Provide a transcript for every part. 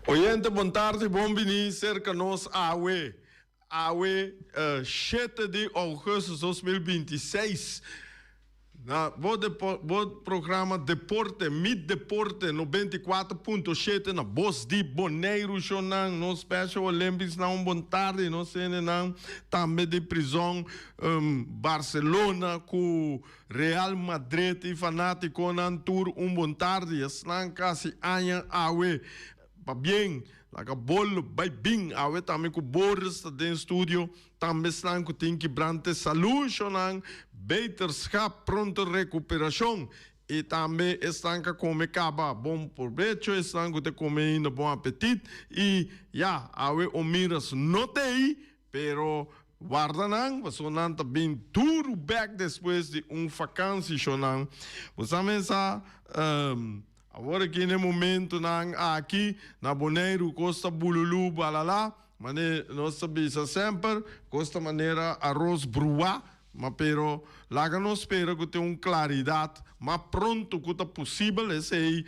Oyente bon tardi bon bini serka nos awe awe shete di augustus 2026 na bo bo programa deporte mi deporte 94.7 na bos di Boneiru shownan nos Special Olympics nan un bon tardi nos hendenan tambe di prizon Barcelona ku Real Madrid y fanaticonan tur un bon tardi. Esnan casi aña awe pabien laga bolo bay bin awe tambe cu Boris ta den studio. Tambe esnan cu tin kibrante salud shonan beterschap pronto recuperacion y tambe esnan ca come caba bon probecho esnan cu ta come ainda bon apetit y ya awe Omiras no t'ey Pero warda nan, pasobra nan ta bin duru bek despues di un fakansi shonnan. Bo sa mesa, awor aki n'e momentunan aki na Boneiru kos ta bululu balala, mane nos ta bisa semper, kos ta manera aros bruá. Ma pero laga nos spera ku tin un klaridat mas pronto ku ta posibel, esei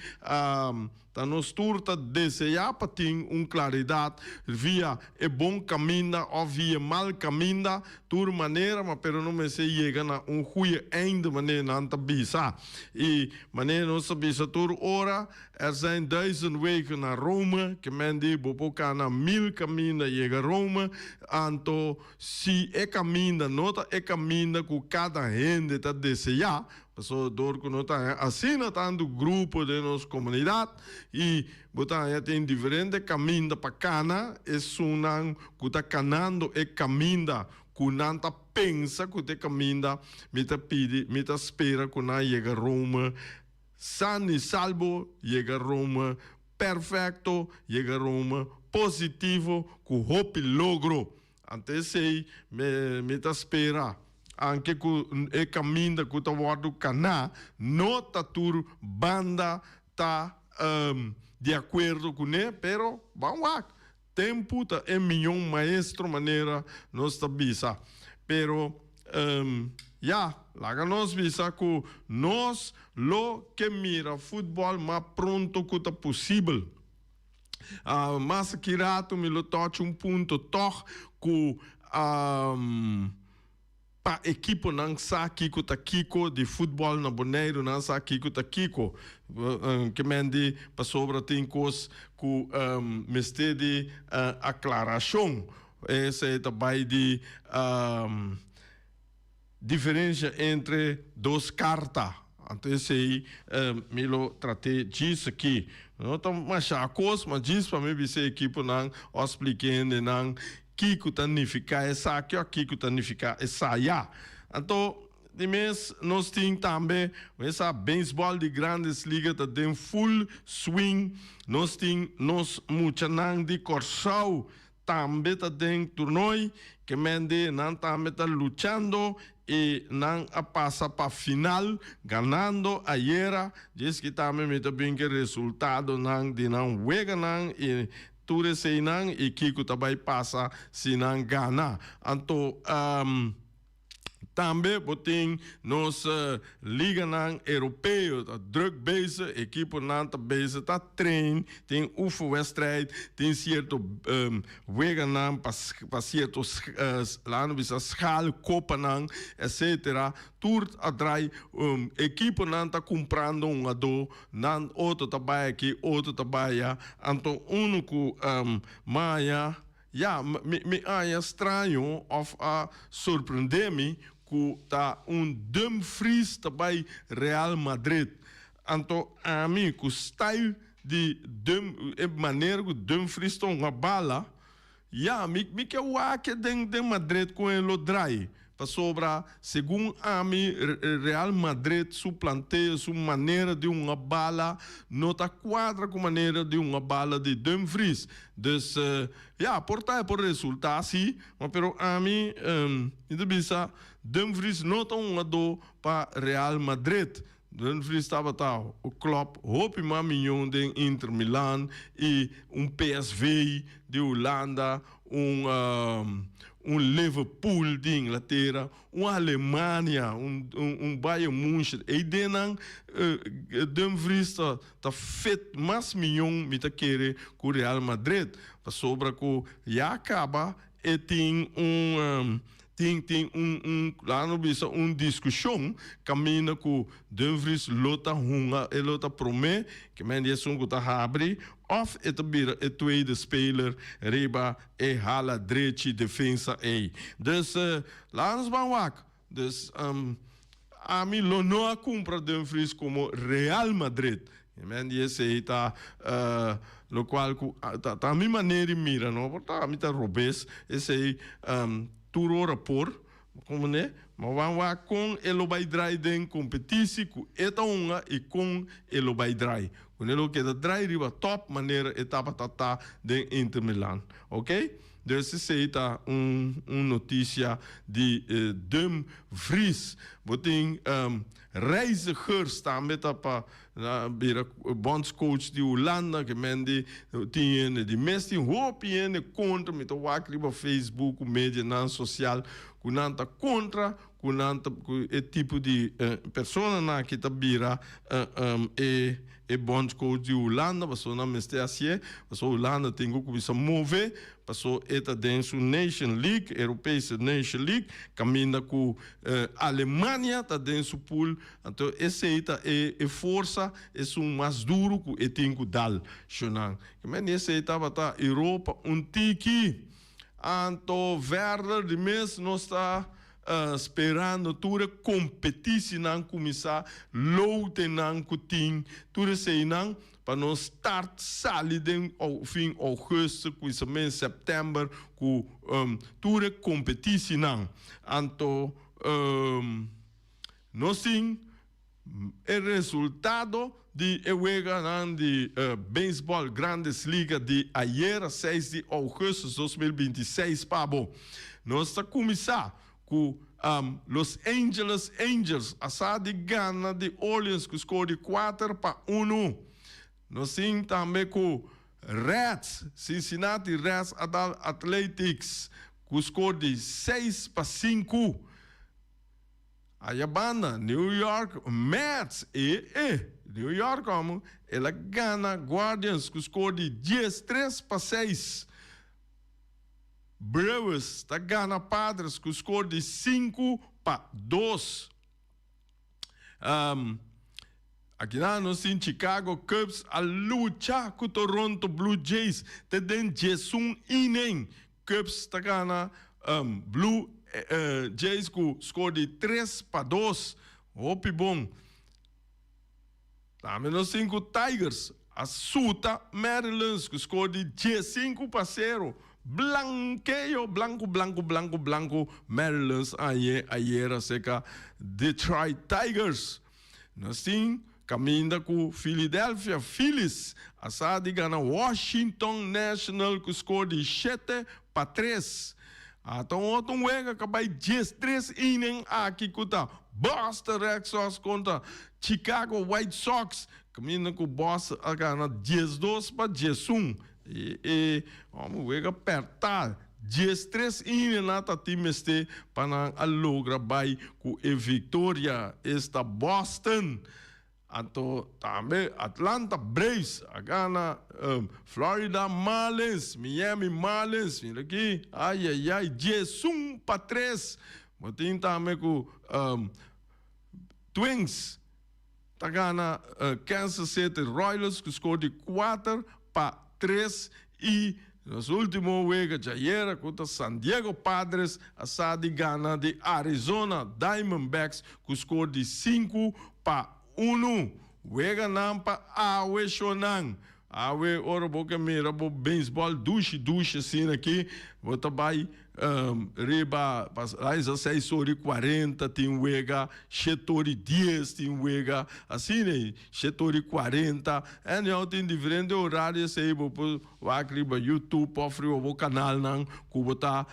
ta nos tur ta deseá pa tin un klaridat via e bon kaminda òf via e mal kaminda, tur manera, ma pero no mester yega na un goeie einde manera nan ta bisa. I manera nos ta bisa tur ora, Er zijn duizend wegen naar Rome, ke men di bo por kana mil kaminda yega Rome, anto Si e kaminda no ta e kaminda ku kada hende ta deseá, pasobra dor ku no ta haña asina tantu grupo den nos komunidat i bo ta haña tin diferente kaminda pa kana, esunnan ku ta kanando e kaminda ku nan ta pensa ku ta e kaminda, mi ta pidi, mi ta spera ku nan yega Rome san i salbo, yega Rome perfecto, yega Rome positivo cu hopi logro. Ante esey mi ta spera, anke cu e caminda cu ta wordo cana no ta tur banda ta di acuerdo cune, pero ban wak. Tempu ta e miyon maestro manera nos ta bisa. Pero, ya, laga nos bisa ku nos lo ke mira futbòl mas pronto ku ta posibel. Mas aki ratu mi lo tòch un punto tòg ku. Pa ekiponan sa kiko ta kiko di futbòl na Boneiru, nan sa kiko ta kiko. Ke men di pasobra tin kos ku mester di aklarashon. Esei ta bai di diferensia entre dos karta. Anto esei mi lo trat'é djis aki. No ta masha kos, ma djis pa mi bisa e ekiponan òf splika hendenan Kiko ta nifiká esaki òf kiko ta nifiká esaya? Anto, di mes nos tin tambe esa beisbòl di Grandes Liga ta den full swing. Nos tin nos muchanan di Kòrsou tambe ta den tornoi, ke mende nan tambe ta luchando i nan a pasa pa final ganando ayera. Djis ki tambe mi ta bin ke resultadonan di nan weganan i Tur eseinan i kiko ta bai pasa si nan gana. Anto tambe bo tin nos liganan europeo ta druk bezig, ekiponan ta bezig ta train, tin oefenwedstrijd, tin sierto weganan pa sierto laat nos bisa schaal, kopanan etcetera. Tur a draai, ekiponan ta kumprando un ado. Nan otro ta bai aki, otro ta bai aya. Anto unu ku maya, ya, mi, mi haña straño òf a sorprendé mi ku ta un Dumfries ta bai Real Madrid. Anto ami ku style di Dum, e manera ku Dumfries ta hunga bala, Ya, mi mi ke wak den den Madrid kon e lo drai, pasobra segun ami Real Madrid su planteo, su manera di hunga bala no ta kuadra ku manera di hunga bala di Dumfries. Dus ya, por ta e por resulta si, ma pero ami mi ta bisa Dumfries no ta un hungadó pa Real Madrid. Dumfries tabata un club hopi mas miyon den Inter Milan y un PSV di Hulanda, un. un Liverpool di Inglatera, un Alemania, un un Bayern Munchen, ei den nan Dumfries ta ta fit mas miyon mi ta kere ku Real Madrid, pasobra ku ya kaba e tin un tin tin un un laga nos bisa un diskushon kaminda ku Dumfries lo ta hunga e lo ta promé ke men di esun ku ta habri òf e ta bira e tweede speler riba e hala drechi defensa ei. Dus laga nos ban wak. Dus ami lo no a kumpra Dumfries komo Real Madrid. E men di esei ta lokual ku ta mi manera di mira no por ta mi ta robes esei tur ora por komo ne ma wan wak kon e lo bai drai den kompetisi ku e ta hunga i kon e lo bai drai ku e lo keda drai riba top manera e tabata ta den Inter Milan ok. Dus esei ta un un notisia di Dumfries. Bo tin Reizigers tambe ta pa bira bondscoach di Hulanda ke men di tin hende di mes tin hopi hende kontra mi ta wak riba Facebook ku medianan sosial ku nan ta kontra ku nan ta ku e tipo di personanan aki ta bira e e bondscoach di Hulanda pasobra nan mester hasié pasobra Hulanda tin ku kuminsá move pasobra e ta den su Nation League Europese Nation League kaminda ku Alemania ta den su pool anto esei ta e e forsa esun mas duru ku e tin ku dal shonnan ke men esei tabata Europa un tiki anto verder di mes nos ta Sperando tur e kompetisinan kuminsá, loutenan ku tin, tur eseinan pa nos start sali den fin ougùstus, kuminsament sèptèmber ku tur e kompetisinan. Anto nos tin e resultado di e weganan di beisbòl Grandes Liga di ayera seis di ougùstus 2026 pa bo. Nos ta kuminsá ku Los Angeles Angels a sa di gana di Orleans ku skor di 4-1. Nos tin tambe ku Reds, Cincinnati Reds a dal Athletics ku skor di 6-5. Aya banda, New York Mets e e New York homo, el a gana Guardians ku skor di 13-6. Brewers ta gana Padres ku skor di 5-2. Akinan nos tin Chicago Cubs a lucha ku Toronto Blue Jays te den 11 inning. Cubs ta gana Blue Jays ku skor di 3-2. Hopi bon. Tambe nos tin ku Tigers a suta Marylands ku skor di 15-0. Blankeo, blanku, blanku, blanku, blanku Marylands aye ayera seka Detroit Tigers. Nos tin kaminda ku Philadelphia Phillies a sa di gana Washington National ku skor di 7-3. Ata un otro wega ka bai 13 inning aki ku ta Boston Red Sox kontra Chicago White Sox kaminda ku Boston a gana 12-11. E e un wega pèrtá 13 inning nan ta tin mester pa nan a logra bai ku e viktoria esta Boston. Anto tambe Atlanta Braves a gana Florida Marlins, Miami Marlins, mira aki, ay ay ay, 11-3. Bo tin tambe ku Twins ta gana Kansas City Royals ku skor di 4-3 i nos ultimo wega djayera ku ta San Diego Padres a sa di gana di Arizona Diamondbacks ku skor di 5-1. Weganan pa awe shownan. Awe ora bo ke mira bo beisbòl dushi dushi asina aki, bo ta bai riba pas 6:40 tin wega, 7:10 tin wega, asina ei, 7:40, anyhow tin diferente orario esei bo por wak riba YouTube òf riba bo kanalnan ku bo ta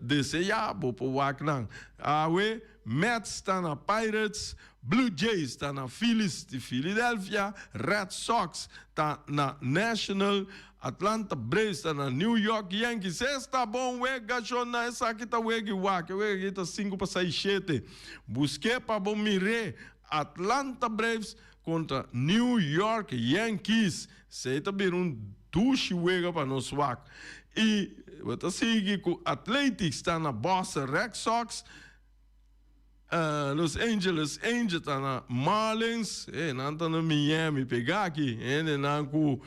deseá bo por wak nan. Awe Mets ta na Pirates, Blue Jays ta na Phillies di Philadelphia, Red Sox ta na National. Atlanta Braves ta na New York Yankees. Esta bon wega shona, esaki ta wega i wak. E wega aki ta sinku pa seis shete. Busk'é pa bo mir'é. Atlanta Braves kontra New York Yankees. Esei ta bira un dushi wega pa nos wak. I bo ta sigui ku Athletics ta na Boston Red Sox. Los Angeles Angels ta na Marlins, e nan ta na Miami pega aki, hendenan ku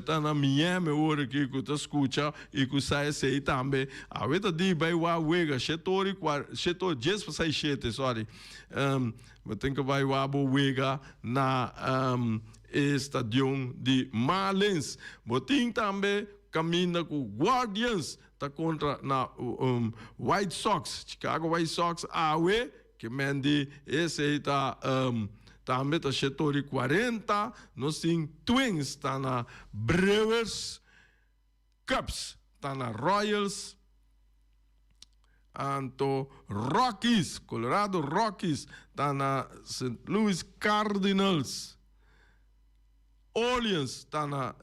ta na Miami ora aki ku ta skucha i ku sa esei tambe. Awe ta di bai wak wega shete ora i kuar, shete ora dies pa seis shete, sorry, bo tin ku bai wak bo wega na e stadion di Marlins. Bo tin tambe kaminda ku Guardians Ta kontra na White Sox, Chicago White Sox awe, ke men di esei ta tambe ta shetori 40, nos tin Twins ta na Brewers, Cubs ta na Royals, anto Rockies, Colorado Rockies ta na St. Louis Cardinals. Orleans ta na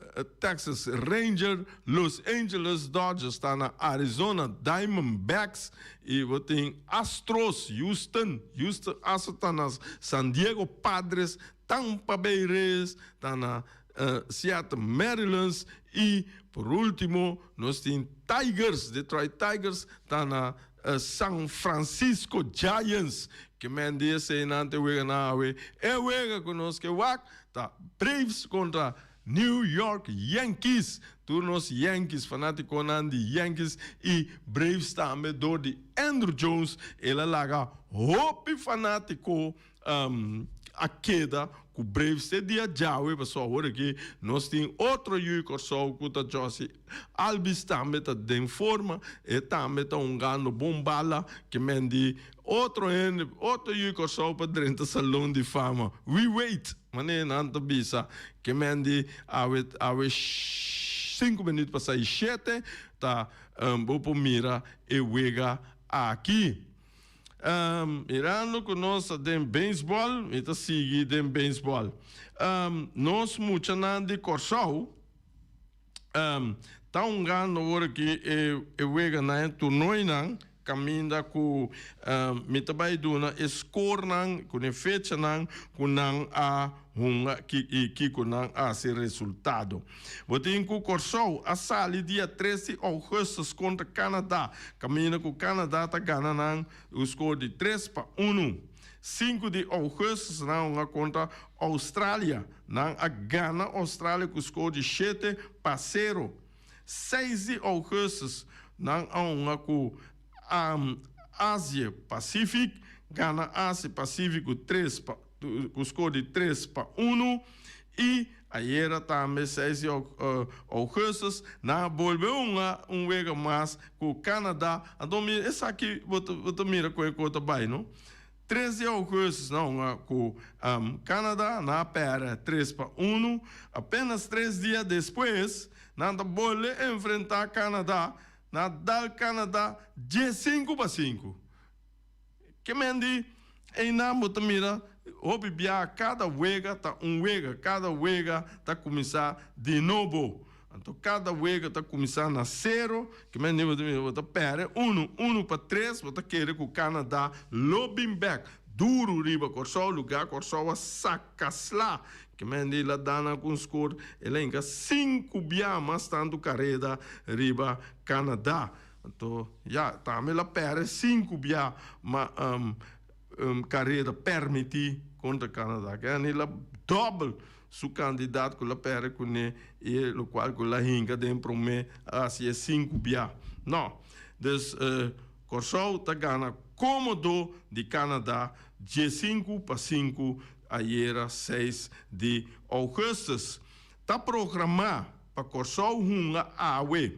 Texas Ranger, Los Angeles Dodgers ta na Arizona Diamondbacks y bo tin Astros Houston, Houston Astros ta na San Diego Padres, Tampa Bay Rays ta na Seattle Mariners y por ultimo nos tin Tigers, Detroit Tigers ta na San Francisco Giants. Ke men di eseinan te wega nan awe? E wega ku nos ke wak Ta Braves kontra New York Yankees. Tur nos Yankees, fanatikonan di Yankees i Braves tambe dor di Andruw Jones el a laga hopi fanatiko a keda ku Braves te dia djawe pasobra awor aki nos tin otro yu di Kòrsou ku ta Jossy Albies tambe ta den forma e tambe ta hungando bon bala ke men di Otro hende, otro yu Kòrsou pa drenta Salon di Fama. We wait! Manera nan ta bisa. Ke men di awe, awe sinku minüt pasá i shete ta bo por mira e wega aki. Mirando ku nos ta den beisbòl, mi ta sigui den beisbòl. Nos muchanan di Kòrsou ta hungando awor aki e weganan, e tornoinan. Caminda cu mi ta bay duna e scorenan cu ne fechanan cu nan a hunga y kico nan a haci resultado. Bo tin cu Corsou a sali dia tres di augustus contra Canada, caminda cu Canada ta gana nan un score di 3-1. 5 di augustus nan a hunga contra Australia, nan a gana Australia cu score di 7-0. 6 di augustus nan a hunga ku Asia Pacific, gana Asia Pacific ku tres pa ku skor di 3-1 i ayera tambe 6 di augustus nan a bolbe hunga un wega mas ku Canada. Anto mi esaki bo ta mira ku e kos ta bai no. 3 di augustus nan hunga ku Canada, nan a pèrdè 3-1. Apenas tres dia despues nan ta bolbe enfrentá Canada, nan a dal Canada 15-5. Ke men di einan bo ta mira hopi biaha kada wega ta un wega, kada wega ta kuminsá di nobo. Anto kada wega ta kuminsá na sero, ke men di bo ta pèrdè unu, unu pa tres, bo ta kere ku Canada lo bin bèk duru riba Kòrsou, lugá Kòrsou a saka sla, ke men di la dana ku un skor el a hinka sinku bia mas tantu kareda riba Canada. Anto ya, tambe el a pèrdè sinku bia ma kareda pèrmití kontra Canada, ke a la dòbel Su kandidat ku la pèrdè kuné i e lokual ku la hinka den promé a hasi e sinku bia. No. Dus Kòrsou ta gana kómodo di Kanada 15-5 ayera 6 di ougùstùs. Ta programá pa Kòrsou hunga awe.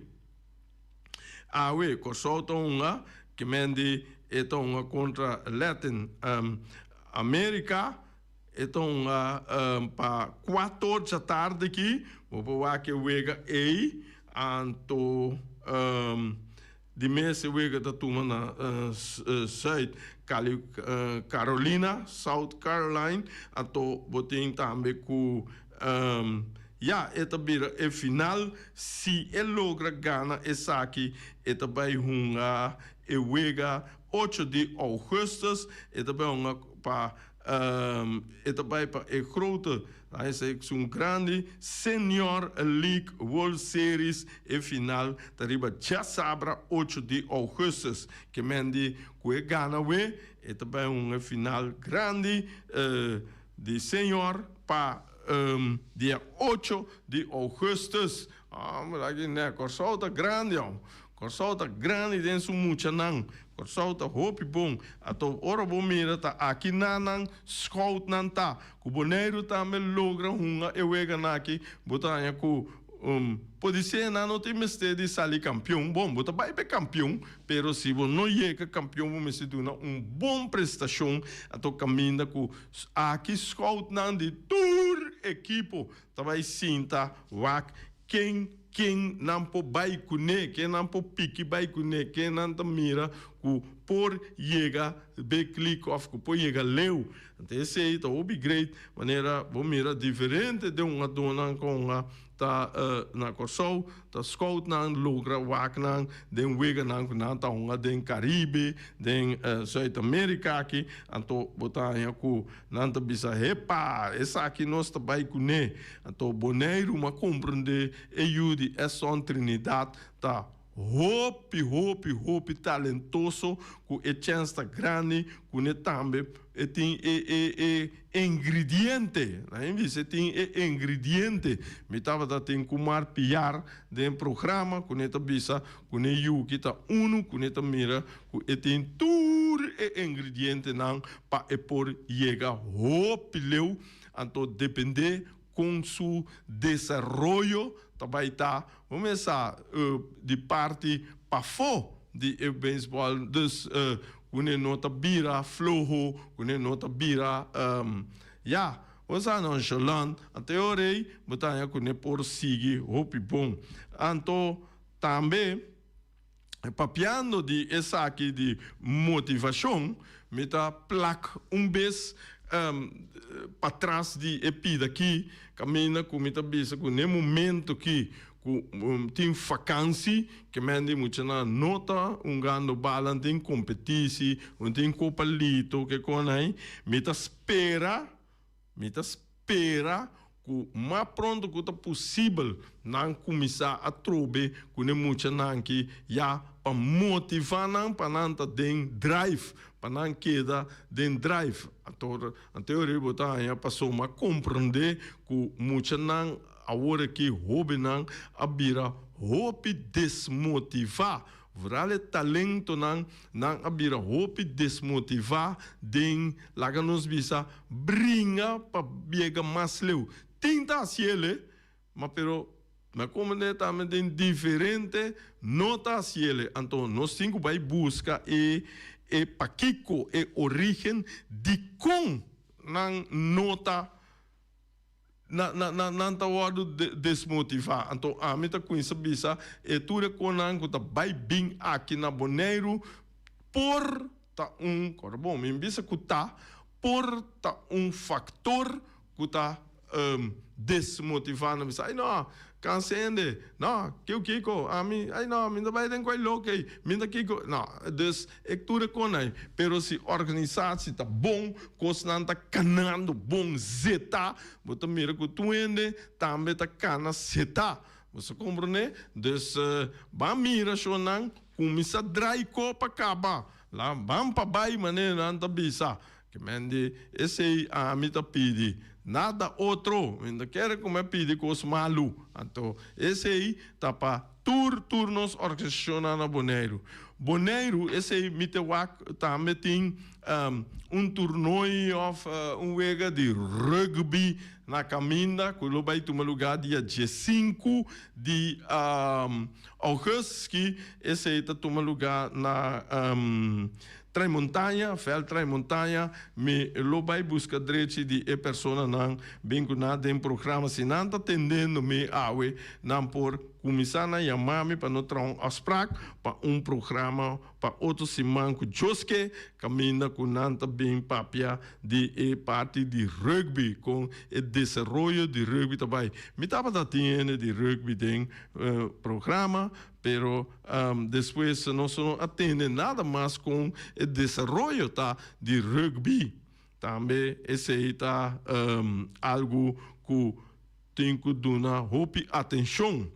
Awe Kòrsou ta hunga, ke men di e ta hunga kontra Latin Amerika. E ta hunga pa kuator djatardi aki, bo por wak e wega ei, anto di mes e wega ta tuma na Zuid Carolina, South Caroline, anto bo tin tambe ku. Ya e ta bira e final, si e logra gana esaki e ta bai hunga e wega ocho di augustus, e ta bai hunga pa e ta bai pa e grote, esun grandi Senior League World Series, e final ta riba djasabra ocho di augustus. Ke men di ku e gana we e ta bai hunga e final grandi di Senior pa dia ocho di augustus. Homber aki nè, Kòrsou ta grandi aw. Kòrsou ta grandi den su muchanan. Kòrsou ta hopi bon. Ato ora bo mira ta aki na nan scoutnan ta. Ku Boneiru tambe logra hunga e weganan aki, bo ta haña ku podisé nan no tin mester di sali kampion. Bon, bo ta bai pa e kampion, pero si bo no yega kampion bo mester duna un bon prestashon. Ato kaminda ku aki scoutnan di tur ekipo ta bai sinta wak ken ken nan por bai kuné, ken nan por piki bai kuné, ken nan ta mira ku por yega big league òf ku por yega leu. Anto esei ta hopi great manera bo mira diferente den un adónan kon a ta na Kòrsou ta scoutnan logra wak nan den weganan ku nan ta hunga den Karibe, den Zuid Amerika aki, anto bo ta haña ku Nan ta bisa, Hepa! Esaki nos ta bai kuné. Anto Boneiru m'a komprendé e yu di Esson Trinidad ta hopi, hopi, hopi talentoso ku e chèns ta grandi kuné tambe e tin e e e ingrediente. Nan a bisa e tin e ingrediente. Mi tabata tin Kumar Piar den programa kuné ta bisa kuné yu ki ta unu kuné ta mira ku e tin tur e ingredientenan pa e por yega hopi leu, anto depende kon su desaroyo ta bai ta, bo mes sa di parti pafó di e beisbòl, dus ku ne no ta bira floho, ku ne no ta bira ya, bo sa nonchalant, anto e ora ei bo ta haña ku ne por sigui hopi bon. Anto tambe. Papiando di esaki di motivashon, mi ta plak un bes patras di e pida aki, kaminda ku mi ta bisa ku n'e momento ki ku tin fakansi, ke men di muchanan no ta hungando bala, no tin kompetisi, no tin kopalito, ke kon ai, mi ta spera. Mi ta spera ku mas pronto ku ta posibel nan kuminsá atrobe ku ne muchanan ki ya pa motivá nan pa nan ta den drive, pa nan keda den drive. Anto anteori bo ta haña pasobra a komprendé ku muchanan awor aki hóbennan a bira hopi desmotivá. Vooral e talentonan, nan a bira hopi desmotivá den, laga nos bisa, bringa pa biega mas leu. Tin ta hasi el e, ma pero mi a komprendé tambe den diferente no ta hasi el e. Anto nos tin ku bai buska e e pakiko, e origen dikon nan no ta. Na na na nan ta wòrdu desmotivá. Anto ami ta kuminsá bisa e tur e konan ku ta bai bin aki na Boneiru por ta un, kòrda bon, mi bisa ku ta, por ta un faktor ku ta desmotivá nan. Bisa, ai no, kansa hende, no, kiu kiko, ami, ai no, mi ta bai den kua loke ei, mi ta kiko, no, dus E tur e kon ei. Pero si organisatie ta bon, kosnan ta kanando bon zeta, bo ta mira ku tur hende tambe ta kana zeta. Bo sa komprondé? Dus ban mira shonnan kuminsá drai kopa kaba. La ban pa bai manera nan ta bisa. Ke men di esei ami ta pidi. Nada otro. Mi no ta kere ku mi a pidi kos malu. Anto esei ta pa tur tur nos organisashonnan na Boneiru. Boneiru esei mi te wak tambe tin un turnooi òf un wega di rugby na kaminda ku lo bai tuma lugá dia diesinku di augustus ki esei ta tuma lugá na Traimontaña, vèlt Traimontaña, mi lo bai buska drechi di e personanan bin ku nan den programa. Si nan ta tendendo mi awe, nan por. Kuminsá na yama mi pa no traha un afsprak pa un programa pa otro siman ku Joske kaminda ku nan ta bin papia di e parti di rugby kon e desaroyo di rugby ta bai. Mi tabata tin hende di rugby den programa pero despues nos no a tende nada mas kon e desaroyo ta di rugby. Tambe esei ta algu ku Tin ku duna hopi atenshon.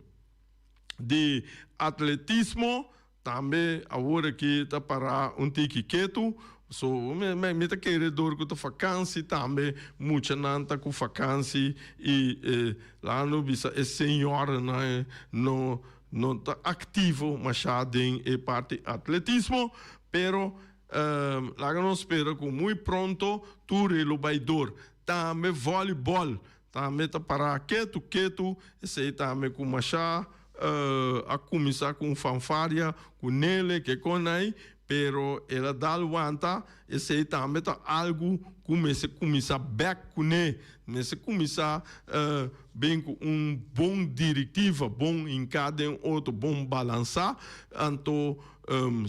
Di atletismo tambe awor aki ta para un tiki ketu. So mi ta kere dor ku ta fakansi tambe muchanan ta ku fakansi i laga no bisa e señoranan no no ta aktivo masha den e parti atletismo pero laga nos spera ku muy pronto tur e lo bai dor. Tambe volleyball Tambe ta pará ketu ketu, esei tambe ku mashá a kuminsá ku un fanfaria ku Nele ke konai, pero el a dal wanta, esei tambe ta algu ku mester kuminsá bèk kuné, mester kuminsá bin ku un bon direktiva, bon hinká den otro, bon balansá, anto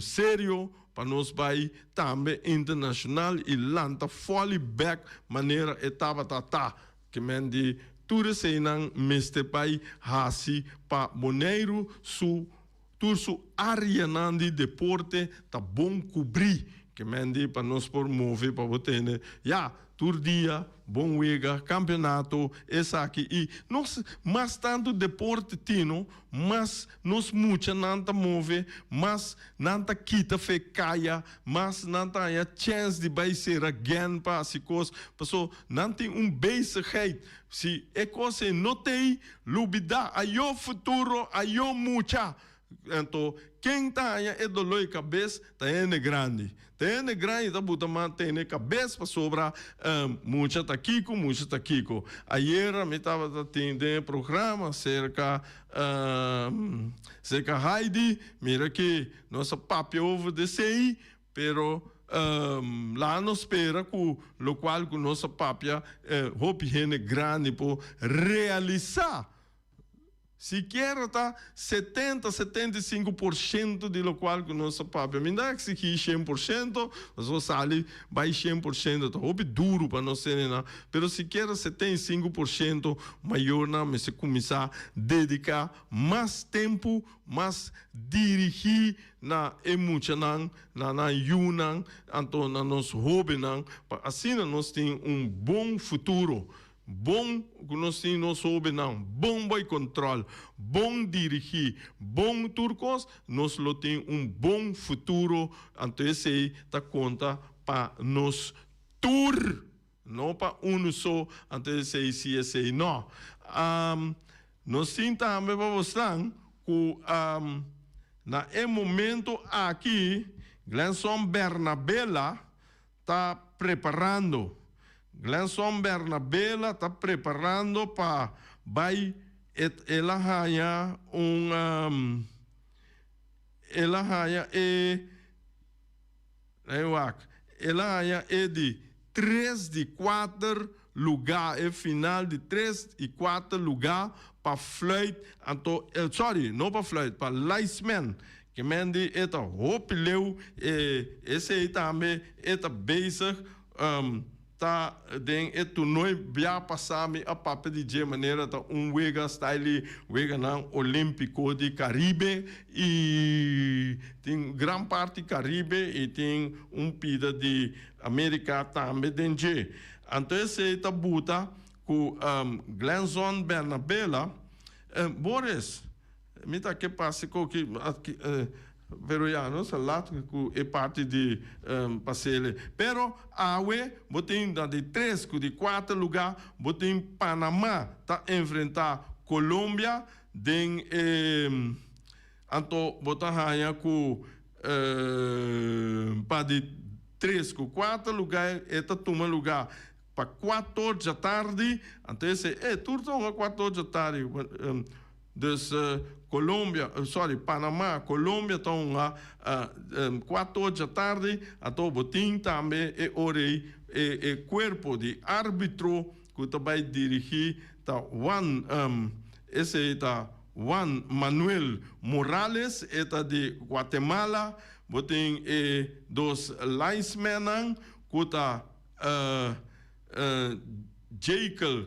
serio pa nos bai tambe internashonal i lanta fòli bèk manera e tabata ta. Ke men di tur eseinan mester bai hasi pa Boneiru su tur su áreanan di deporte ta bon kubrí. Ke men di pa nos por move pa bo tene ya tur dia bon wega, kampeonato, esaki i nos mas tantu deporte tino mas nos muchanan ta move, mas nan ta kita fe kaya, mas nan ta haña chèns di bai sera gen pa hasi kos, paso nan tin un bezigheid. Si e kos ei no t'ei, lubidá, ayo futuro, ayo mucha. Anto, ken ta haña e doló di kabes? Ta hende grandi. Ta hende grandi ta buta man tene kabes pasobra mucha ta kiko, mucha ta kiko. Ayera mi tabata tin den e programa serka serka Heidi, mira ki nos a papia over di esei, pero laga nos spera ku lokual ku nos a papia hopi hende grandi por realisa. Sikiera ta 70, 75% di lokual ku nos a papia. Mi no ta eksigí 100%, pasobra sali bai 100% ta hopi duru pa nos hendenan, pero sikiera 75% mayornan mester kuminsá dediká mas tempu, mas dirigí na e muchanan, na nan yunan, anto na nos hóbennan, pa asina nos tin un bon futuro. Bon ku nos tin nos hóbennan bon bai kòntròl, bon dirigí, bon tur kos, nos lo tin un bon futuro. Anto esei ta konta pa nos tur, no pa unu so. Anto esei si, esei no. Nos tin tambe pa bosnan ku na e momento aki Glenson Bernabela ta preparando. Glenson Bernabela ta preparando pa bai et el a haña un el a haña e lei wak el a haña e di tres di kuater lugá e final di tres i kuater lugá pa fluit anto sorry no pa fluit pa linesman Ke men di e ta hopi leu e esei tambe e ta bezig ta den e toernooi bia pasa mi a papia di dje manera ta un wega style weganan olimpico di Caribe y tin gran parti Caribe y tin un pida di America tambe den dje anto esei ta buta cu Glenson Bernabela Boris. Mi ta ke pase ku ki pero ya nos ta lat ku e parti di pasele. Pero awe bo tin na di tres ku di kuater luga bo tin Panama ta enfrenta Colombia den e anto bo ta haña ku pa di tres ku kuater luga e ta tuma luga pa kuator djatardi anto esei e tur ta hunga kuator djatardi. Dus Colombia, sorry, Panama, Colombia ta hunga cuato djatardi, anto bo tin tambe e ora ei e e cuerpo di arbitro cu ta bay dirigi ta Juan, esey ta. Juan Manuel Morales, e ta di Guatemala. Bo tin e dos linesmannan ku ta Jekyll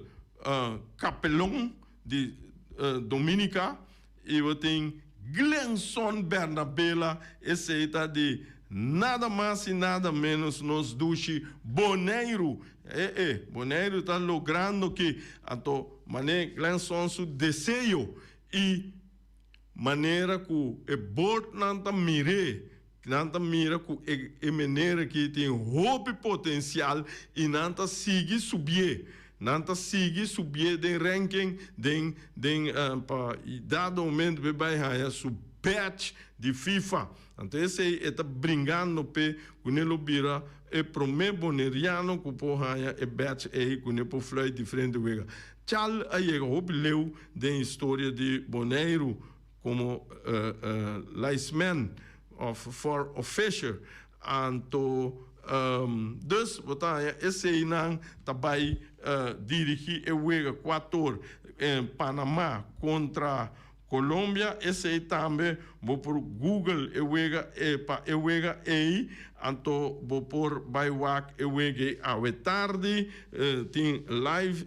Capelon di Dominica i bo tin Glenson Bernabela, esei ta di nada mas i nada menos nos dushi Boneiru. E e, Boneiru ta logrando ki anto mane Glenson su deseo i manera ku e bordnan ta mir'é, nan ta mira ku e e meneer aki tin hopi potensial i nan ta sigui subié. Nan ta sigui subié den ranking den den pa dado momento p'e bai haña su badge di FIFA. Anto esei e ta bringando p'e ku ne lo bira e promé boneriano ku por haña e badge ei ku ne por fluit diferente wega. Chal a yega hopi leu den historia di Boneiru komo linesman òf for official. Anto dus bo ta haña eseinan ta bai dirigí e wega kuator Panamá kontra Colombia. Esei tambe bo por google e wega pa e wega ei, anto bo por bai wak e wega ei awe tardi. Tin live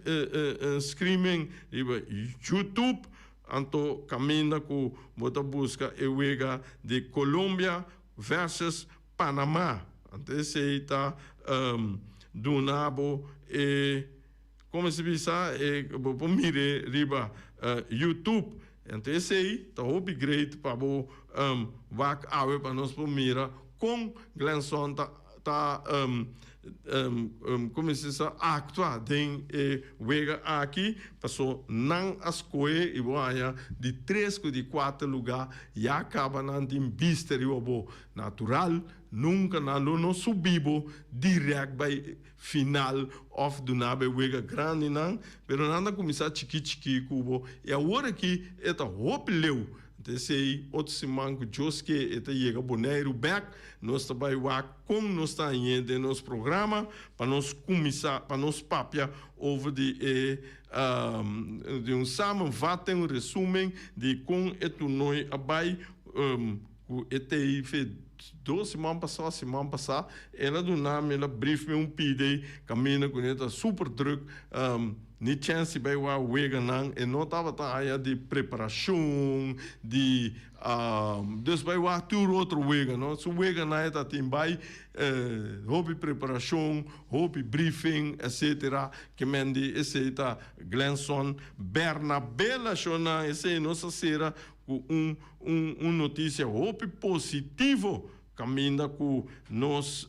streaming riba YouTube, anto kaminda ku bo ta buska e wega di Colombia versus Panama. Anto esei ta duna bo e, como se bisa, e bo por mire riba YouTube. Anto esei ta hopi great pa bo wak awe pa nos por mira con Glenson ta ta como se bisa actua den e wega aki, paso nan a scohe y bo haña di tres cu di cuater lugar ya caba nan tin bista riba bo. Natural, nunca nan lo no subi bo direct bay final of duna bo e wega grandinan, pero nan ta cuminsa chiki chiki cu bo y awor aki e ta hopi leu. Anto esey otro siman cu Dios ke e ta yega Boneiru bek, nos ta bay wak con nos ta hañ'é den nos programa pa nos cuminsa pa nos papia over di e di un samenvatting, un resumen di con e toernooi a bay cu e tey fe dos siman pasa, siman pasa el a duna mi, el a brief mi un pide caminda cu ne ta super druk. Ni chèns di bai wak weganan, e no tabata haya di preparashon, di dus bai wak tur otro wega no. Su weganan e ta tin bai hopi preparashon, hopi briefing etcetera. Ke men di esei ta Glenson Bernabela shonnan, esei nos a sera ku un un un notisia hopi positivo. Caminda cu nos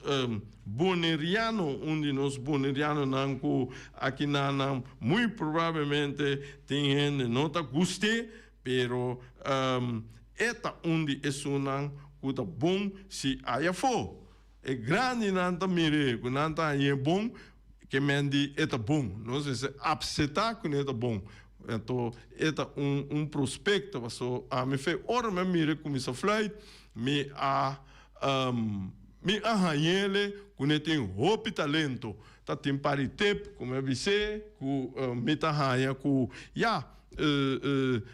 Boneriano, un di nos Bonerianonan cu aki na nan muy probablemente tin hende no ta gust'é, pero e ta un di esunnan cu ta bon si aya afó. E grandinan ta mir'é cu nan ta hañ'é bon, ke men di e ta bon. Nos mester apseta cu e ta bon. Anto e ta un un prospecto, paso ami fe ora mi a mir'é cuminsa fluit, Mi a mi a hañ'ele ku ne tin hopi talento. Ta tin par di tip ku mi a bis'é ku mi ta haña ku ya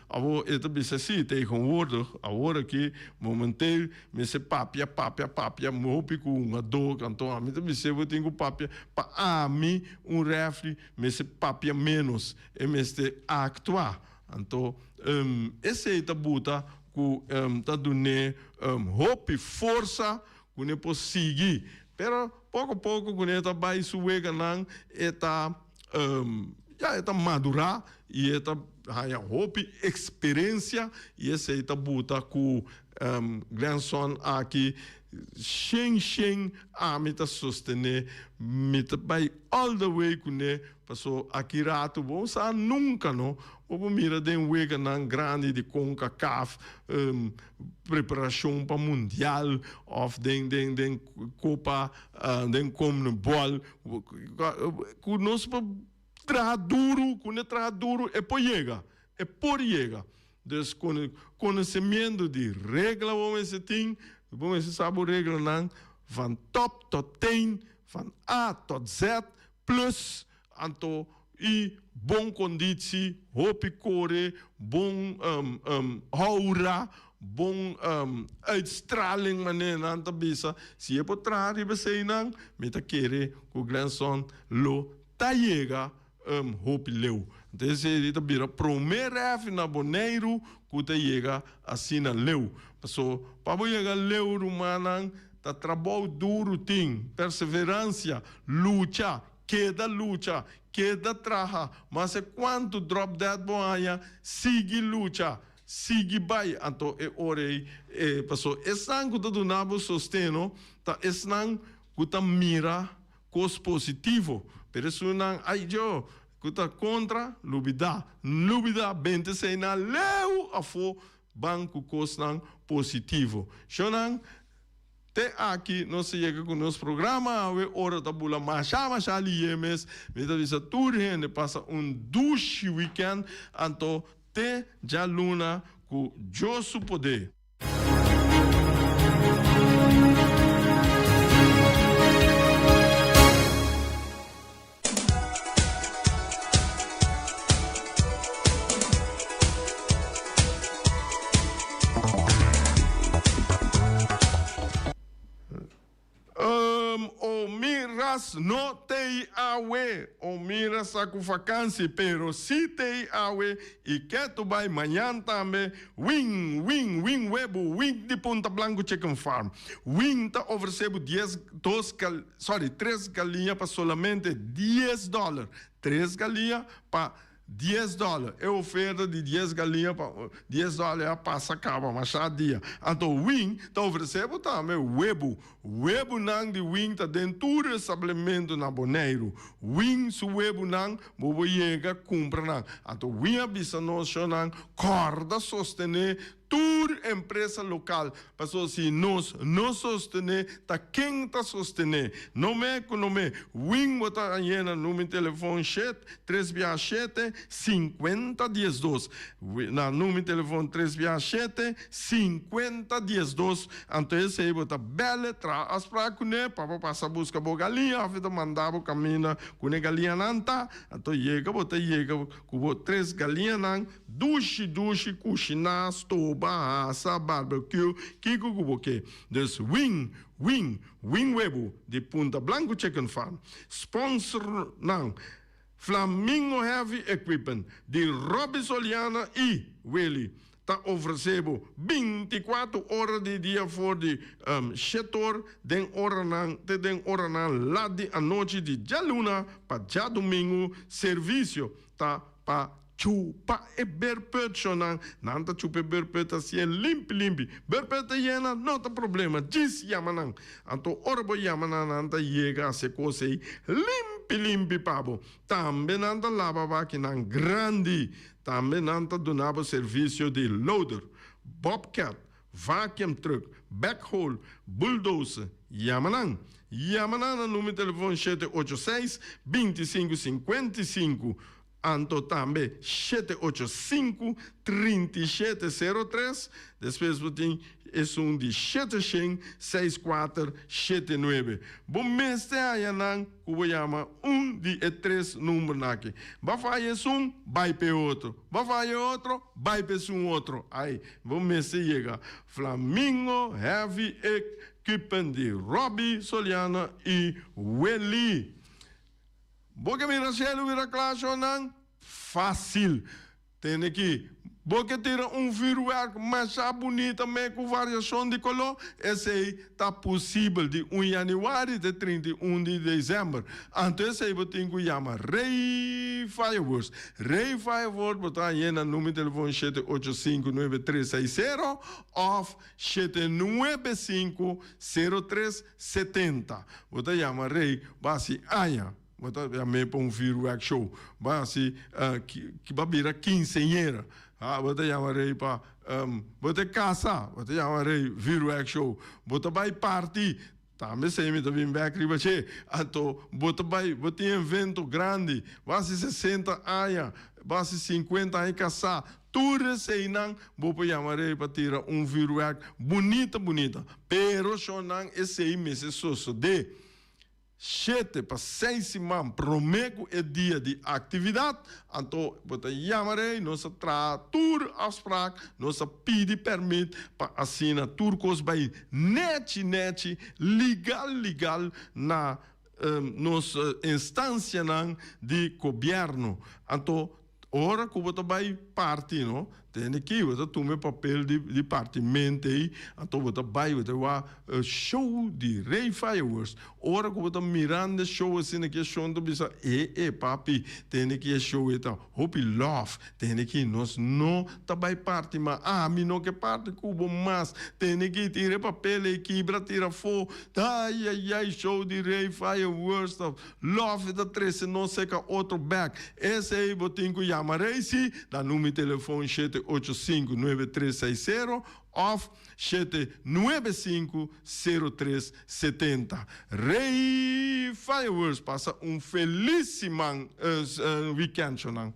awor e ta bisa si tegenwoordig awor aki momenteel mester papia papia papia hopi ku un adó anto ami ta bis'é bo tin ku papia pa ami un refri mester papia ménos e mester aktua anto esei ta buta ku ta dun'é hopi forsa ku ne por sigui. Pero poko poko ku ne ta bai su weganan e ta ya e ta madurá i e ta haña hopi eksperensia i esei ta buta ku Glenson aki shen shen ami ta sostené mi ta bai all the way kuné paso aki rato bo sa nunka no. Bo por mira den weganan grandi di Concacaf, preparacion pa mundial of den den den copa den Conmebol cu nos por traha duro, cu ne traha duro e por yega, e por yega. Dus conocimiento di regla bo mester tin, bo mester sa bo reglanan van top tot teen, van A tot Z plus anto. I bon konditsi, hopi kore, bon aura, bon uitstraling manera nan ta bisa. Si e por traha riba eseinan, mi ta kere ku Glenson lo ta yega hopi leu. Anto esei ta bira promé rèfi na Boneiru ku ta yega asina leu. Paso pa bo yega leu rumannan ta trabou duru tin, perseveransia, lucha, Keda lucha, keda traha, mase kuantu drop dead bo haña, sigui lucha, sigui bai. Anto e ora ei, e paso esnan ku ta duna bo sosteno ta esnan ku ta mira kos positivo, pero esunnan, ai djo, ku ta kontra, lubida, lubida, bente eseinan leu afó, ban ku kosnan positivo. Shonnan. Te aki nos a yega ku nos programa awe ora ta bula masha masha liye mes. Mi ta bisa tur hende pasa un dushi weekend anto te djaluna ku Dios su poder. O mi ras no tei awe, o mi ras sa ku fakansi, pero si tei awe i ketu bai mañan tambe, win, win, win webu, win di Punta Blanco Chicken Farm. Win ta ofresé bo dies, dos gal. Sorry, tres galiña pa solamente dies dòler. Tres galiña pa dies dòler. E oferta di dies galiña pa dies dòler a pasa kaba masha dia. Anto Wing ta ofresé bo tambe webu. Webunan di Wing ta den tur establementu na Boneiru. Wing su webunan bo por yega kumpra nan. Anto Wing a bisa nos shownan kòrda sostené Tur empresa lokal, pasobra si nos no sostené, ta ken ta sostené? No me ku no me. Win bo ta yena number telefon shet, tres bia shete, sinkuenta diesdos. Na number telefon tres bia shete, sinkuenta diesdos. Anto esei bo ta bèl'e, traha afsprak kuné pa bo pasa buska bo galiña òf e ta manda bo kaminda ku e galiñanan ta. Anto yega bo ta yega ku bo tres galiñanan. Dushi dushi kushiná, stoba, hasa, barbecue, kiko ku bo ke. Dus win, win, win webu di Punta Blanco Chicken Farm. Sponsornan, Flamingo Heavy Equipment di Robby Soliana i Willy ta ofresé bo bintikuater ora di dia for di shetor den oranan te den oranan lat di anochi di djaluna pa djadumingu. Servisio ta pa Chupa e berputshonnan. Nan ta chupa e berput asie limpi limpi. Berput ta yena, no ta problema, djis yama nan. Anto ora bo yama nan, nan ta yega hasi e kos ei limpi limpi pa bo. Tambe nan ta laba bakinan grandi. Tambe nan ta duna bo servisio di loader, bobcat, vacuum truck, backhoe, bulldozer. Yama nan. Yama nan na numero telefon shete ocho seis, 25 55. Anto tambe shete ocho sinku, 37 sero tres, despues bo tin esun di shete shen, seis kuater, shete nuebe. Bo mester haña nan ku bo yama un di e tres numbernan aki. Ba faya esun, bai pa e otro. Ba faya e otro, bai pa esun otro. Ai, bo mester yega Flamingo Heavy Equipment di Robby Soliana i Willy. Bo ke mira shelu bira kla shonnan? Fásil! Tende ki, bo ke tira un vürwèrk masha bunita me ku variashon di koló? Esei ta pusibel di un yanüari te 31 di desèmber. Anto esei bo tin ku yama Rey Fireworks. Rey Fireworks bo ta hañ'é na number di telefòn 785 9360 òf 795 0370. Bo ta yama Rey bo hasi aña bo ta yam'é pa un vuurwerk show bo hasi bo a bira kinseñera bo ta yama Rey pa bo ta kasa bo ta yama Rey vuurwerk show bo ta bai party tambe esei mi ta bin bek riba dje anto bo ta bai bo tin evento grandi bo hasi 60 aña bo hasi 50 aña kasa tur eseinan bo por yama Rey pa tira un vuurwerk bunita bunita pero shownan esei mester sosode. Shete pa seis siman promé ku e dia di aktividat, anto bo ta yama rei, nos a traha tur afsprak, nos a pidi pèrmit pa asina tur kos bai nèchi nèchi, legal legal na nos instansianan di gobièrnu. Anto Ora ku bo ta bai parti no, tende ki bo ta tuma e papel di di partimente ei, anto bo ta bai bo ta wak show di Rey Fireworks. Ora ku bo ta mirando e show asina ki e shon ta bisa e e papi tende ki e show ei ta hopi love, tende ki nos no ta bai parti mas, ami no ke parti ku bo mas, tende ki tira e papel ei kibra tira afo, ayayay show di Rey Fireworks ta Love ta trece nos seca otro bek. Esey bo tin cu yama Reysi na numero telefon 785-9360 of 795-0370. Rey Fireworks pasa un feliz siman weekend shonan.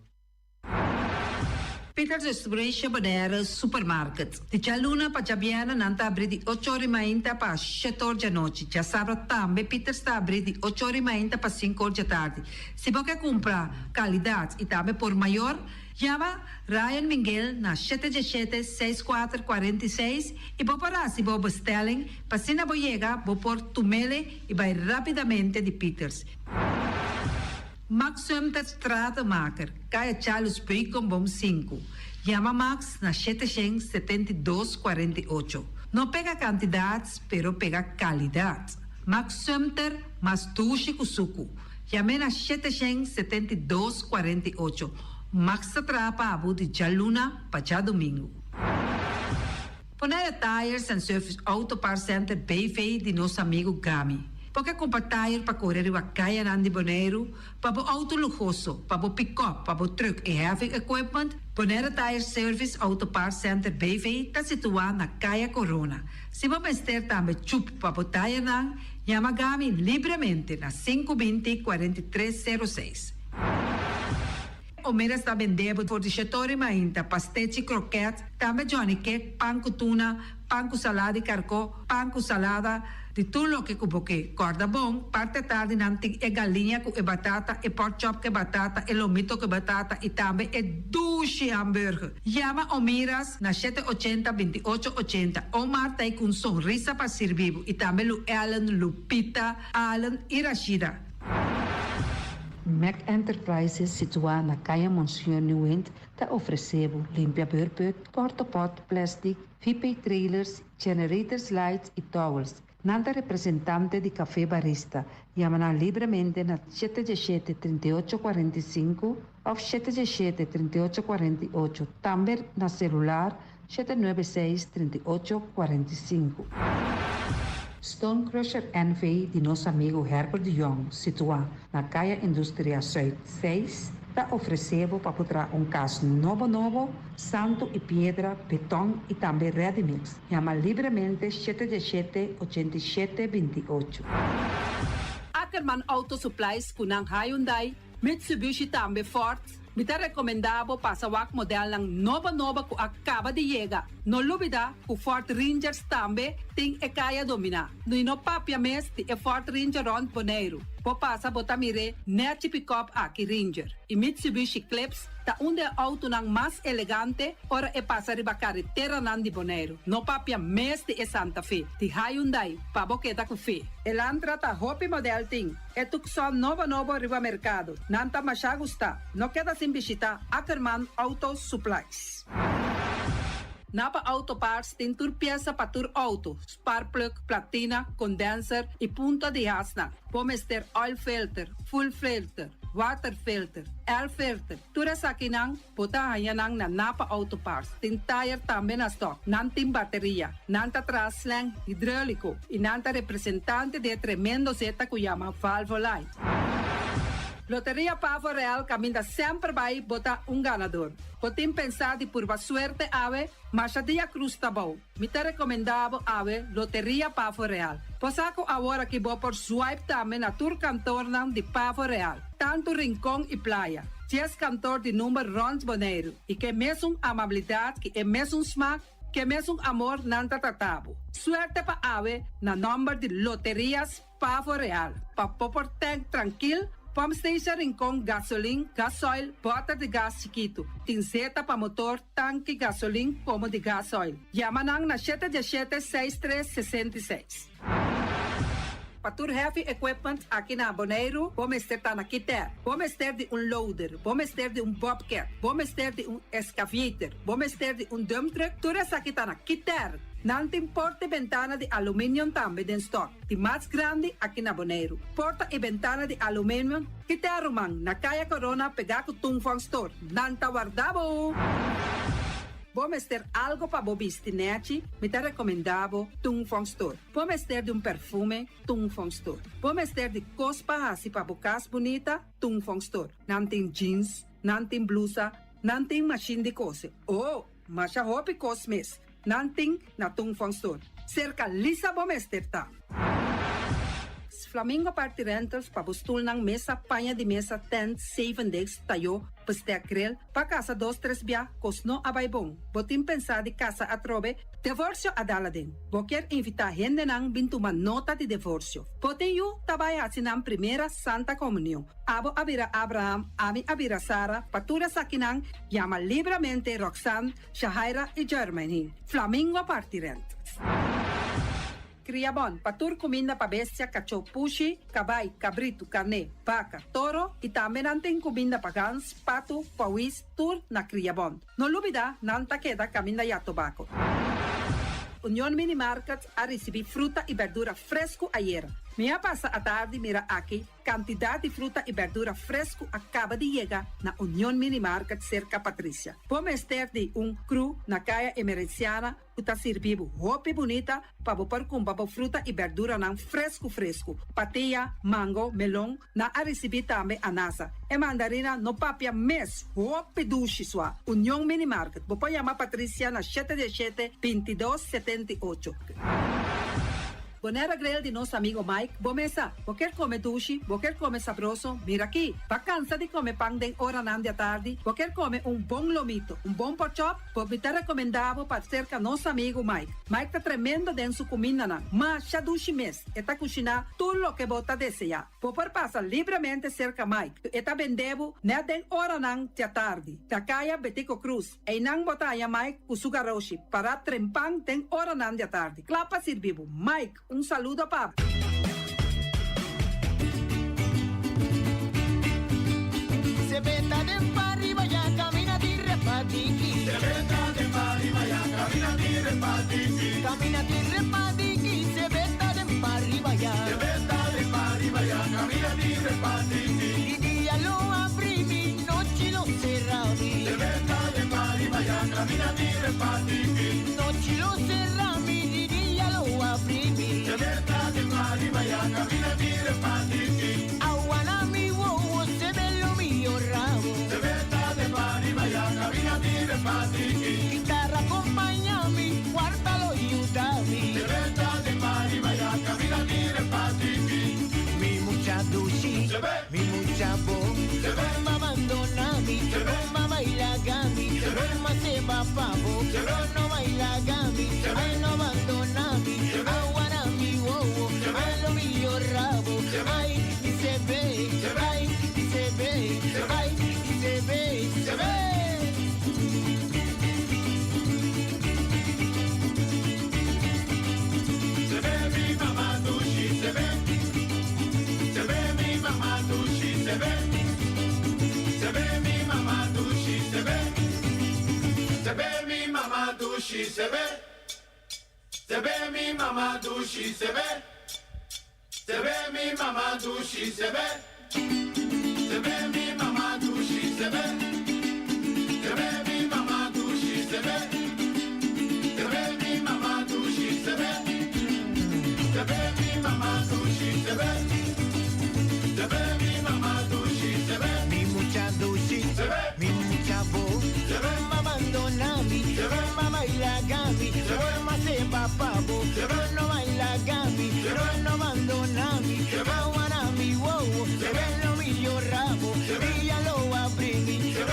Peters Restauration Bonaire Supermarket. Di djaluna pa djabièrnè nan ta abrí di ocho or i mainta pa shete or djanochi. Djasabra tambe Peters ta abrí di ocho or i mainta pa sinku or djatardi. Si bo ke kumpra kalidat i tambe por mayor, yama Ryan Minguel na shete djeshete, seis kuater, 46 i bo por hasi bo bestelling pa asina bo yega bo por tumele i bai rapidamente di Peters. Max Sumter Stratenmaker, Kaya Charles Beukenboom sinku. Yama Max na 772 48. No pega kantidat, pero pega kalidat. Max Sumter mas dushi ku suku. Yam'é na 772 48. Max ta traha pa bo di djaluna pa djadumingu. Bonaire Tires and Service Auto Parts Center BV di nos amigu Gami. Bo ke kumpra tire pa kore riba kayanan di Boneiru, pa bo outo luhoso, pa bo pikòp, pa bo trùk i heavy equipment? Bonaire Tire Service Auto Parts Center BV ta situá na Kaya Korona. Si bo mester tambe chup pa bo tirenan, yama Gami libremente na 520 43 06. Omeras ta bende bo for di shetori mainta, pastechi, kroket, tambe johnny cake, pan ku tuna, pan ku salada di karkó, pan ku salada, di tur loke ku bo ke. Kòrda bon, parti atardi nan tin e galiña ku e batata, e pork chop ku e batata, e lomito ku e batata i tambe e dushi hamburger. Yama Omiras na shete ochenta, 28 ochenta. Omar ta ei ku un sonrisa pa sirbi bo i tambe Lu Ellen, Lupita, Allen i Rashida. Mac Enterprises situá na Kaya Monseñor Nieuwind ta ofresé bo limpia beurput, portapot, plastic, VP trailers, generators lights i towels. Nan ta representante di Café Barista. Yama nan libremente na shete diesshete, 38 45 òf shete diesshete, 38 48, tambe na selular 796, 38 45. Stone Crusher NV di nos amigu Herbert de Jong, situá na Kaya Industria Zuid 6, ta ofresé bo pa por traha un kas nobo nobo, santu i piedra, beton i tambe ready mix. Yama libremente shete diesshete, 87 28. Ackerman Auto Supplies ku nan Hyundai, Mitsubishi tambe Ford. Mi ta rekomendá bo pasa wak modelnan nobo nobo ku a kaba di yega. No lubidá ku Ford Rangers tambe tin e kaya dominá. No i no papia mes di e Ford Ranger rònt Boneiru. Bo pasa bo ta mir'é nèchi pikòp aki Ranger. I Mitsubishi Eclipse ta un di e outonan mas elegante ora e pasa riba kareteranan di Boneiru. No papia mes di e Santa Fe di Hyundai pa bo keda ku fe. Elantra ta hopi modèl tin. E Tucson nobo nobo riba merkado. Nan ta masha gustá. No keda sin bishitá Ackerman Auto Supplies. Napa Auto Parts tin tur piesa pa tur auto, spark plug, platina, condenser y punta di hasnan. Bo mester oil filter, fuel filter, water filter, air filter, tur esakinan Bo ta haña nan na Napa Auto Parts. Tin tayer tambe na stock. Nan tin bateria. Nan ta traha slang hidreulico y nan ta representante di e tremendo zeta cu yama Valvoline. Loteria Pavo Real caminda semper bay bo ta un ganador. Bo tin pensa di purba suerte awe? Masha dia cruz ta bou. Mi ta recomenda bo awe Loteria Pavo Real. Bo sa cu awor aki bo por swipe tambe na tur kantornan di Pavo Real, tanto Rincon y Playa. Dies kantor di number rond Boneiru y ke mesun amabilidad ki e mesun smaak. Ke mesun amor nan ta trata bo. Suerte pa awe na nòmber di Loterias Pavo Real. Pa bo por tank trankil, pump station Rincon gasolin, gasoil, bòter di gas chikitu. Tin zeta pa motor, tanki gasolin komo di gasoil. Yama nan na shete diesshete seis tres 66. Pa tur heavy equipment aki na Boneiru, bo mester ta na Kiter. Bo mester di un loader, bo mester di un bobcat, bo mester di un excavator, bo mester di un dump truck, tur esaki ta na Kiter. Nan tin porta i bentana di aluminium tambe den stock, di mas grandi aki na Boneiru. Porta i bentana di aluminium, Kiter ruman, na Kaya Corona pegá ku Tung Fong Store. Nan ta warda bo! Bo mester algo pa bo bisti nèchi, mi ta rekomendá bo Tung Fong Store. Bo mester di un perfume, Tung Fong Store. Bo mester di kos pa hasi pa bo kas bunita, Tung Fong Store. Nan tin jeans, nan tin blusa, nan tin mashin di kose. Oh, masha hopi kos mes. Nan tin na Tung Fong Store. Serka Lisa bo mester ta. Flamingo Party Rentals pa bo stulnan, mesa, paña di mesa, tent, seven days, tayó, bestek grill, pa kasa dos tres bia, kos no a bai bon. Bo tin pensá di kasa atrobe? Divorsio a dal aden. Bo kier invitá hendenan bin tuma nota di divorsio. Bo tin yu ta bai hasi nan primera Santa Komunion. Abo a bira Abraham, ami a bira Sara, pa tur esakinan yama libramente Roxanne, Shahaira i Jermaine. Flamingo Party Rentals. Kriabon, pa tur kuminda pa bestia, kachó, pushi, kabai, kabritu, karné, baka, toro i tambe nan tin kuminda pa gans, patu, pawis, tur na Kriabon. No lubidá, nan ta keda kaminda ya tobako. Union Mini Market a risibí fruta i bèrdura fresku ayera. Mi a pasa atardi mira aki Kantidat di fruta i bèrdura fresku a kaba di yega na Union Mini Market serka Patricia. Bo mester di un kru na Kaya Emerenciana ku ta sirbi bo hopi bunita pa bo por kumpra bo fruta i bèrduranan fresku fresku. Patia, mango, melon, nan a risibí tambe anasa. E mandarina no papia mes, hopi dushi sua. Union Mini Market, bo por yama Patricia na shete diesshete, 22, 78. Bonaire Grill di nos amigo Mike, bo mesa. Bo kier come dushi, bo kier come sabroso, mira aki. Bo a cansa di come pan den oranan di atardi, bo kier come un bon lomito, un bon porkchop, bo mi ta recomenda bo pa cerca nos amigo Mike. Mike ta tremendo den su cumindanan, masha dushi mes, e ta cushina tur loke bo ta desea. Bo por pasa libremente cerca Mike, e ta bende bo net den oranan di atardi. Ta caya Betico Cruz. Einan bo ta haña Mike ku su garoshi pará trempan den oranan di atardi, kla pa sirbi bo. Mike, un saludo pa bo. Se beta den pariba ya camina di repadiki. Se beta den pariba ya camina di repadiki. Camina di repadiki. Se beta den pariba ya. Se beta den pariba ya camina di repadiki. Di dia lo abri mi, nochi lo cera mi. Se beta den pariba ya camina di repadiki. Nochi lo cera mi, di dia lo abri mi. Se beta den pariba ya camina di repadiki. Awa na mi wowo, se be lo mi rabo. Se beta den pariba ya camina di repadiki. Guitarra acompaña mi, cuarta lo ayuda mi. Se beta den pariba ya camina di repadiki. Mi mucha dushi, mi mucha bon. No abandona mi, no baila gami, no se va pavo, no baila gami, ay no abandona mi, awa na mi wowo, ay lo mi rabo, ay se ve, ay se ve, ay se ve, se ve. Se ve mi mama dushi, se ve. Se ve mi mama dushi, se ve. Se ve mi mama dushi, se ve. Se ve mi mama dushi, se ve. Se ve mi mama dushi, se ve. Se ve mi mama dushi, se ve. Se ve mi mama dushi, se ve. Se ve mi mama dushi, se ve. Se ve mi mama dushi, se ve. Se ve mi mama dushi, se ve. Se ve mi mama dushi, se ve. Mi mucha dushi, se ve. Mi mucha bon, se ve. No abandona mi, se ve. No baila gami, se ve. No se va pavo, se ve. No baila gami, se ve. No abandona mi, se ve. Awa na mi wowo, se ve. Lo mi rabo, se ve. Dia lo abri mi, se ve.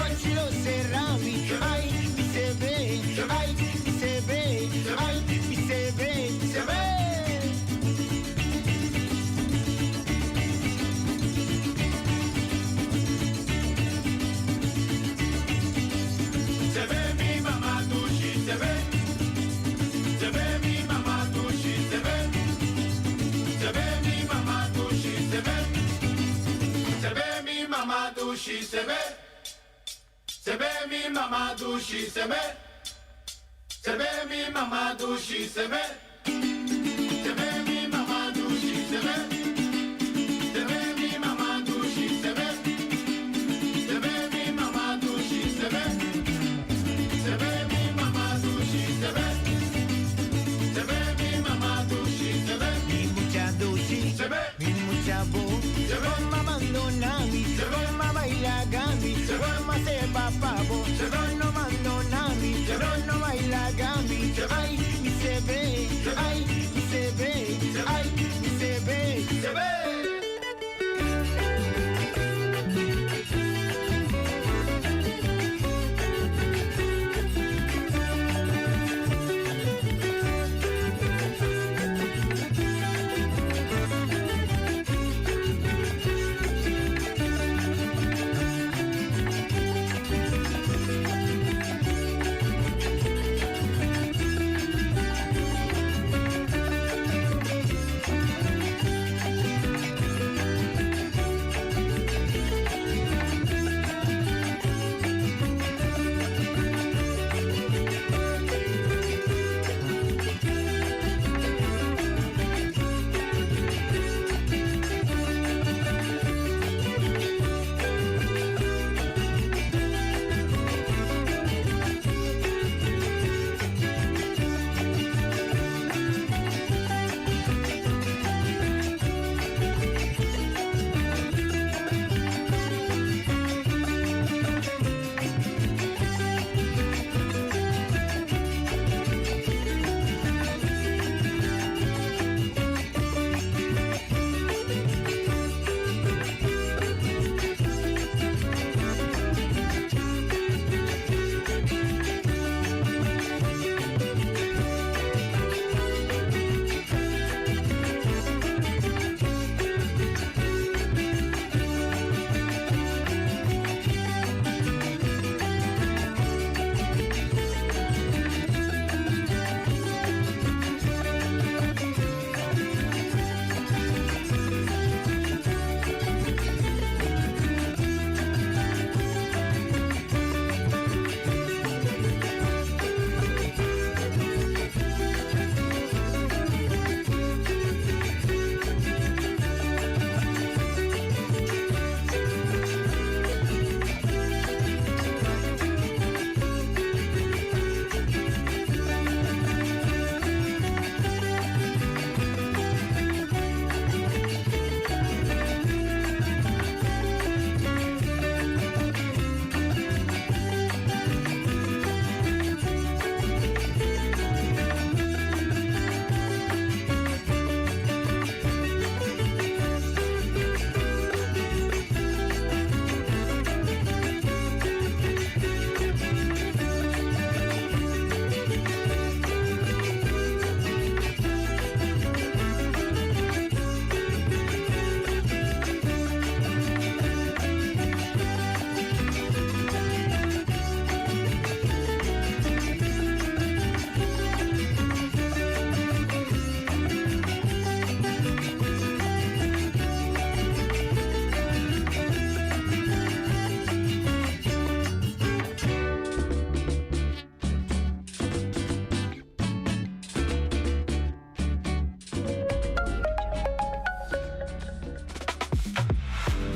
mama dushi sebe. Sebe mi mama dushi sebe. Sebe mi mama dushi sebe. Sebe mi mama dushi sebe. Sebe mi mama dushi sebe. Sebe mi mama dushi sebe. Sebe mi mama dushi sebe. Mi mucha dushi, Sebe. mi mucha bo. Sebe. Goma abandonami, Sebe. goma baila gami, Sebe. goma se papabo, Sebe. no abandonami, Sebe. no baila gami. Sebe. Ay, mi se ve, Sebe. ay, mi se ve, Sebe. ay, mi se ve. Sebe.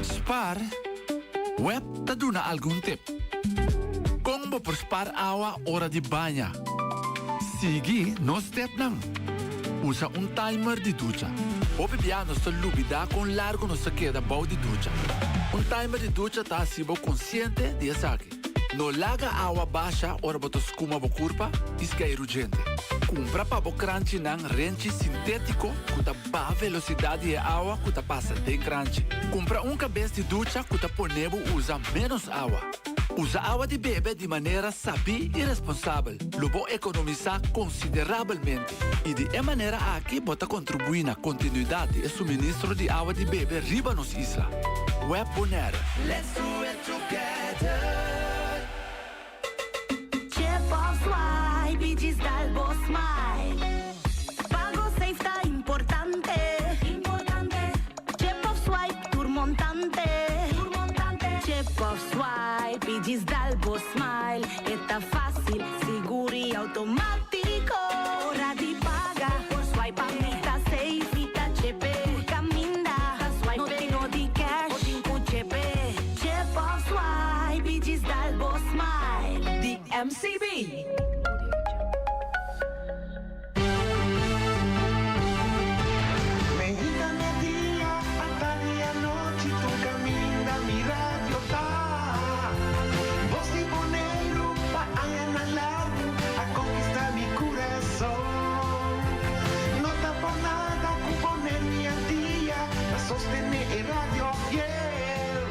Spar, web ta duna algun tip. Kon bo por spar awa ora di baña? Sigui nos stepnan. Usa un timer di ducha. Hopi bia nos ta lubidá kon largu nos ta keda bou di ducha. Un timer di ducha ta hasi bo konsiente di esaki. No laga awa basha ora bo ta skuma bo kurpa i skeiru djente. Kumpra pa bo kranchinan renchi sintétiko ku ta baha velosidat di e awa ku ta pasa den kranchi. Kumpra un kabes di ducha ku ta pone bo usa ménos awa. Usa awa di bebe di manera sabí i responsabel. Lo bo ekonomisá konsiderabelmente i di e manera aki bo ta kontribuí na kontinuidat di e suministro di awa di bebe riba nos isla. Web Bonaire. Let's do it together. Chip of swipe y djis dal bo smile. Pago safe ta importante. Importante. Chip of swipe tur montante. Tur montante. Chip of swipe y djis dal bo smile. Automátiko. Ora di paga por swipe mi ta safe, mi ta chepe. Tur kaminda ta swipe, no tin no di cash, bo tin ku chepe. Chip of swipe i djis dal bo smile. Di MCB. Meinta media, atardi anochi, tur caminda mi radio ta. Bos di Boneiru pa añanan largu a conquista mi curason. No ta por nada cu Bonaire mi Antia ta sostene e radio fiel.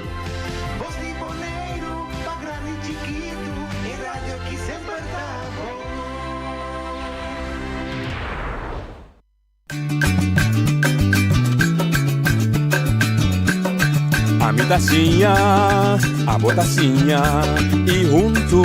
Bos di Boneiru pa grandi chikitu, e radio ki semper ta bon. Ami ta siña, abo ta siña y huntu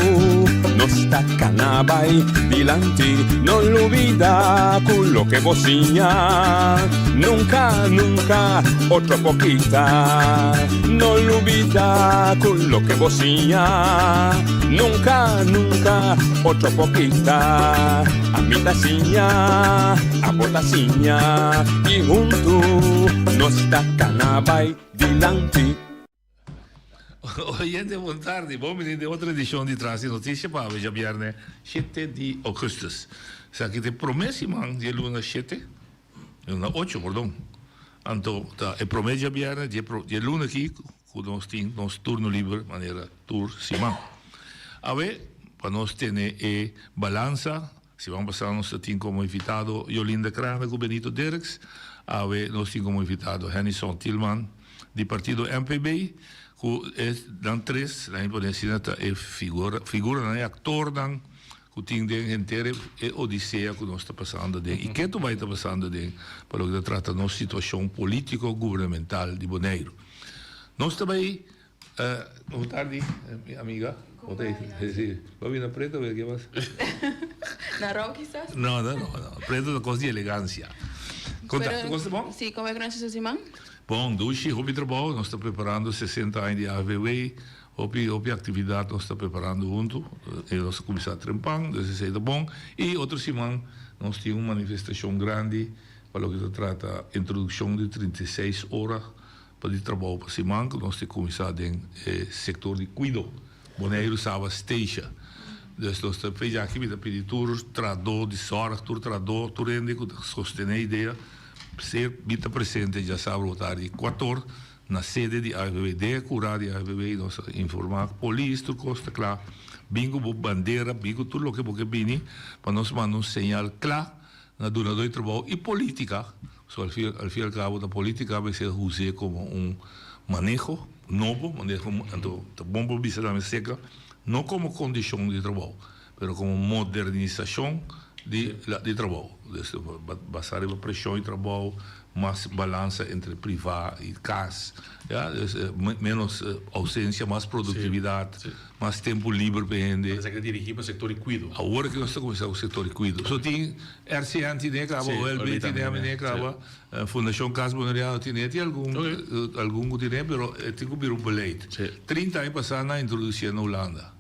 nos ta cana bay dilanti. No lubida cu loke bo siña nunca, nunca otro por kita. No lubida cu loke bo siña nunca, nunca otro por kita. Ami ta siña, abo ta siña y huntu nos ta cana bay dilanti. Oyente bon tardi, bon bini den otro edicion di Tras di Noticia pa awe djabierne shete di augustus. Esaki ta e prome siman di e luna shete, luna ocho pordon, anto ta e prome djabierne di e luna aki cu nos tin nos turno liber manera tur siman. Awe pa nos tene e balansa, siman pasa nos ta tin como invitado Jolinda Kramer cu Benito Dirks, awe nos tin como invitado Hennyson Thielman di partido MPB cu e nan tres, nan pone asina, ta e figura, figuranan, e actornan cu tin den henter e odisea cu nos ta pasando aden y ke tumai ta pasando aden pa loke ta trata nos situacion politico gubernamental di Boneiru. Nos ta bay Bon tardi mi amiga. Bo ta si bo bira preto ke ke pasa? Na rou kisas? No no no no preto ta kos di elegansia. Kon ta? Tur kos ta bon? Si, kon bai ku nan su siman? Bon dushi, hopi trabou, nos ta preparando sesenta aña di AVW, hopi hopi aktividat nos ta preparando huntu, i nos a kuminsá trempan, dus esei ta bon. I otro siman nos tin un manifestashon grandi pa loke ta trata introdukshon di 36 ora Pa di trabou pa siman ku nos te kuminsá den e sektor di kuido, Boneiru, Saba, Statia. Dus nos ta fecha aki mi ta pidi tur trahadó di sòrg, tur trahadó, tur hende ku ta sostené idea ser bi ta presente djasabra bo tardi kuator na sede di AFPB. Den e kurá di AFPB nos ta informá polis tur kos ta kla. Bin ku bo bandera, bin ku tur loke bo ke bini pa nos manda un señal kla na dunadó di trabou i polítika. So al fin al fin al cabo ta politica mester us'e como un maneho nobo, maneho anto ta bon pa bisa tambe seca, no como condicion di trabou, pero como modernisacion di la di trabou. Dus basa riba presion di trabou, mas balansa entre priva y cas, ya, dus menos ausencia, mas productividad. Mas tempu liber pa e hende. Esaki ta dirigí pa sektor di kuido. Awor ke nos ta kuminsá ku sektor di kuido. So tin RCN tine kaba, OLB tine amine kaba, Fundashon Kas Boneriano tine, tin algun algun ku tine pero e tin ku bira un beleid. 30 aña pasá nan a introdusié na Hulanda.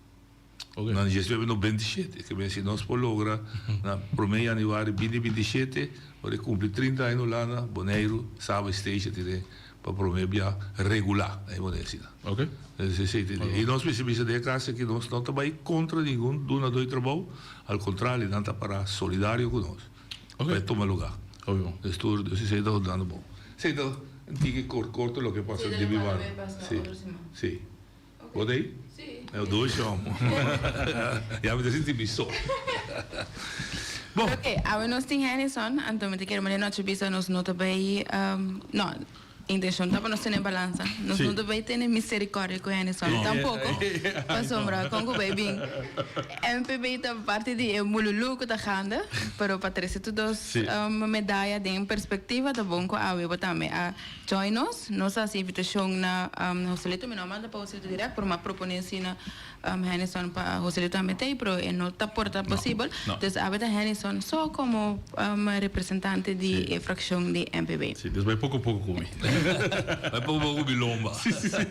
Na 1997. Ke men si nos por logra na promé yanüari binti 27 ora e kumpli 30 aña na Hulanda, Boneiru, Saba i Statia tine pa promé bia regulá na e manera asina. Ok. Esei ta idea. I nos mester bisa den e kas aki nos no ta bai kontra ningun dunadó di trabou, al kontrario nan ta pará solidario ku nos pa e tuma lugá. Hopi bon. Dus tur dus esei ta dando bon. Esei ta un tiki kort korto loke pasa den mi banda. Si, si. Bo ta ei? Si. E dushi homo. Ya mi ta sinti mi so. Bon. Ok, awe nos tin Hennyson, anto mi ta kere manda nochi bisa nos no ta bay, no, Intencion ta pa nos tene balansa. Nos no ta bay tene misericordia cu hende solo tampoco. Pasobra con cu bay bin MPB ta parti di e mululu cu ta ganda, pero pa trece tur dos medaya den perspectiva ta bon cu awe bo tambe a join nos. Nos a haci invitacion na Joselito, mi no a manda pa Joselito direct, pero mi a propone asina Hennyson pa Joselito tambe ta ey, pero e no ta por ta posibel. Dus awe ta Hennyson so como representante di e fraccion di MPB. Sí, dus bai poco poco cu mi. Bai poko poko ku bilomba. Si, si, si.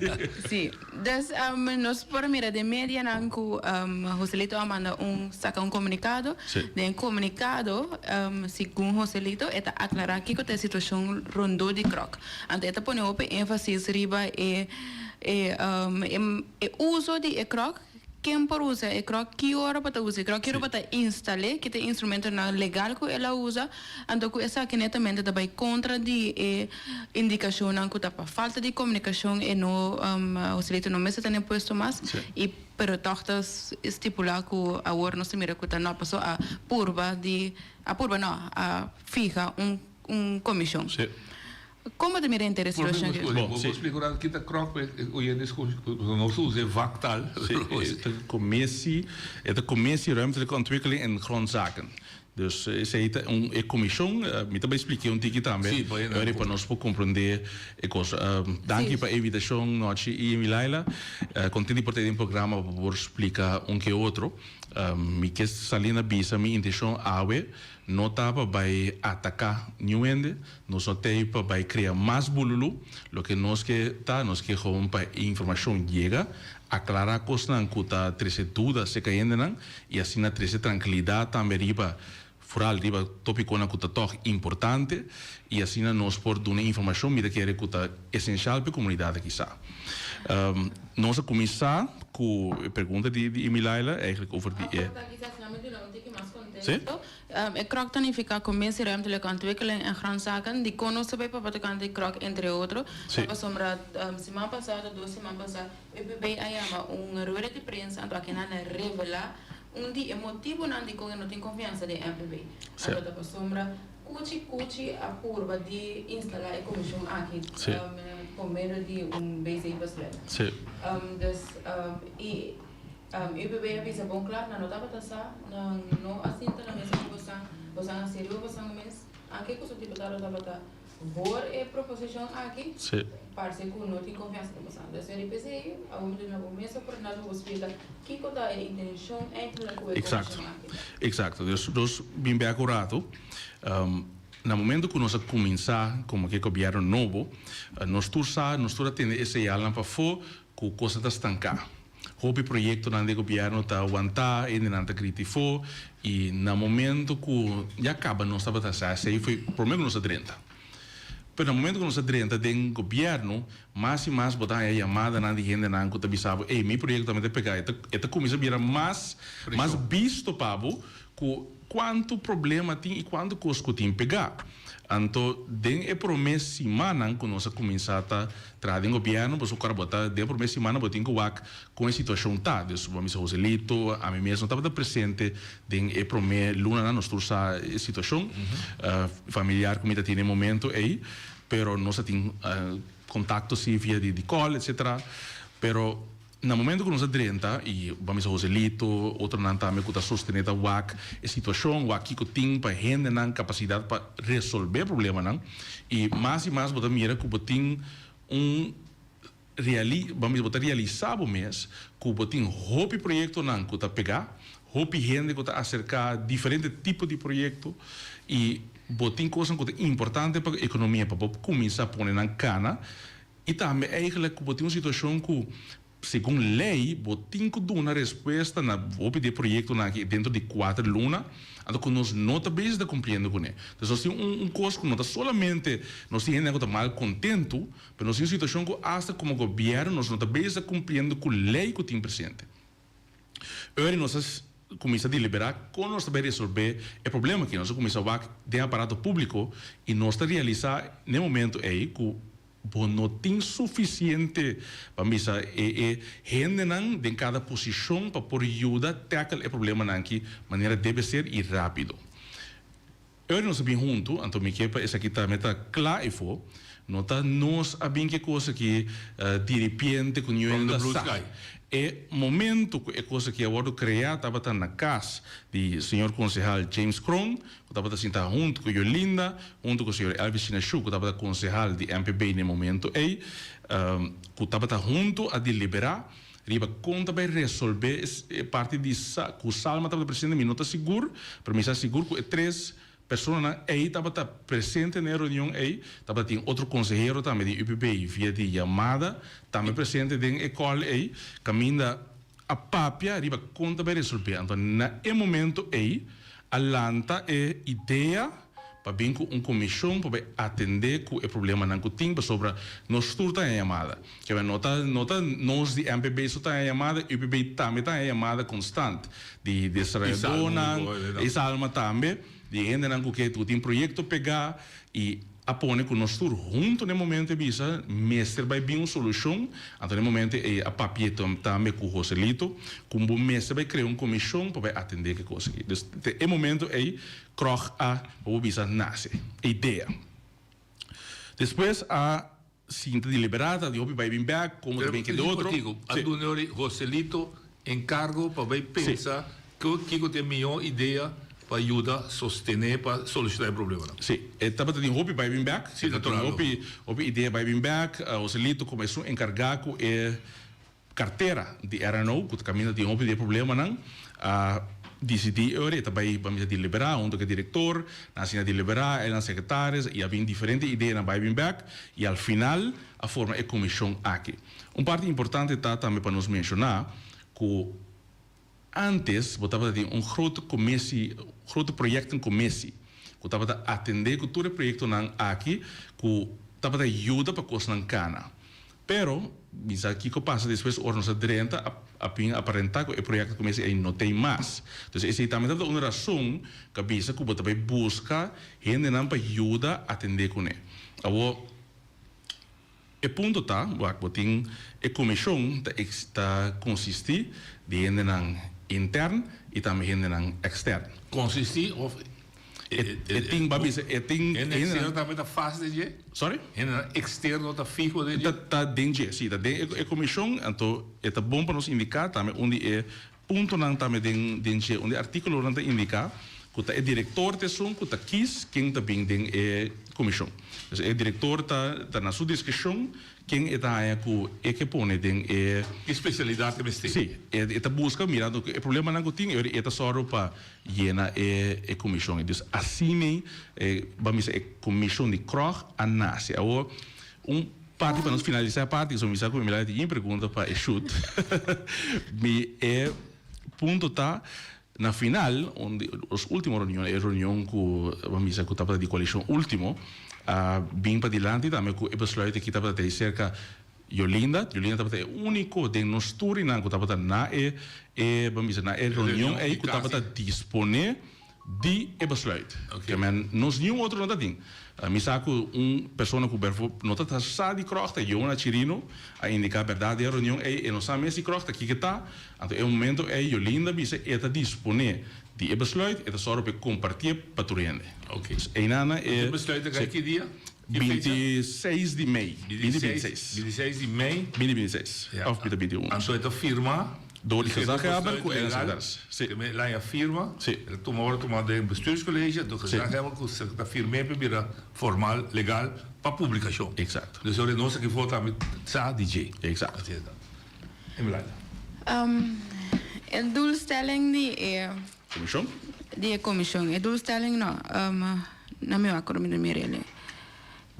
Si. Dus nos por a mira den medianan ku Joselito a manda un saka un komunikado. Si. Den e komunikado, segun Joselito, e ta aklará kiko ta e situashon rondó di kròk. Anto e ta pone hopi énfasis riba e e e uso di e kròk. Ken por usa e kròk, ki ora bo ta usa e kròk, ki ora bo ta instal'é, ki ta e instrumentonan legal ku el a usa, anto ku esaki netamente ta bai kontra di e indikashonnan ku ta pa falta di komunikashon e no Joselito no mester ta na e puesto mas i pero tòg ta stipulá ku awor nos ta mira ku ta no paso a purba di a purba no a fiha un un komishon. Kon bo ta mira henter e situashon aki? Bo por splika un rato kita kròk pa e oyentes ku nos usa e vaktaal. Sí, e ta Commissie, e ta Commissie Ruimtelijke Ontwikkeling en Grondzaken. Dus esei ta un e komishon, mi ta bai splike un tiki tambe, ora pa nos por komprondé e kos. Danki pa e invitashon Nochi i Milaila. Kontent di por ta den programa pa por splika un ke otro. Mi ke sali na bisa mi inteshon awe no ta pa bai ataká niun hende, Nos no t'ei pa bai krea mas bululu, loke nos ke ta, nos ke gewoon pa e informashon yega, aklará kosnan ku ta trese duda serka hendenan i asina trese trankilidat tambe riba, foral riba topikonan ku ta tòg importante i asina nos por duna e informashon mi ta kere ku ta esenshal pa e komunidat aki sa. Nos a kuminsá ku e pregunta di di Emilaila, eigenlijk over di e. Sí? E kròk ta nifiká Commissie Ruimtelijke Ontwikkeling en Grondzaken. Dikon nos ta bai papia tokante e kròk entre otro? Sí. Ta pasobra siman pasá òf dos siman pasá UPB a yama un rueda di prensa anto akinan a revelá un di e motibunan dikon e no tin konfiansa den MPB. Sí. Anto ta pasobra kuchi kuchi a purba di instalá e komishon aki Sí. por medio di un BZ besluit. Sí. Dus i. UPB a bisa bon kla, nan no tabata sa, nan no a sinta na mesa ku bosan, bosan a sirbi bosan mes. Anke ku su diputado tabata voor e proposishon aki, parse ku no tin konfiansa den bosan. Dus e ripesei, awor mi duna bo mes oportunidat pa bo splika kiko ta e intenshon eindelijk ku e komishon aki ta. Eksakto. Dus nos bin bek un ratu. Na momento ku nos a kuminsá komo ke gobièrnu nobo, nos tur sa, nos tur a tende e señalnan pafó ku kosnan ta stanká. Hopi proyectonan di gobierno ta wanta, hendenan ta grita ifo y na momento cu ya caba nos tabata sa esey foi prome cu nos a drenta. Pero na momento cu nos a drenta den gobierno mas y mas bo ta haya yamadanan di hendenan cu ta bisa bo ey mi proyecto tambe ta pega e ta cuminsa bira mas mas bisto pa bo cu cuanto problema tin y cuanto cos cu tin pega. Anto den e prome simannan cu nos a cuminsa ta traha den gobierno, pasobra ora bo ta den e prome simannan bo tin cu wak con e situacion ta. Dus bo a misa Joselito, ami mes no tabata presente den e prome lunanan, nos tur sa e situacion familiar cu mi ta tin e momento ey, pero nos a tin contacto si via di call etcetera, pero. Na momento ku nos a drenta i bo a misa Joselito, otronan tambe ku ta sostené ta wak e situashon, wak kiko tin pa hendenan kapasidat pa resolvé problemanan i mas i mas bo ta mira ku bo tin un reali bo a misa bo ta realisá bo mes ku bo tin hopi proyektonan ku ta pegá, hopi hende ku ta aserká diferente tipo di proyekto i bo tin kosnan ku ta importante pa ekonomia pa bo kuminsá pone nan kana. I tambe eigenlijk ku bo tin un situashon ku segun lei bo tin ku duna respuesta na hopi di e proyektonan aki dentro di kuater luna, anto ku nos no ta bezig ta kumpliendo kuné. Dus nos tin un un kos ku no ta solamente nos tin hendenan ku ta mal kontentu, pero nos tin un situashon ku asta komo gobièrnu nos no ta bezig ta kumpliendo ku lei ku tin presente. Ora nos a kuminsá deliberá kon nos ta bai resolvé e problema aki, nos a kuminsá wak den aparato públiko i nos ta realisá n'e momento ei ku bo no tin sufisiente, ban bisa, e e hendenan den kada posishon pa por yuda tackle e problemanan aki manera debe ser i rápido. Ora nos a bin huntu, anto mi ke pa esaki tambe ta kla efo, no ta nos a bin ku e kos aki diripiente ku niun From hende the ta blue sa. sky. E momento ku e kos aki a wòrdu kreá tabata na kas di señor konsehal James Kroon, ku tabata sinta huntu ku Yolinda, huntu ku señor Elvis Chinashu ku tabata konsehal di MPB na e momento ei, ku tabata huntu a deliberá Riba kon ta bai resolbe e parti di sa ku Salma tabata presente mi no ta sigur, pero mi sa sigur ku e tres Personanan ei tabata presente na e reunion ei, tabatin otro konsehero tambe di UPB via di yamada tambe presente den e call ei, kaminda a papia riba kon ta bai resolvé. Anto na e momento ei a lanta e idea pa bin ku un komishon pa bai atendé ku e problemanan ku tin pasobra nos tur ta haña yamada. Kebé no ta no ta nos di MPB so ta haña yamada, UPB tambe ta haña yamada konstant di desaroyadónan i Salma tambe, di hendenan ku ke ku tin proyekto pegá i a pone ku nos tur huntu na e momento e bisa mester bai bin un solushon. Anto na e momento ei a papia tambe ku Joselito ku bo mester bai krea un komishon pa bai atendé ku e kos aki. Dus te e momento ei Krog a bo bisa nase e idea. Despues a Sinta deliberá ta di hopi bai bin bek, komo ta bin kende otro. Pero a duna ori Joselito enkargo pa bai pensa kiko ta e mihó idea pa yuda sostené pa solushoná e problemanan. Sí, e tabata tin hopi bai bin bek, Sí, natural. Hopi hopi idea bai bin bek. Joselito komo esun enkargá ku e Kartera di RNO ku ta kaminda tin hopi di e problemanan a disidí e ora e ta bai pa misa deliberá hunto ku e direktor, nan a siña deliberá, el nan sekretaris i a bin diferente ideanan bai bin bèk i al final a forma e komishon aki. Un parti importante ta tambe pa nos menshoná ku antes bo tabata tin un grote commissie, grote projecten commissie ku tabata atendé ku tur e proyektonan aki ku tabata yuda pa kosnan kana. Pero, mi sa kiko pasa despues ora nos a drenta, a a bin aparentá ku e proyekto commissie ei no t'ei mas. Dus esei tambe tabata un rason ku a bisa ku bo ta bai buska hendenan pa yuda atendé kuné. Awor, E punto ta, wak bo tin e komishon ta ta konsistí di hendenan intern i tambe hendenan ekstern. Konsistí of E e tin, bo a bisa e tin Hende eksterno tambe ta fas den dje? Sorry? Hendenan eksterno ta fiho den dje? Ta ta den dje, si, ta den e komishon, anto e ta bon pa nos indiká tambe un di e puntonan tambe den den dje, un di e artíkulonan ta indiká ku ta e direktor ta esun ku ta kis ken ta bin den e komishon. Dus e direktor ta ta na su diskreshon ken e ta haña ku e ke pone den e. Ki spesialidat e mester. Sí, e ta buska mirando ku e problemanan ku tin e ora e ta sòru pa yena e e komishon. Dus asina e ban bisa e komishon di Krog a nase. Awor un parti pa nos finalisá e parti pasobra mi sa ku Emilia tin pregunta pa e shut. Mi e punto ta na final un di nos ultimo reunion e reunion ku bo a bisa ku tabata di koalishon ultimo a bin padilanti tambe ku e besluit aki tabata tei serka Yolinda. Yolinda tabata e uniko den nos turinan ku tabata na e e bo a bisa na e reunion ei ku tabata disponé di e besluit. Ke men nos niun otro no ta tin. Mi sa ku un persona ku bervo no ta sa di kròg ta Yona Chirino a indiká bèrdat den e reunion ei e no sa mes di kròg ta kiko ta. Anto e momento ei Yolinda bisa e ta disponé di e besluit e ta sòru pa e kompartié pa tur hende. Dus einana e E besluit ta kai ki dia? Ki fecha? 26 di mei. 2026. 26 di mei. 2026 òf 2021. Anto e ta firma. Door di gezaghebber ku e sekretaris. Si. Ke men laña firma. Si. El a tuma ora tuma den bestuurscollege, do gezaghebber ku ta firm'é pa bira formal, legal, pa publikashon. Eksakto. Dus ora nos aki for tambe sa di dje. Eksakto. Así ta. Emelaida. E doelstelling di e. Komishon? Di e komishon. E doelstelling no. Na mi wak ora mi ta mira el'e.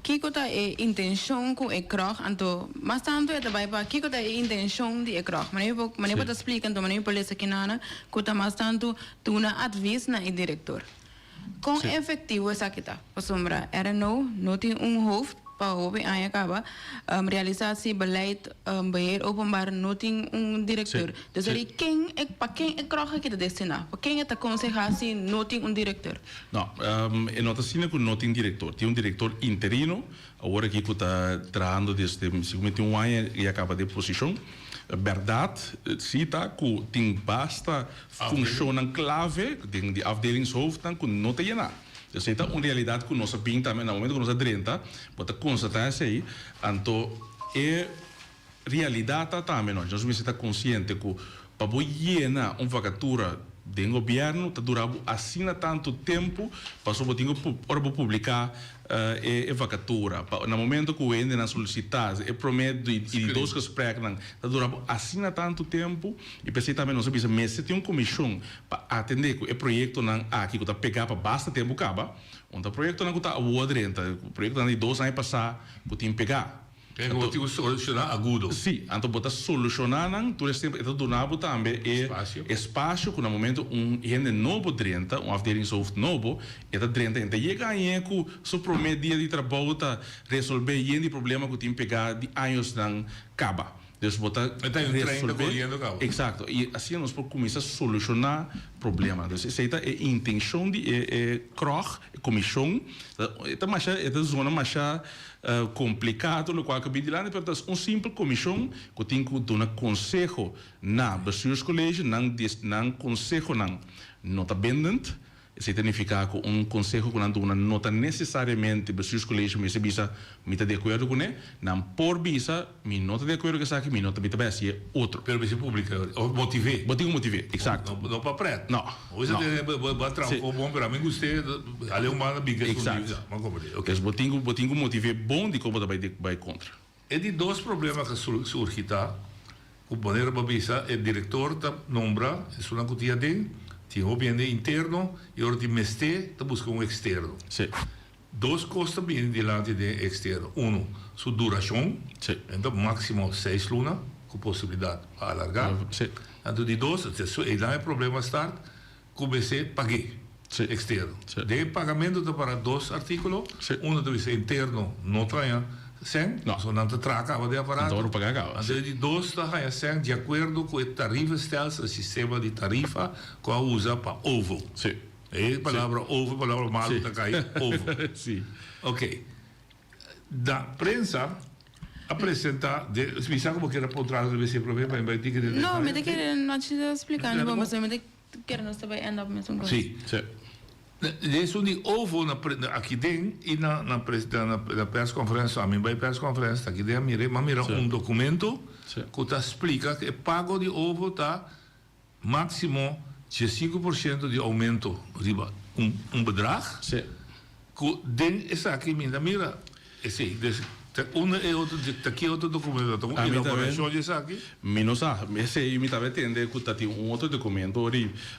Kiko ta e intenshon ku e kròg? Anto, mas tantu e ta bai pa kiko ta e intenshon di e kròg. Manera mi por, manera bo ta splika anto manera mi por lesa kinana ku ta mas tantu duna advis na e direktor. Kon efektivo esaki ta? Pasobra RNO no tin un hoofd pa hopi aña kaba realisá si beleid beheer openbaar no tin un direktor. Dus eri ken e, pa ken e kròg aki ta destiná? Pa ken e ta konsehá si no tin un direktor? No, e no ta asina ku no tin direktor. Tin un direktor interino awor aki ku ta trahando desde seguramente un aña i a kaba den posishon. Bèrdat si ta ku tin basta funshonnan klave den di afdelingshoofdnan ku no ta yená. Esei ta un realidat ku nos a bin tambe na momento ku nos a drenta bo ta konstatá esei. Anto e realidat ta tambe nos mester ta konsiente ku pa bo yena un vakatura. Den gobièrnu ta dura bo asina tantu tempu pasobra bo tin ku ora bo publiká e vakatura pa na momento ku hendenan solisitá e promé i di dos gespreknan ta dura bo asina tantu tempu i p'esei tambe nos a bisa mester tin un komishon pa atendé ku e proyektonan aki ku ta pegá pa basta tempu kaba un ta proyektonan ku ta awor drenta proyektonan di dos aña pasá ku tin pegá. Kende ku bo tin ku solushoná agudo. Sí, anto bo ta solushoná nan tur es tempu. E ta duna bo tambe e espasio ku na momento un hende nobo drenta, un afdelingshoofd nobo, e ta drenta i ta yega añe ku su promé dia di trabou ta resolbé yen di problema ku tin pegá di añosnan kaba. Dus bo ta E ta un trein ta koriendo kaba. Eksakto. I asina nos por kuminsá solushoná problemanan. Dus esei ta e intenshon di e e kròg, e komishon. E ta masha, e ta zona masha kompliká tur lokual ku bin dilanti, pero ta un simpel komishon ku tin ku duna konseho na Bestuurscollege. Nan nan konsehonan no ta bindend. Esei ta nifiká ku un konseho ku nan duna no ta nesesariamente Bestuurscollege mester bisa mi ta di akuerdo kuné. Nan por bisa mi no ta di akuerdo ku esaki, mi no ta mi ta bai hasié otro. Pero mester publiká òf motivé. Bo tin ku motivé, eksakto. No pa prèt. No, Bo bisa no. bo a traha un kos bon pero ami gust'é ale un banda bin ku esun Eksakto. Bo a komprendé, oke. Dus bo tin ku bo tin ku motivé bon dikon bo ta bai bai kontra. E di dos problema ku surgi ta ku manera bo a bisa e direktor ta nombra esunnan ku tin aden, tin hopi hende interno i ora tin mester ta buska un eksterno. Sí. Dos kos ta bini dilanti den e eksterno, uno su durashon, Sí. enta máksimo seis luna ku posibilidat pa alargá. Sí. Anto di dos, einan e problema start, Ku mester pag'é eksterno. Den e pagamentu ta para dos artíkulo, unu ta bisa interno no ta haña sèn, pasobra nan ta traha kaba den aparato. Anto e di dos ta haña sèn di akuerdo ku e tarifestelsel, e sistema di tarifa ku a usa pa ovo. E palabra ovo, e palabra malu ta kai, ovo. Oke. Da prensa a presenta de mi sa ku bo kier a puntra algo riba esei prome pa mi bai tiki den No, mi detaye. ta kere no a splika ni bon pasobra mi ta Kere nos ta bai end up mesun kos. Sí. Sí. Den esun di ovo na aki den i na na na persconference ami bai persconference ta aki den a mira mi a mira un documento ku ta splika ku e pago di ovo ta maximo 15% di aumento riba un un bedrag. Sí. Ku den esaki mi ta mira esei. Dus ta unda e otro ta ki otro documento ta un elaboracion di esaki? Mi no sa. Esei mi tabata tende ku ta tin un otro documento ora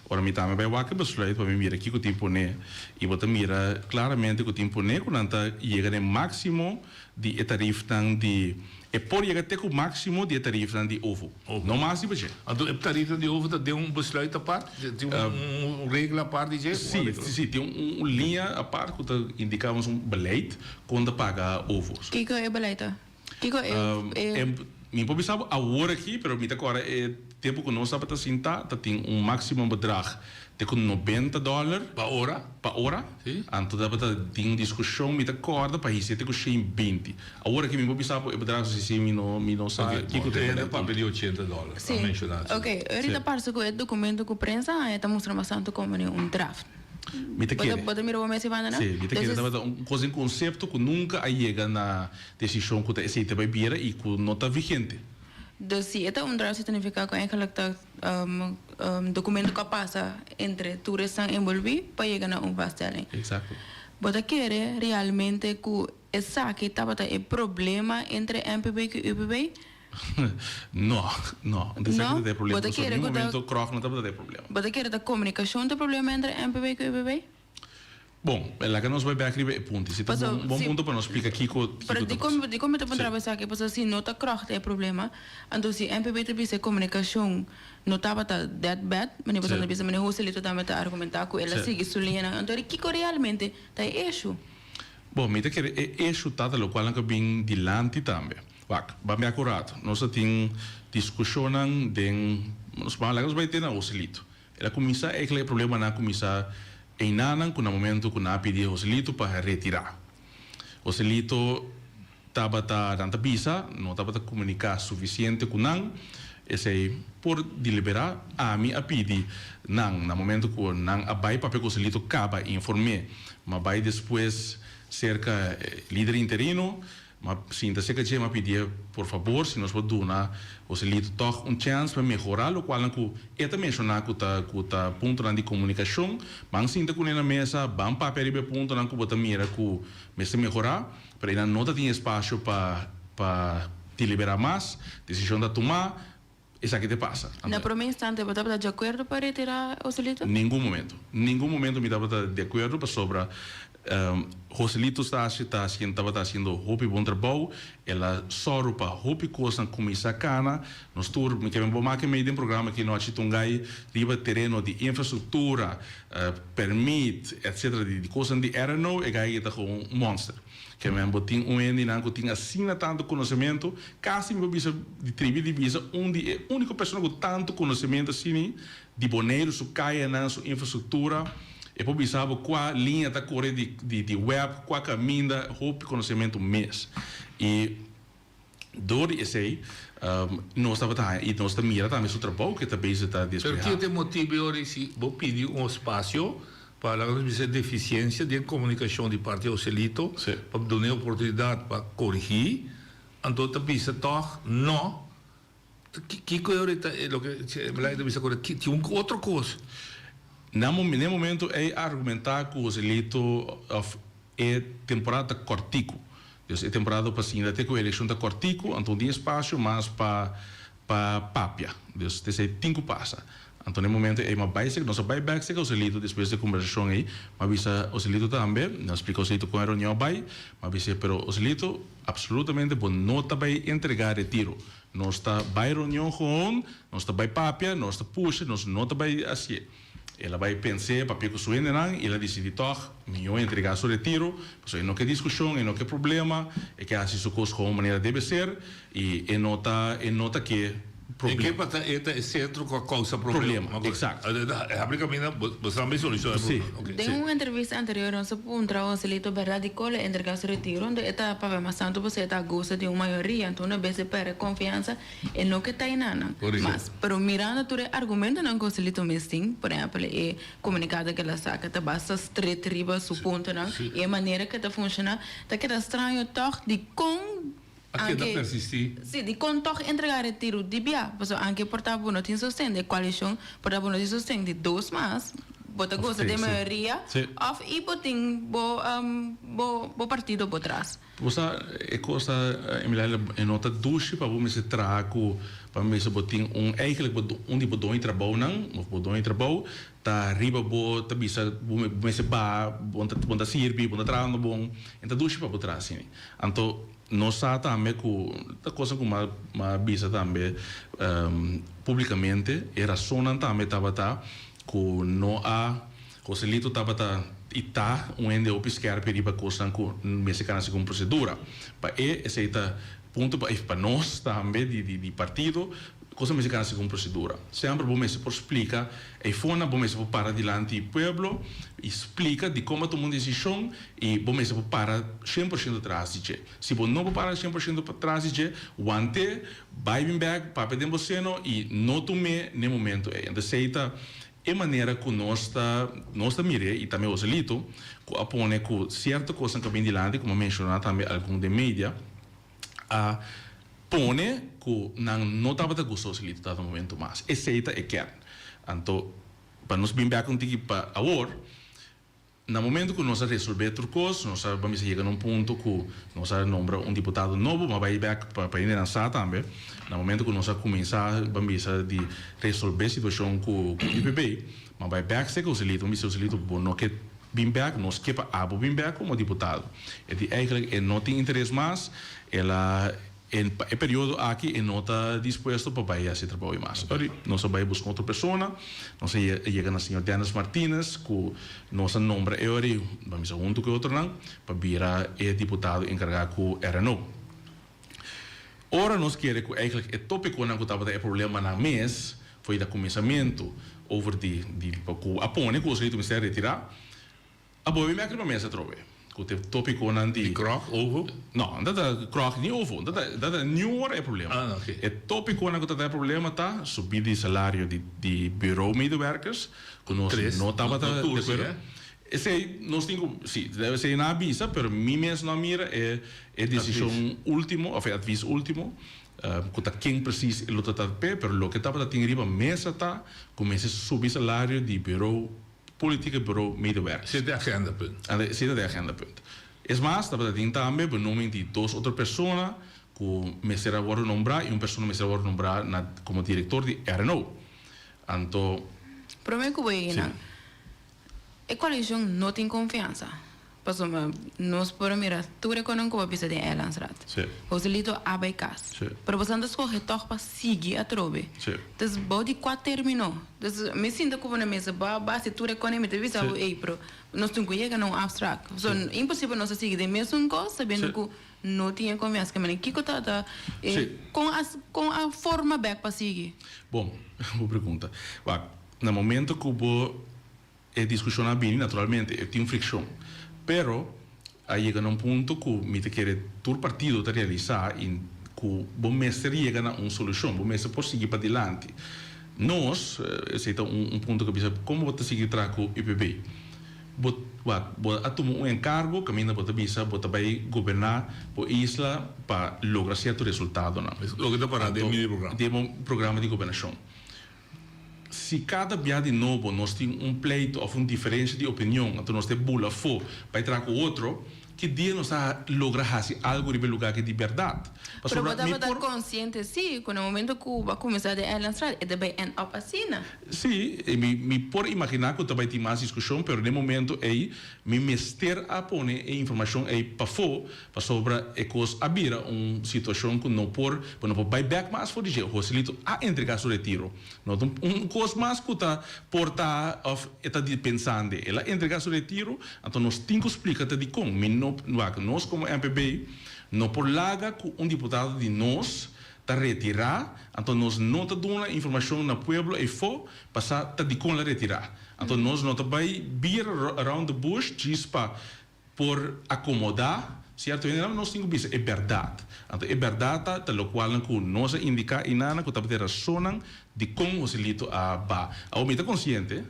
ora mi tambe bai wak e besluit pa mi mira kiko tin pone i bo ta mira klaramente ku tin pone ku nan ta yega na e maximo di e tarifnan di e por yega te ku maximo di e tarifnan di ovo. No mas di dje. Anto e tarifnan di ovo ta den un besluit apart? Tin un regla apart di dje? Sí, sí, tin un liña apart ku ta indiká nos un beleid kon ta paga ovo. Kiko e beleid ta? Kiko e. Mi por bisa bo awor aki, pero mi ta kòrda e tempu ku nos tabata sintá ta tin un máksimo bedrag te ku 90 dòler. Pa ora? Pa ora. Sí. Anto tabata tin un diskushon, mi ta kòrda pa hisié te ku 120. Awor aki mi por bisa bo e bedrag si si mi no mi no sa Ok, kiko bon, ta e te hende beleid. papia di 80 dòler, Sí. a menshoná Ok, ahorita parse ku e dokumento ku prensa haña ta mustra bastante komo di un draft. Mi ta Bo ta kere. bo ta mira bo mes e banda nan? Sí, mi ta kere Entonces tabata un kos den konsepto ku nunka a yega na desishon ku ta esei ta bai bira i ku no ta vigente. Dus si e ta un draft significa ku eigenlijk ta documento ku a pasa entre tur esnan envolvi pa yega na un vaststelling. Exacto. Bo ta kere realmente ku esaki tabata e problema entre NPB ku UPB? No, no. No? Esaki ta e problema. Bo ta Pasobra kere den ku ta momento kròg no tabata e problema. Bo ta kere ta komunikashon ta e problema entre NPB ku UPB? Bon, laga nos bai bek riba e punto. Si ta Paso, bon, bon si, punto pa nos splika kiko, pero kiko ta dikon, pasa. dikon mi ta puntra Sí. bo esaki? Pasobra si no ta kròg ta e problema, anto si NPB ta bisa e komunikashon no tabata that bad, manera Sí. boso ta bisa, manera Joselito tambe ta argumentá ku el a Sí. sigui su liñanan, anto di kiko realmente ta e issue? Bon, mi ta kere e issue ta ta lokual nan ka bin dilanti tambe. Wak, ban bia ku rato. Nos a tin diskushonnan den, nos ban laga nos bai te na Joselito. El a kuminsá eigenlijk e problemanan a kuminsá einanan ku na momento ku nan a pidi Joselito pa retirá. Joselito tabata, nan ta bisa, no tabata komuniká sufisiente ku nan, esei por deliberá. Ami a pidi nan na momento ku nan a bai papia ku Joselito kaba inform'é, ma bai despues serka e lider interino. M'a sinta serka dje, m'a pidié por fabor si nos por duna Joselito tòg un chèns pa mehorá lokualnan ku e ta menshoná ku ta ku ta puntonan di komunikashon. Ban sinta kuné na mesa, ban papia riba e puntonan ku bo ta mira ku mester mehorá, pero einan no ta tin espasio pa pa deliberá mas. Desishon ta tumá, esaki ta pasa. Na promé instante bo tabata di akuerdo pa retirá Joselito? Ningun momento. Ningun momento mi tabata di akuerdo pasobra Joselito Stasie ta haciendo tabata haciendo hopi bon trabou. El a sòru pa hopi kosnan kuminsá kana. Nos tur, mi ke bo make mei den programa aki nochi Tungay riba tereno di infrastruktura, permit, etcetera di kosnan di RNO, e guy aki ta gewoon un monster. Ke men bo tin un hendenan ku tin asina tantu konosementu, kasi mi por bisa di tribi di bisa un di e úniko persona ku tantu konosementu asina di Boneiru, su kayanan, su infrastruktura. E por bisa bo kua liña ta kore di di web, kua kaminda, hopi konosementu mes. I dor di esei nos tabata haña i nos ta mira tambe su trabou ku e ta bezig ta Pero desplegá. kiko ta e motibu e ora si bo pidi un espasio pa laga nos bisa e defisiensia den komunikashon di parti Joselito pa duna e oportunidat pa korigí, anto ta bisa tòg no. Kiko e ora ta loke Beleid ta bisa ku tin un otro kos. Na e momento ei a argumentá ku Joselito òf e temporada ta kòrtiku. Dus e temporada pa sinta te ku e elekshon ta kòrtiku, anto no tin espasio mas pa pa papia. Dus esei tin ku pasa. Anto na e momento ei m'a bai seka, nos a bai bèk seka Joselito despues di e kombersashon ei. M'a bisa Joselito tambe, mi a splika Joselito kon e reunion a bai. M'a bis'é, pero Joselito, absolutamente bo no ta bai entregá retiro. Nos ta bai reunion gewoon, nos ta bai papia, nos ta pusha, nos no ta bai hasié. El a bai pens'é, papia ku su hendenan i el a disidí tòg mihó entregá su retiro, pasobra e no ke diskushon, e no ke problema, e ke hasi su kos gewoon manera debe ser i e no ta e no ta ke E ke pa ta e ta e sentro ku a kousa problema. Problema, eksakto. E habri kaminda, bo sa mi solushoná e problema. Sí. Den un entrevista anterior nos a puntra Joselito berdad dikon lo entrega su retiro, anto e ta papia mas tantu pasobra e ta gosa di un mayoria, anto una bes e perde konfiansa e no ke ta enanan mas. Pero mirando tur e argumentonan ku Joselito mes tin, por ehempel e komunikado ku el a saka ta basta stret riba su puntonan i e manera ku e ta funshoná, ta keda straño tòg dikon A keda persistí. Sí, dikon tòg entregá retiru di bia? Pasobra anke por ta bo no tin sosten di e koalishon, por ta bo no tin sosten di dos mas, bo ta gosa di e mayoria òf i bo tin bo bo partido bo tras. Bo sa e kos ta, Emilaila, e no ta dushi pa bo mester traha ku, pa mester bo tin un, eigenlijk bo un di bo doño trabounan òf bo doño trabou ta riba bo ta bisa bo mester baha, bo no ta sirbi, bo no ta trahando bon, e ta dushi pa bo traha asina. Anto Nos sa tambe ku ta kosa ku m'a bisa tambe publikamente, e rasonnan tambe tabata ku no a, Joselito tabata i ta un hende hopi skèrpi riba kosnan ku mester kana segun prosedura. Pa e esei ta punto pa pa nos tambe di partido, kosnan mester kana segun prosedura. Semper bo mester por splika Eifonan bo mester por para dilanti pueblo i splika dikon bo a tuma un desishon i bo mester por para 100% tras di dje. Si bo no por para 100% tras di dje, want'é, bai bin bèk, papia den bo seno i no tum'é n'e momento ei. Entonces esei ta e manera ku nos ta nos ta mir'é i tambe Joselito ku a pone ku sierto kosnan ku a bin dilanti, ku mi a menshoná tambe algun den media, a pone ku nan no tabata gusta Joselito ta momento mas. Esei ta e kern. Anto, pa nos bin bek un tiki pa awor, na momento ku nos a resolbe tur kos, nos a bamisa yega na un punto ku nos a nombra un diputado nobo, ma bai bek pa pa hendenan sa tambe, na momento ku nos a kuminsá bamisa di resolbe situashon ku ku UPB, ma bai bek serka Joselito, mi bisa Joselito bo no ke bin bek, nos ke pa abo bin bek komo diputado. E di eigenlijk e no tin interes mas, el a e pa e periodo aki e no ta dispuesto pa bai hasi e trabou ei mas. Ori nos a bai buska otro persona, nos a yega na señor Dennis Martinez ku nos a nombra e ori, ban bisa huntu ku e otronan, pa bira e diputado enkargá ku RNO. Ora nos kere ku eigenlijk e topikonan ku tabata e problemanan mes for di ta kuminsamentu over di di ku a pone ku Joselito mester a retirá, a bolbe mèk riba mesa atrobe ku te topikonan di. Di kròk, ovo? No, no ta kròk ni ovo, no ta ta niun ora e problema. Ah, oké. E topikonan ku ta ta e problema ta subida di salario di di bureau medewerkers ku nos Tres, no tabata no de tur si, akuerdo. eh? Esei nos tin ku, si, debe ser nan a bisa, pero mi mes no a mira e e desishon último òf e advis último ku ta ken presis e lo ta ta p'e, pero loke tabata tin riba mesa ta ku mester subi salario di bureau politieke bureau medewerkers. Esei ta e agendapunt. Esei ta e agendapunt. Es mas, tabata tin tambe benoeming di dos otro persona ku mester a wòrdu nombrá i un persona mester a wòrdu nombrá na komo direktor di RNO. Anto. Promé ku bo yega nan, e koalishon no tin konfiansa. Pasobra nos por a mira tur e konan ku bo a bisa den Eilandsraad. Joselito a bai kas. Pero boso ta skohe tòg pa sigui atrobe. Dus bou di kua término? Dus mi sinta ku bo na mesa, bo a base tur e konan i mi ta bisa bo, ey, pero nos tin ku yega na un afsprak. So, imposibel nos a sigui den mesun kos sabiendo ku no tin e konfiansa. Ke manera kiko ta ta e kon a kon a forma bèk pa sigui? Bon, bo pregunta. Wak, na momento ku bo E diskushon a bini, naturalmente e tin frikshon, pero a yega na un punto ku mi ta kere tur partido ta realisá i ku bo mester yega na un solushon, bo mester por sigui padilanti. Nos, esei ta un punto ku a bisa, komo bo ta sigui traha ku UPB? Bo, wak, bo a tuma un enkargo kaminda bo ta bisa bo ta bai goberná bo isla pa logra sierto resultadonan. Loke ta pará den mi programa. Den bo programa di gobernashon. Si kada bia di nobo nos tin un pleito òf un diferensha di opinion, anto nos ta bula afó pa e traha ku otro, ki dia nos ta logra hasi algu riba e lugá aki di bèrdat? Pero bo Pasobra mi tabata por. konsiente sí ku na momento ku bo a kuminsá den Eilandstraat e ta bai end up asina. Sí, i mi por imaginá ku ta bai tin mas diskushon, pero den e momento ei mi mester a pone e informashon ei pafó Pasobra e kos a bira un situashon ku no por, bo no por bai bèk mas for di dje. Joselito a entregá su retiro. No ta un kos mas ku ta por ta òf e ta di pensande. El a entregá su retiro, anto nos tin ku splika ta dikon. Mi no, wak, nos komo MPB no por laga ku un diputado di nos ta retirá, anto nos no ta duna informashon na pueblo eyfó pa sa ta dikon el a retirá. Anto nos no ta bai bira around the bush djis pa Por akomodá sierto hendenan, nos tin ku bisa e bèrdat. Anto e bèrdat ta ta lokualnan ku nos a indiká einanan ku tabata e rasonnan dikon Joselito a ba. Awor mi ta konsiente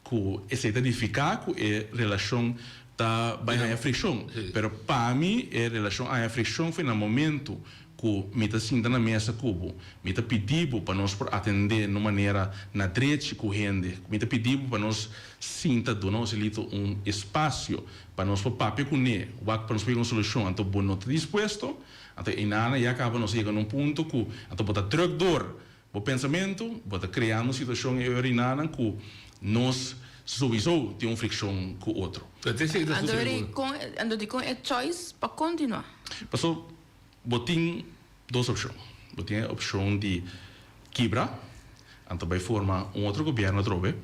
ku esei ta nifiká ku e relashon ta bai haña frikshon, pero pa mi e relashon a haña frikshon foi na momentu ku mi ta sinta na mesa ku bo, mi ta pidi bo pa nos por atendé no manera na drechi ku hende, mi ta pidi bo pa nos sinta duna Joselito un espasio pa nos por papia kuné, wak pa nos por yega un solushon, anto bo no ta dispuesto, anto einana ya kaba nos a yega na un punto ku anto bo ta drùk dor bo pensamentu, bo ta kreando un situashon e ora einanan ku nos souiso tin un frikshon ku otro. Anto anto dikon e choice pa kontinuá? Paso Bo tin dos opshon. Bo tin e opshon di kibra, anto bai forma un otro gobièrnu atrobe,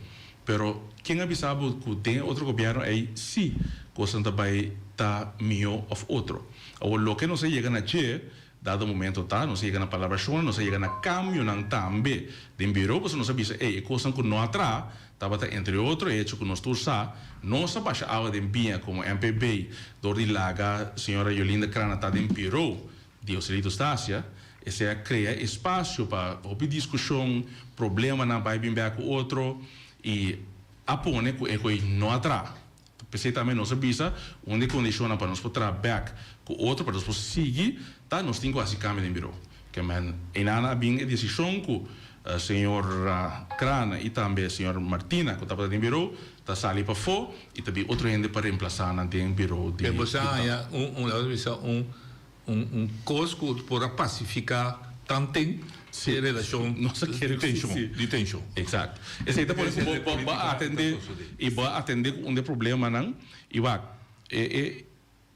pero ken a bisa bo ku den e otro gobièrnu ei sí kosnan ta bai ta mihó òf otro? Awor loke nos a yega na dje dado momento ta, nos a yega na palabrashonnan, nos a yega na kambionan tambe den biro, pasobra nos a bisa ei e kosnan ku no a traha Tabata entre otro e hecho ku nos tur sa, nos a basha awa den biña komo MPB dor di laga señora Yolinda Crana ta den biro di Joselito Stasia, esei a krea espasio pa hopi diskushon, problemanan bai bin bek ku otro i a pone ku e koe no a traha. P'esei tambe nos a bisa un di e kondishonnan pa nos por traha bek ku otro pa nos por sigui ta nos tin ku hasi kambio den biro. Ke men einan a bin e desishon ku señor Crana i tambe señor Martina ku tabata den biro ta sali pafó i ta bin otro hende pa remplasá nan den biro di Pero bo sa diputado. haña un un laga bisa un Un un kos ku por a pasifiká tanten e relashon Nos a kere di tenshon, sí. di tenshon. Exacto. Esei ta pone ku bo bo bo a atendé i bo a atendé ku un di e problemanan i wak e e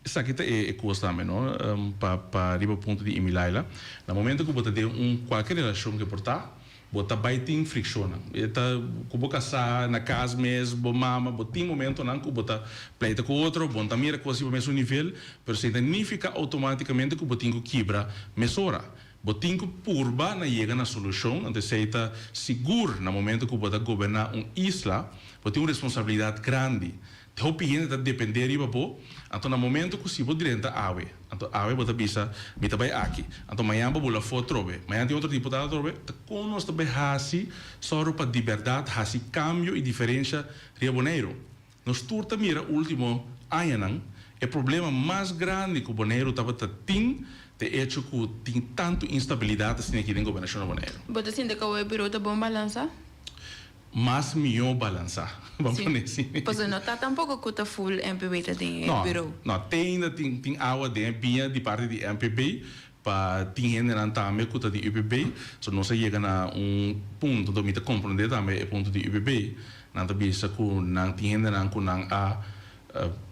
esaki ta e e kos tambe no pa pa riba punto di Emilaila na momento ku bo ta den un kualke relashon ke por ta Bo ta bai tin frikshonnan. E ta ku bo kasá, na kas mes, bo mama, bo tin momentonan ku bo ta pleita ku otro, bo no ta mira kos riba mesun nivel, pero esei ta nifiká outomátikamente ku bo tin ku kibra mesora. Bo tin ku purba na yega na solushon, anto esei ta sigur na momento ku bo ta goberná un isla, bo tin un responsabilidat grandi. Hopi hende ta dependé riba bo, anto na momento ku si bo drenta awe, anto awe bo ta bisa, mi ta bai aki, anto mañan bo bula afó atrobe, mañan tin otro diputado atrobe, ta kon nos ta bai hasi sòru pa di bèrdat hasi kambio i diferensha riba Boneiru? Nos tur ta mira último añanan e problema mas grandi ku Boneiru tabata tin ta e echo ku tin tantu instabilidat asina aki den gobernashon di Boneiru. Bo ta sinti ku e biro ta bon balansá? Mas mihó balansá, ban pone asina. Pasobra no ta tampoko ku ta full MPB ta den e biro. No, no, te ainda tin tin awa den e biña di parti di MPB, pa tin hendenan tambe ku ta di UPB. So nos a yega na un punto, anto mi ta komprondé tambe e punto di UPB. Nan ta bisa ku nan tin hendenan ku nan a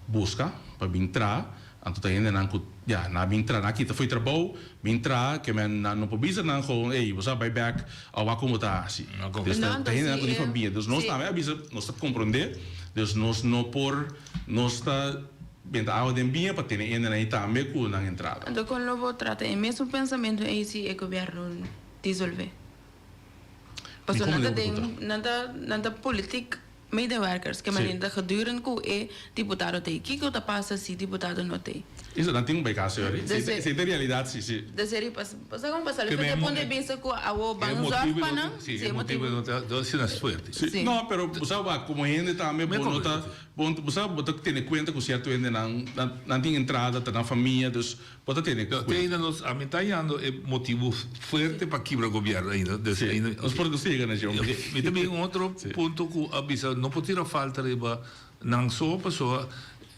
buska pa bin traha, anto ta hendenan ku ya nan a bin traha, nan a kita fo'i trabou bin traha, ke men nan no por bisa nan gewoon ey bo sa bai bek a wak kon bo ta hasi. Dus ta hendenan ku tin famia. Dus nos tambe a bisa nos ta komprondé, dus nos no por nos ta benta awa den biña pa tene hendenan ei tambe ku nan entrada. Anto kon lo bo trata e mesun pensamentu ei si e gobièrnu disolvé? Pasobra nan ta den, nan ta, nan ta politiek medewerkers, ke manera ta gedurend ku e diputado t'ei. Kiko ta pasa si diputado no t'ei? Eso nan tin un bai kaso yori. Si ta realidat si, si. De seri pas, sa kon pasa? Lo e punto di bista ku awo ban zorg pa nan. Si, e motibu no ta asina fuerte. Si, no, pero bo sa wak, komo hende tambe bo no ta, bo sa bo ta tene kuenta ku sierto hendenan, nan tin entrada, ta nan famia, dus Bo ta tene cuenta. Te ainda nos a mi ta hallando e motibu fuerte pa kibra gobierno ainda. Dus Sí, ainda nos por nos yega na dje. Oke, mi ta bin un otro punto cu a bisa no por tira falta riba nan so pasobra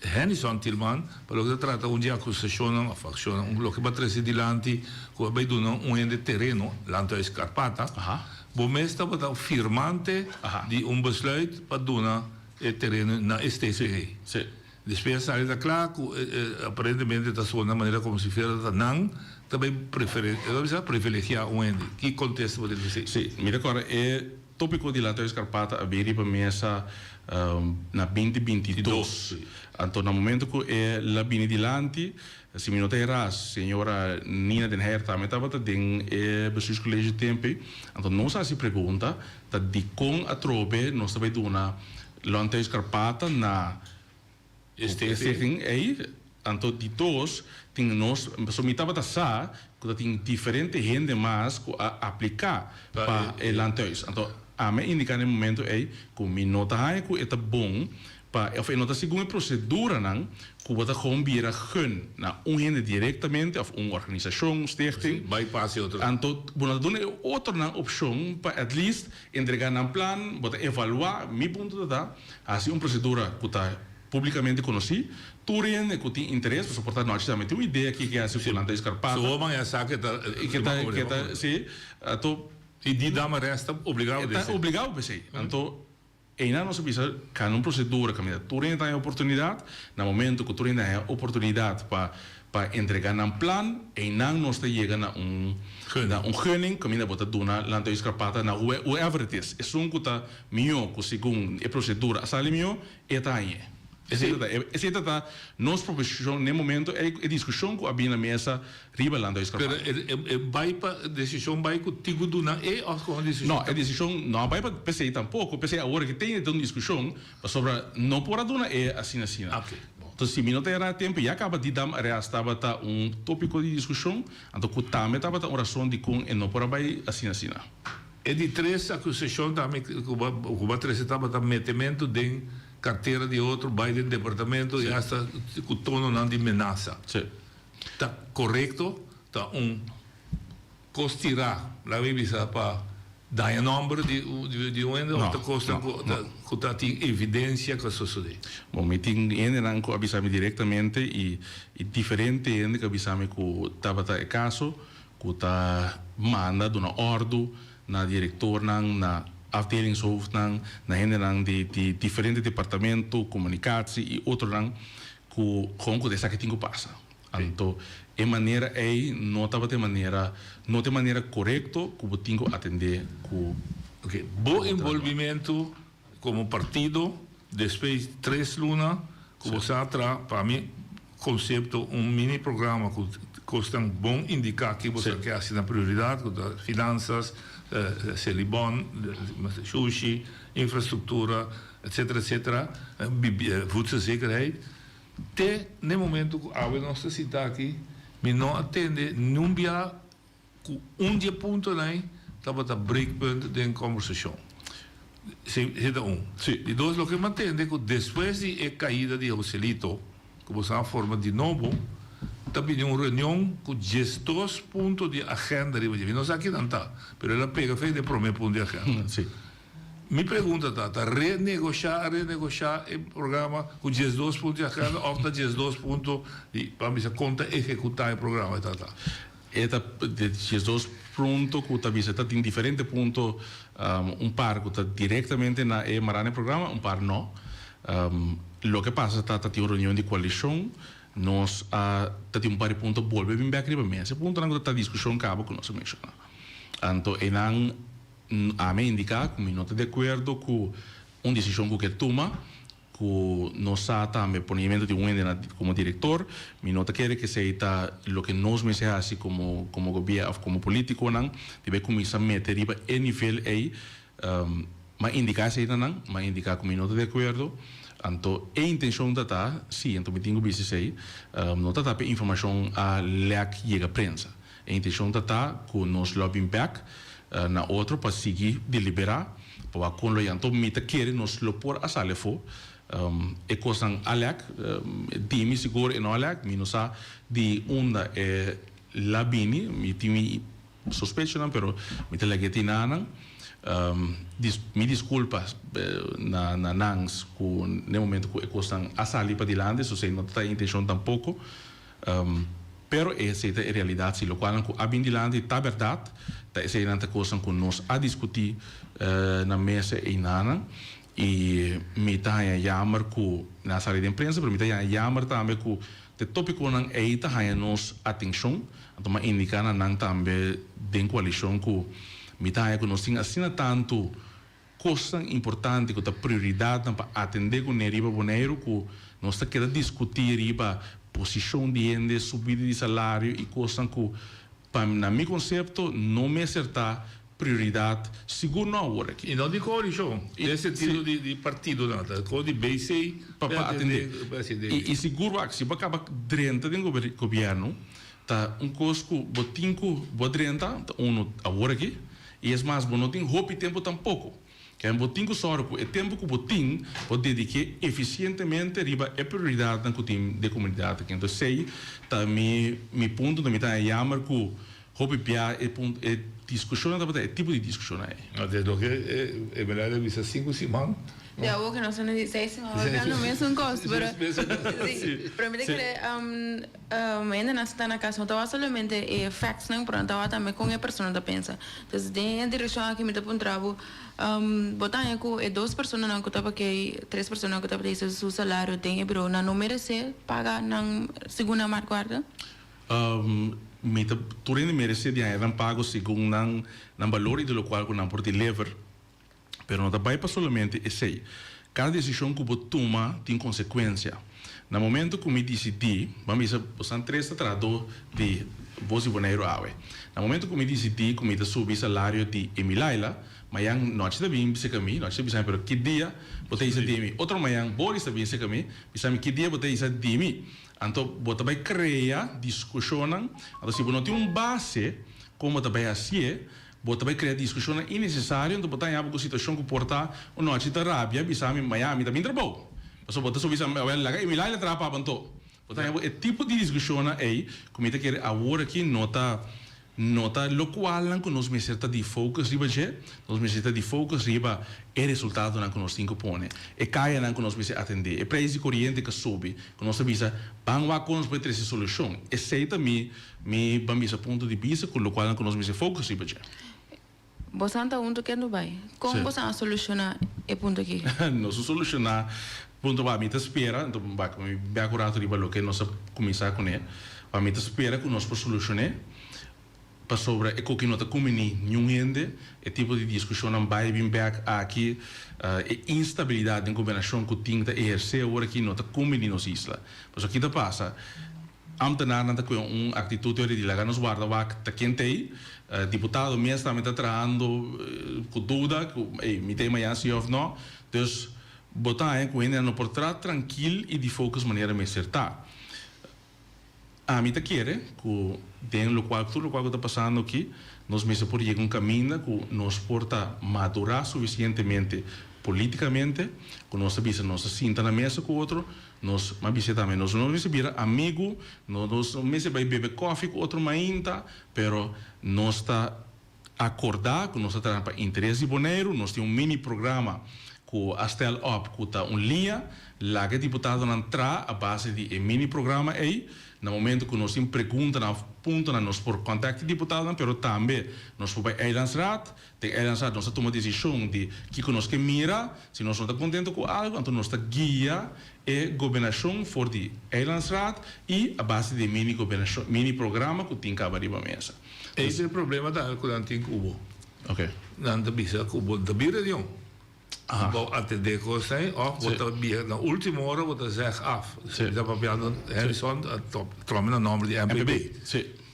Hennyson Thielman pa loke ta trata un di acusacionnan of accionnan un loke bo a trece dilanti cu a bay duna un hende tereno Landhuis Karpata bo mes tabata firmante di un besluit pa duna e tereno na e stichting. Sí. Despues a sali ta kla ku aparentemente ta sona manera komo si fuera ta nan ta bai privilegiá un hende. Ki kontesta bo tin pa esei? Sí, mi ta kòrda e tópiko di Landhuis Karpata a bin riba mesa na binti 22. Anto na momento ku e la bini dilanti, si mi no ta erá, señora Nina den Heyer tambe tabata den e bestuurscollege tempu ei. Anto nos a hasi pregunta ta dikon atrobe nos ta bai duna Landhuis Karpata na stichting ei, anto di dos tin nos, pasobra mi tabata sa ku ta tin diferente hende mas ku a apliká pa e landhuis. Anto ami a indiká na e momento ei ku mi no ta haña ku e ta bon pa òf e no ta segun e proseduranan ku bo ta gewoon bira gun na un hende direktamente òf un organisashon, stichting. Bypass e otro. Anto bo no ta duna e otronan opshon pa at least Entrega nan plan, bo ta evaluá, mi punto ta ta, hasi un prosedura ku ta públikamente konosí, tur hende ku tin interes, pasobra por ta nochi tambe tin un idea kiko ke hasi ku nan ta eskarpata. Su homan ya sa ke ta ke ta ke ta si, anto I di dama rest ta obligá obedesé. Ta obligá obedesé. Anto einan nos a bisa kana un prosedura kaminda tur hende ta haña oportunidat, na momento ku tur hende haña oportunidat pa Pa entrega nan plan, einan nos ta yega na un na un gunning kaminda bo ta duna Landhuis Karpata na whoever it is. Esun ku ta mihó ku segun e prosedura a sali mihó, e ta hañ'é. Esei ta ta esei ta ta nos proposishon n'e momento ei e diskushon ku a bini na mesa riba Landhuis Karpata. Pero e e bai pa desishon bai ku tin ku duna e òf kon e desishon No, e desishon no a bai pa p'esei tampoko. P'esei awor ke tin e ta un diskushon pasobra no por a duna e asina asina. Entonces si mi no ta era tempo ya caba di dam arrest tabata un topico di discusion, anto cu tambe tabata un razon dicon e no por a bay asina asina. E di tres acusacion tambe cu bo a trece tabata metemento den cartera di otro, bay den departamento y hasta cu tononan di menasa. Ta corecto? Ta un Kos tirá, laga mi bisa, pa daña nòmber di di un hende òf ta kosnan ku ta ku ta tin evidensia ku a sosodé? Bon, mi tin hendenan ku a bisa mi direktamente i i diferente hende ku a bisa mi ku tabata e kaso, ku ta manda duna òrdu na direktornan, na afdelingshoofdnan, na hendenan di di diferente departamento, komunikatie i otronan ku kon ku ta esaki tin ku pasa. Anto e manera ei no tabata e manera, no ta e manera korekto ku bo tin ku atendé ku. Oke, bo envolvimentu komo partido despues di tres luna ku bo sa tra pa mi konsepto un mini programa ku kosnan bon indiká ki bo sa ke hasi na prioridat ku ta finansas, Selibon, shushi, infrastruktura, etsetera etsetera, voedselzekerheid. Te n'e momento cu awe nos ta sinta aki, mi no a tende niun bia cu un di e puntonan tabata breekpunt den conversacion. Esei ta un. Di dos, loke mi a tende ku despues di e kaida di Joselito, ku boso a forma di nobo, ta bini un reunion ku 12 punto di agenda riba dje. Mi no sa kinan ta, pero el a pega fe den prome punto di agenda. Mi pregunta ta, ta renegoshá a renegoshá e programa ku 12 punto di agenda òf ta 12 punto di, pa bisa, kon ta ehekutá e programa e ta ta? E ta 12 punto ku ta bisa ta tin diferente punto, un par ku ta direktamente na e mará na e programa, un par no. Loke pasa ta ta tin un reunion di koalishon, nos a ta tin un par di punto bolbe bin bèk riba mesa. E puntonan ku ta ta diskushon kaba ku nos a menshoná. Anto einan Ami a indiká ku mi no ta di akuerdo ku un desishon ku ke tuma, ku no sa tambe ponimentu di un hende na komo direktor. Mi no ta kere ku esei ta loke nos mester hasi komo komo gobièrnu òf komo polítikonan, debe kuminsá mete riba e nivel ei. Mi a indiká esei na nan, mi a indiká ku mi no ta di akuerdo. Anto e intenshon ta ta, sí, anto mi tin ku bisa esei, no ta ta pa e informashon a lèk yega prensa. E intenshon ta ta ku nos lo a bin bèk na otro pa sigui deliberá pa wak kon lo ya. Anto mi ta kere nos lo por a sali afó. E kosnan a lèk, di mi sigur e no a lèk, mi no sa di unda e la bini, mi tin mi sospechonan pero mi ta lag'é tin nan. Mi diskulpa na nan ku n'e momento ku e kosnan a sali padilanti, so esei no ta ta e intenshon tampoko. Pero esei ta e realidat si lokualnan ku a bin dilanti ta bèrdat, ta eseinan ta kosnan ku nos a diskutí na mesa einanan i mi ta haña yamer ku nan a sali den prensa pero mi ta haña yamer tambe ku te topikonan ei ta haña nos atenshon, anto mi a indiká na nan tambe den koalishon ku mi ta haña ku nos tin asina tantu Kosnan importante ku ta prioridatnan pa atendé kuné riba Boneiru ku nos ta keda diskutí riba posishon di hende, subida di salario i kosnan ku pa na mi konsepto no mester ta prioridat, sigur no awor aki. I no di koalishon, den sentido di partidonan, ta kos di BC pa atendé. I sigur wak, si bo a kaba drenta den gobièrnu ta un kos ku bo tin ku bo a drenta, ta unu awor aki, I es mas, bo no tin hopi tempu tampoko. Kèn bo tin ku sòru ku e tempu ku bo tin, bo dedik'é efisientemente riba e prioridatnan ku tin den komunidat aki. Enton esei ta mi mi punto, mi ta haña yamer ku hopi bia e punto e diskushonnan tabata e tipo di diskushonnan ei. No, des loke e Bernardo a bisa sinku siman. Di awor ku nos ta na di seis siman, bo ta mesun kos, pero si, pero mi ta kere Hende nan sta na cas no ta wak solamente e facts nan pero nan ta wak tambe con e persona ta pensa. Entonces den e direccion aki mi ta puntra bo, bo ta haña cu e dos personanan cu tabata key, tres personanan cu tabata hisa su salario den e bureau nan no merece paga nan segun nan markwaarde? Mi ta tur hende merece di haña nan pago segun nan nan balor y di locual cu nan por deliver. Pero no ta bai pa solamente esei. Kada desishon ku bo tuma tin konsekuensia. Na momento ku mi disidí, ban bisa bosan tres ta trahadó di Bos di Boneiru awe. Na momento ku mi disidí ku mi ta subi salario di Emi Laila, mayan Nochi ta bin bisa ku mi, Nochi ta bisa mi pero ki dia bo ta hisa di mi? Otro mayan Boris ta bin serka mi, bisa mi ki dia bo ta hisa di mi? Anto bo ta bai krea diskushonnan, anto si bo no tin un base kon bo ta bai hasié, Bo ta bai krea diskushonnan innesesario, anto bo ta haña bo ku situashon ku por ta un nochi ta rabia bisa mi maña mi ta bin trabou. Pasobra bo ta subi bisa mi awel laga Emilaila laga traha papa anto. Bo ta haña bo e tipo di diskushonnan ei ku mi ta kere awor aki no ta no ta lokualnan ku nos mester ta di focus riba dje, nos mester ta di focus riba e resultatonan ku nos tin ku pone, e kayanan ku nos mester atendé, e preis di koriente ku a subi, ku nos ta bisa ban wak kon nos por trese solushon. Esei ta mi Mi ban bisa punto di bista ku lokualnan ku nos mester focus riba dje. Bosan ta huntu kendo bai. Kon bosan a solushoná e punto aki? Nos a solushoná punto ba mi ta spera, anto bak mi bek un ratu riba loke nos a kuminsá kuné, ba mi ta spera ku nos por solushoné pasobra e koki no ta kumbiní niun hende, e tipo di diskushonnan bai bin bek aki, e instabilidat den gobernashon ku tin ta ehersé awor aki no ta kumbiní nos isla. Pasobra ki ta pasa? Ambtenaarnan ta kue un actitud ori di laga nos warda wak ta ken t'ey. Diputado mes tambe ta trahando cu duda cu ey mi t'ey mañana si of no. Dus bo ta haña cu hendenan no por traha trankil y di focus manera mester ta. Ami ta kere ku den lokual tur lokual ku ta pasando aki nos mester por yega un kaminda ku nos por ta madurá sufisientemente polítikamente ku nos ta bisa nos ta sinta na mesa ku otro, nos m'a bisa tambe nos no mester bira amigu, no nos no mester bai bebe kòfi ku otro mainta, pero nos ta akordá ku nos ta traha pa interes di Boneiru, nos tin un mini programa ku a stel op ku ta un liña, laga e diputadonan traha a base di e mini programa ei. Na momento ku nos tin preguntanan òf puntonan nos por kòntakt e diputadonan, pero tambe nos por bai Eilandsraad. Den Eilandsraad nos ta tuma desishon di kiko nos ke mira. Si nos no ta kontento ku algu, anto nos ta guia e gobernashon for di Eilandsraad i a base di e mini gobernashon, mini programa ku tin kaba riba mesa. Ese problema ta ku nan tin ku bo. Ok. Nan ta bisa ku bo ta bin reunion. Bo atendé kos ei òf bo ta bira na último ora bo ta zeg af. Mi ta papiando Harrison tròme na nòmber di MPB.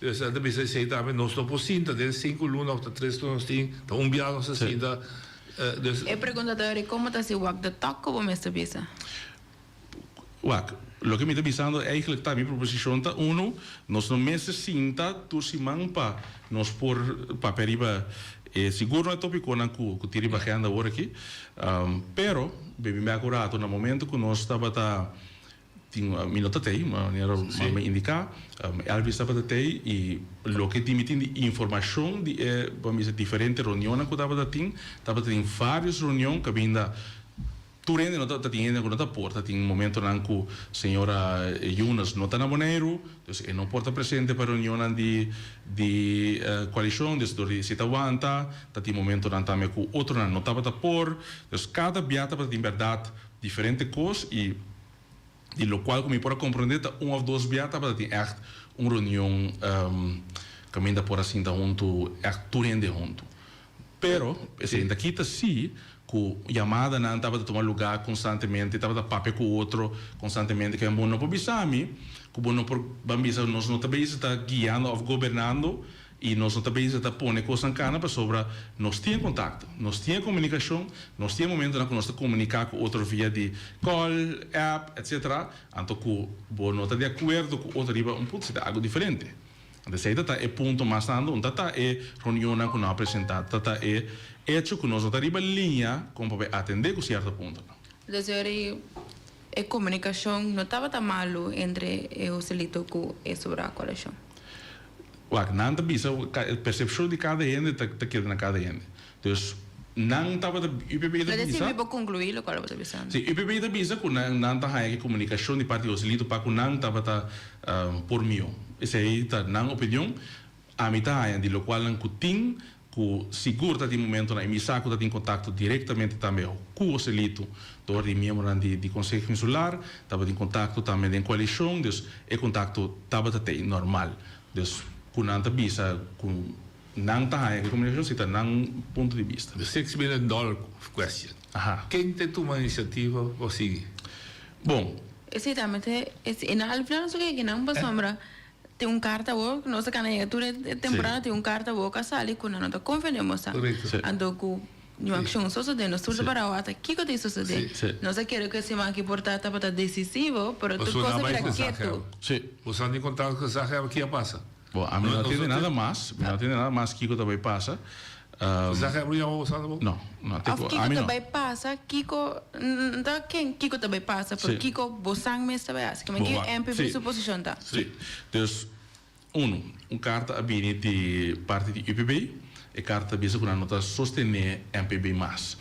Dus nan ta bisa esei tambe nos no por sinta den sinku luna òf ta tres luna nos tin ta un bia nos ta sinta. Dus. E pregunta ta ori komo ta si wak de tòk ku bo mester bisa? Wak, loke mi ta bisando eigenlijk ta mi proposishon ta unu, nos no mester sinta tur siman pa nos por papia riba e sigur no e topikonan ku tin riba agenda awor aki, pero bebí mi un rato na momento ku nos tabata tin mi no ta tei manera mama indiká, Elvis tabata tei i loke di mi tin di informashon di e bo a bisa diferente reunionnan ku tabata tin, tabata tin varios reunion kaminda. Tur hende no ta ta tin hende ku no ta por, ta tin momentonan ku señora Yunes no ta na Boneiru, dus e no por ta presente pa reunionnan di di koalishon, dus dor di si ta wanta, ta tin momentonan tambe ku otronan no tabata por, dus kada bia tabata tin bèrdat diferente kos i di lokual ku mi por a komprondé ta un òf dos bia tabata tin ègt un reunion kaminda por a sinta huntu ègt tur hende huntu. Pero, esei ta kita si ku yamadanan tabata tuma lugá konstantemente, tabata papia ku otro konstantemente. Ke bo no por bisa mi ku bo no por ban bisa nos no ta bezig ta guiando òf gobernando i nos no ta bezig ta pone kosnan kana pasobra nos tin e kontakto, nos tin e komunikashon, nos tin e momentonan ku nos ta komuniká ku otro via di kòl, app, etsetera. Anto ku bo no ta di akuerdo ku otro riba un punto esei ta algu diferente. Esei ta ta e punto mas ando, un ta ta e reunionnan ku nan a presentá, ta ta e echo ku nos no ta riba liña kon pa bai atendé ku sierto puntonan. Entonces ora e komunikashon no tabata malu entre e Joselito ku e sobrá koalishon. Wak, nan ta bisa e persepshon di kada hende ta keda na kada hende. Dus nan tabata, UPB ta Lo bisa. mi por konkluí lokual bo ta bisando. Sí, UPB ta bisa ku nan nan ta haña ku komunikashon di parti di Joselito pa ku nan tabata por mihó. Esei ta nan opinion. Ami ta haña di lokual nan ku tin ku sigur ta tin momentonan i mi sa ku ta tin kontakto direktamente tambe ku Joselito dor di miembronan di di Konseho Insular, tabatin kontakto tambe den koalishon, dus e kontakto tabata tei normal. Dus ku nan ta bisa ku. Nan ta haña ku e komunikashon si ta nan punto di bista. The $6 million question. Aha. Ken ta tuma inisiativa pa sigui? Bon. Esei tambe ta e nan al final nos a kere nan pasobra tin un karta awor ku nos a kana yega tur e temporada tin un karta awor ku a sali ku nan no ta konfia den bosa. Korekto. Anto ku niun akshon sosodé nos tur ta para awor kiko ta sosodé. Nos a kere ku e siman aki por ta tabata desisivo pero tur kos a bira ketu. Boso a tin kontakto ku Zaheb ki a pasa? Bo, ami no a tende nada mas, mi no a tende nada mas kiko ta bay pasa. Sa Hebrew yama bo sa bo? No, no te Of ku, kiko ami ta no. bay pasa, kiko, n ta ken kiko ta bay pasa, pero Sí. kiko bo san mes ta bay hasi. Kimen Bo ki wak, NPB sí. su posishon ta? Sí. Dus, unu, un karta a bini di parti di UPB, e karta ta bisa ku nan no ta sostené NPB mas.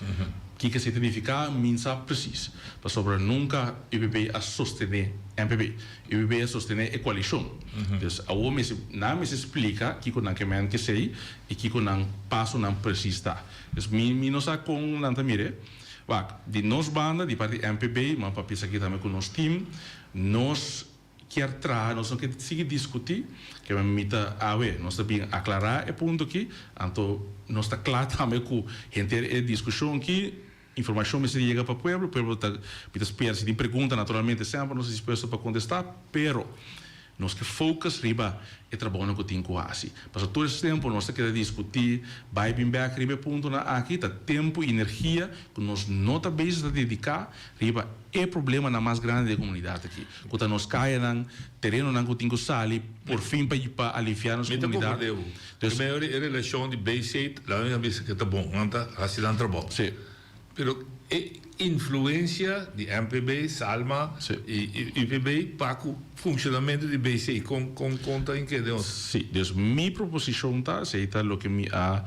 Kiko esei ta nifiká, mi n sa presis, pasobra nunka UPB a sostené NPB. UPB a sostené e koalishon. Dus awor mester, nan mester splika kiko nan ke men ke esei i kiko nan pasonan presis ta. Dus mi mi no sa kon nan ta mir'é. Wak, di nos banda, di parti NPB, mi a papia esaki tambe ku nos tim, nos kier traha, nos no ke sigui diskutí, ke men mi ta awe, nos ta bin aklará e punto aki, anto nos ta kla tambe ku henter e diskushon aki, Informashon mester yega pa pueblo, pueblo ta mi ta spera si tin pregunta naturalmente semper nos ta dispuesto pa kontestá, pero. Nos ke focus riba e trabounan ku tin ku hasi. Pasobra tur es tempu nos ta keda diskutí, bai bin bèk riba e puntonan aki, ta tempu i energia ku nos no ta bezig ta dediká riba e problemanan mas grandi den e komunidat aki, ku ta nos kayanan, terenonan ku tin ku sali por fin pa pa aliviá nos Mi ta komunidat. komprendé bo. Primero e relashon di BC, laga mi a bisa ke ta bon, nan ta hasi nan trabou. Sí. Pero e influencia di MPB, Salma y UPB pa cu funcionamento di BC, con con con ta in kende otro? Sí, dus mi proposicion ta, esey ta loke mi a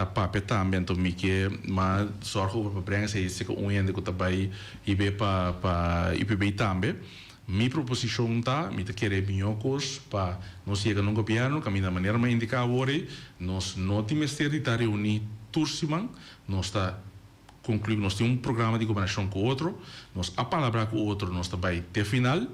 papia tambe, anto mi ke mas zorg over pa brenga esey seka un hende cu ta bay hib'e pa pa UPB tambe. Mi proposicion ta, mi ta kere miho cos pa nos yega na un gobierno, caminda manera mi a indica awor ey, nos no tin mester di ta reuni tur siman, Nos ta conclui cu nos tin un programa di gobernacion cu otro, nos a palabra cu otro, nos ta bay te final,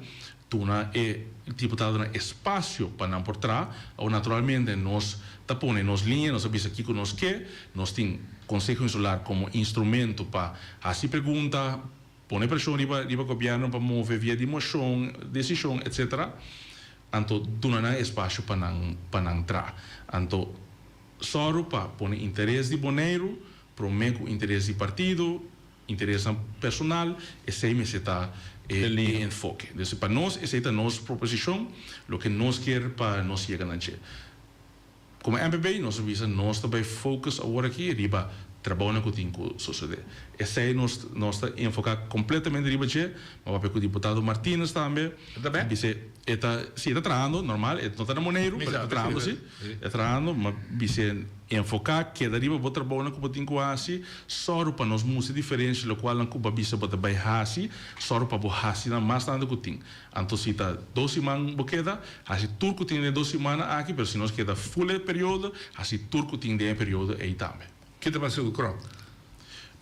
duna e diputadonan espacio pa nan por traha. Awor naturalmente nos ta pone nos liña, nos a bisa kico nos ke, nos tin Conseho Insular como instrumento pa haci pregunta, pone presion riba riba gobierno pa move via di mocion, decision, etc. Anto duna nan espacio pa nan pa nan traha. Anto. Sòru pa pone interes di Boneiru promé ku interes di partido, interesnan personal, esei mester ta e enfoke. Dus pa nos esei ta nos proposishon, loke nos kier pa nos yega na dje. Komo MPB nos a bisa nos ta bai focus awor aki riba trabounan ku tin ku sosodé. Esei nos nos ta enfoká kompletamente riba dje, mi a papia ku diputado Martinus tambe, bis'é e ta si e ta trahando normal, e no ta na Boneiru pero e ta trahando si. E trahando, ma bis'é enfoká, keda riba bo trabounan ku bo tin ku hasi, sòru pa nos mustra diferensha lokualnan ku bo a bisa bo ta bai hasi, sòru pa bo hasi nan mas tantu ku tin. Anto si ta dos siman bo keda, hasi tur ku tin den e dos simannan aki, pero si nos keda ful e periodo, hasi tur ku tin den e periodo ei tambe. Ke ta pasa ku Kròk?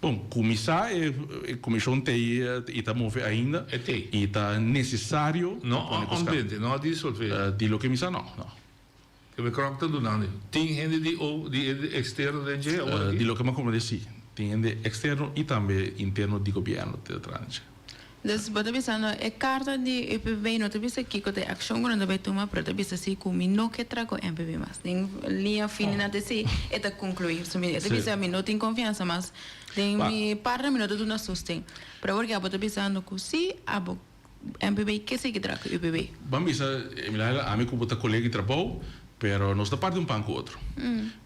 Bon, kuminsá e komishon t'ei i ta move ainda. E t'ei. I ta nesesario pa No pone a kos ontende, no a disolvé. Di loke mi sa no, no. Ke mi kròk ta dunando. Tin hende di o di hende eksterno den dje awor aki? Di loke mi a komprendé si. Tin hende eksterno i tambe interno di gobièrnu ta traha den dje. Dus bo ta bisando e karta di UPB no ta bisa kiko ta e akshon ku nan ta bai tuma pero ta bisa si ku mi no ke traha ku MPB mas. Den liña fini nan ta si e ta konkluí. So mi e ta bisa mi no tin konfiansa mas den mi partner mi no ta duna sosten. Pero awor ke abo ta bisando ku si abo MPB ke sigui traha ku UPB. Ban bisa, Emilaila, ami ku bo ta kolega di trabou, pero nos ta parti un pan ku otro.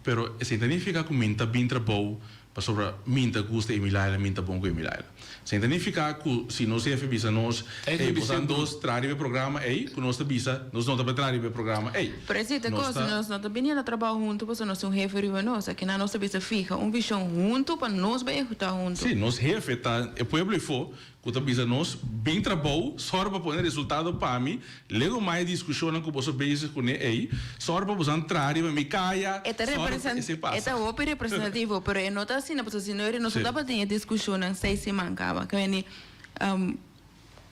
Pero esei ta nifiká ku mi ta bin trabou pasobra mi ta gusta Emilaila, mi ta bon ku Emilaila. Esei ta nifiká ku si nos hefe bisa nos, Ey, bosan dos traha riba e programa ey, ku nos ta bisa, nos no ta bai traha riba e programa ey. Pero esei ta Nos kos, ta. nos no ta bini na trabou huntu pasobra nos tin un hefe riba nos. Akinan nos ta bisa fiha un vishon huntu pa nos bai ehekutá huntu. Sí, nos hefe ta e pueblo efo, Ku ta bisa nos, Bin trabou, sòru pa pone resultado pa mi, lego mai diskushonnan ku boso bezig kuné ei, sòru pa boso traha riba mi kaya, E ta sòru pa represent, esei e pasa. ta hopi representativo, pero e no ta asina, pasobra si no nos no Sí. tabatin e diskushonnan seis siman kaba. Ke meni,